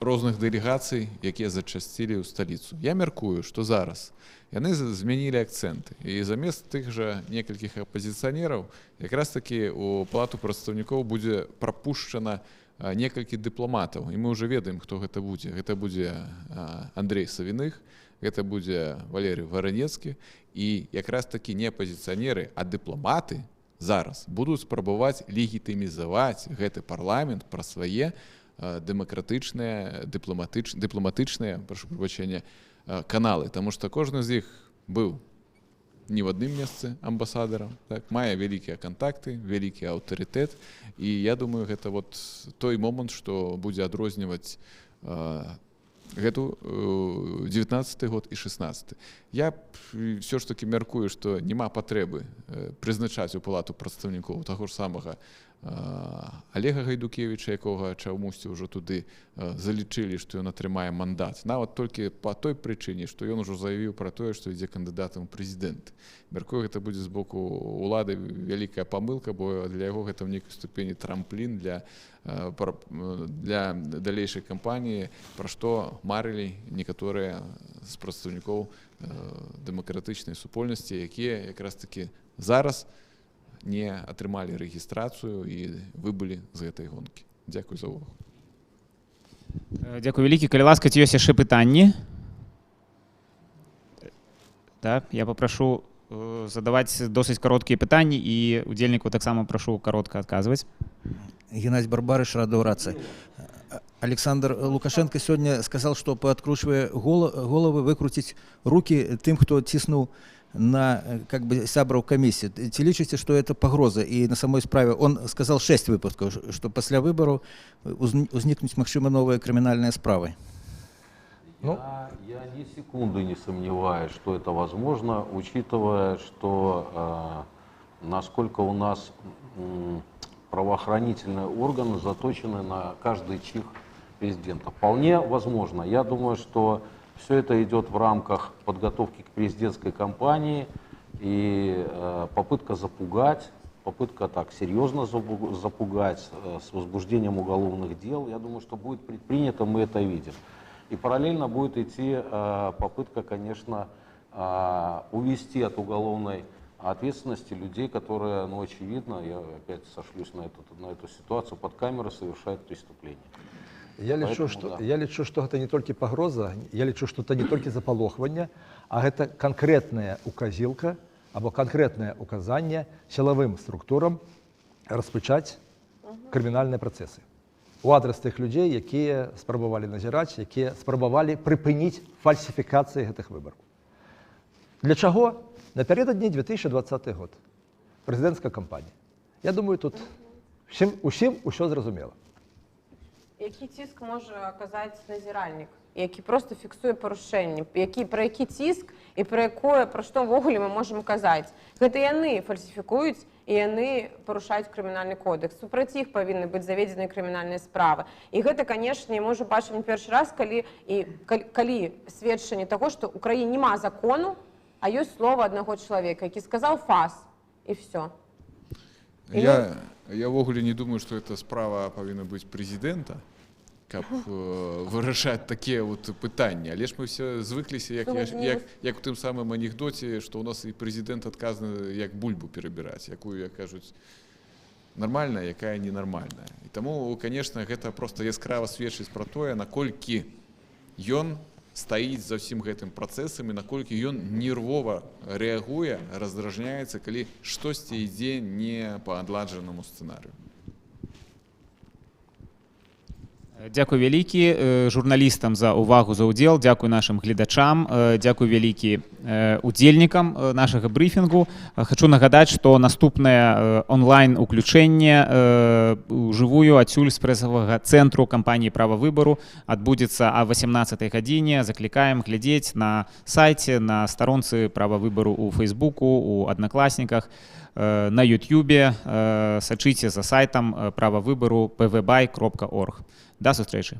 Speaker 9: розных дэлегацый, якія зачасцілі ў сталіцу. Я мяркую, што зараз яны змянілі акцэнты. І замест тых жа некалькіх апазіцыянераў якраз такі у палату прадстаўнікоў будзе прапушчана некалькі дыпламатаў. І мы ўжо ведаем, хто гэта будзе. Гэта будзе Андрэй Савіных, гэта будзе Валерый Варанецкі. І якраз такі не апазіцыянеры, а дыпламаты зараз будуць спрабаваць легітымізаваць гэты парламент праз свае дэмакратычныя, дыпламатычныя, прашу прабачэння, каналы, таму што кожны з іх быў не в адным месцы амбасадарам, так, мае вялікія кантакты, вялікі аўтарытэт, і я думаю, гэта вот той момант, што будзе адрозніваць гэту 19 год і 16. Я ўсё ж такі мяркую, што няма патрэбы прызначаць у палату прадстаўнікоў таго ж самага Алега Гайдукевіча, якога чамусьці ўжо туды залічылі, што ён атрымае мандат. Нават толькі па той прычыне, што ён ужо заявіў пра тое, што ідзе кандыдатам у прэзідэнты. Мяркую, гэта будзе з боку улады вялікая памылка, бо для яго гэта ў нейкай ступені трамплін для далейшай кампаніі, пра што марылі некаторыя з прадстаўнікоў дэмакратычнай супольнасці, якія якраз такі зараз не атрымалі рэгістрацыю і выбылі з гэтай гонкі. Дзякуй за увагу.
Speaker 3: Дзякуй вялікі. Калі ласка, ці ёсць яшчэ пытанні? Так, я папрашу задаваць досыць кароткія пытанні і удзельнікаў таксама прашу каротка адказваць.
Speaker 4: Геннадий Барбарыш, Радыё Рацыя. Александр Лукашенко сегодня сказал, что пооткручивая головы, выкрутить руки тем, кто тиснул на как бы сябраў комиссии. Ці лічыце, что это пагроза? И на самой справе он сказал 6 выпусков, что после выборов узнікнуць, магчыма, новые крымінальныя справы.
Speaker 20: Ну?
Speaker 18: Я ни секунды не сомневаюсь, что это возможно, учитывая, что насколько у нас правоохранительные органы заточены на каждый чих президента. Вполне возможно. Я думаю, что все это идет в рамках подготовки к президентской кампании и попытка запугать, попытка так серьезно запугать с возбуждением уголовных дел. Я думаю, что будет предпринято, мы это видим. И параллельно будет идти попытка, конечно, увести от уголовной ответственности людей, которые, ну, очевидно, я опять сошлюсь на эту ситуацию, под камеры совершают преступление.
Speaker 20: Я лічу,
Speaker 18: Поэтому
Speaker 20: што,
Speaker 18: да.
Speaker 20: я лічу, што гэта не толькі пагроза, я лічу, што это не толькі запалохванне, а гэта канкрэтная указілка або канкрэтнае указанне сілавым структурам распачаць крымінальныя працэсы у адрас тых людзей, якія спрабавалі назіраць, якія спрабавалі прыпыніць фальсіфікацыі гэтых выбараў. Для чаго? Напярэдадні 2020 год. Прэзідэнцкая кампанія. Я думаю, тут усім усё зразумела.
Speaker 19: Які ціск можа аказаць назіральнік, які проста фіксуе парушэнні, пра які ціск і пра якое, пра што ўвогуле мы можам казаць? Гэта яны фальсіфікуюць і яны парушаюць крымінальны кодэкс. Супраць іх павінны быць заведзены крымінальныя справы. І гэта, канешне, мы ўжо бачым не першы раз, калі сведчанне таго, што ў краіне няма закону, а ёсць слова аднаго чалавека, які сказаў фас, і всё. І
Speaker 9: Я ўвогуле не думаю, што эта справа павінна быць прэзідэнта, каб вырашаць такія вот пытанні. Але ж мы все звыкліся,
Speaker 19: Думаю, не
Speaker 9: як у тым самым анекдоце, што ў нас і прэзідэнт адказны, як бульбу перабіраць, якую, як кажуць, нармальная, якая ненармальная. І таму, конечно, гэта проста яскрава сведчыць пра тое, наколькі ён стаіць за ўсім гэтым працэсам і наколькі ён нервова рэагуе, раздражняецца, калі штосьці ідзе не па адладжанаму сцэнарыю.
Speaker 3: Дзякуй вялікі журналістам за увагу, за ўдзел, дзякуй нашым гледачам, дзякуй вялікі удзельнікам нашага брыфінгу. Хачу нагадаць, што наступнае онлайн уключэнне жывую адсюль, з прэсавага цэнтру кампаніі «Права выбару», адбудзецца а 18 гадзіне. Заклікаем глядзець на сайце, на старонцы «Права выбару» у Фейсбуку, у Аднакласніках, на Ютубе. Сачыце за сайтам «Права выбару» pvby.org. Да сустрэчы.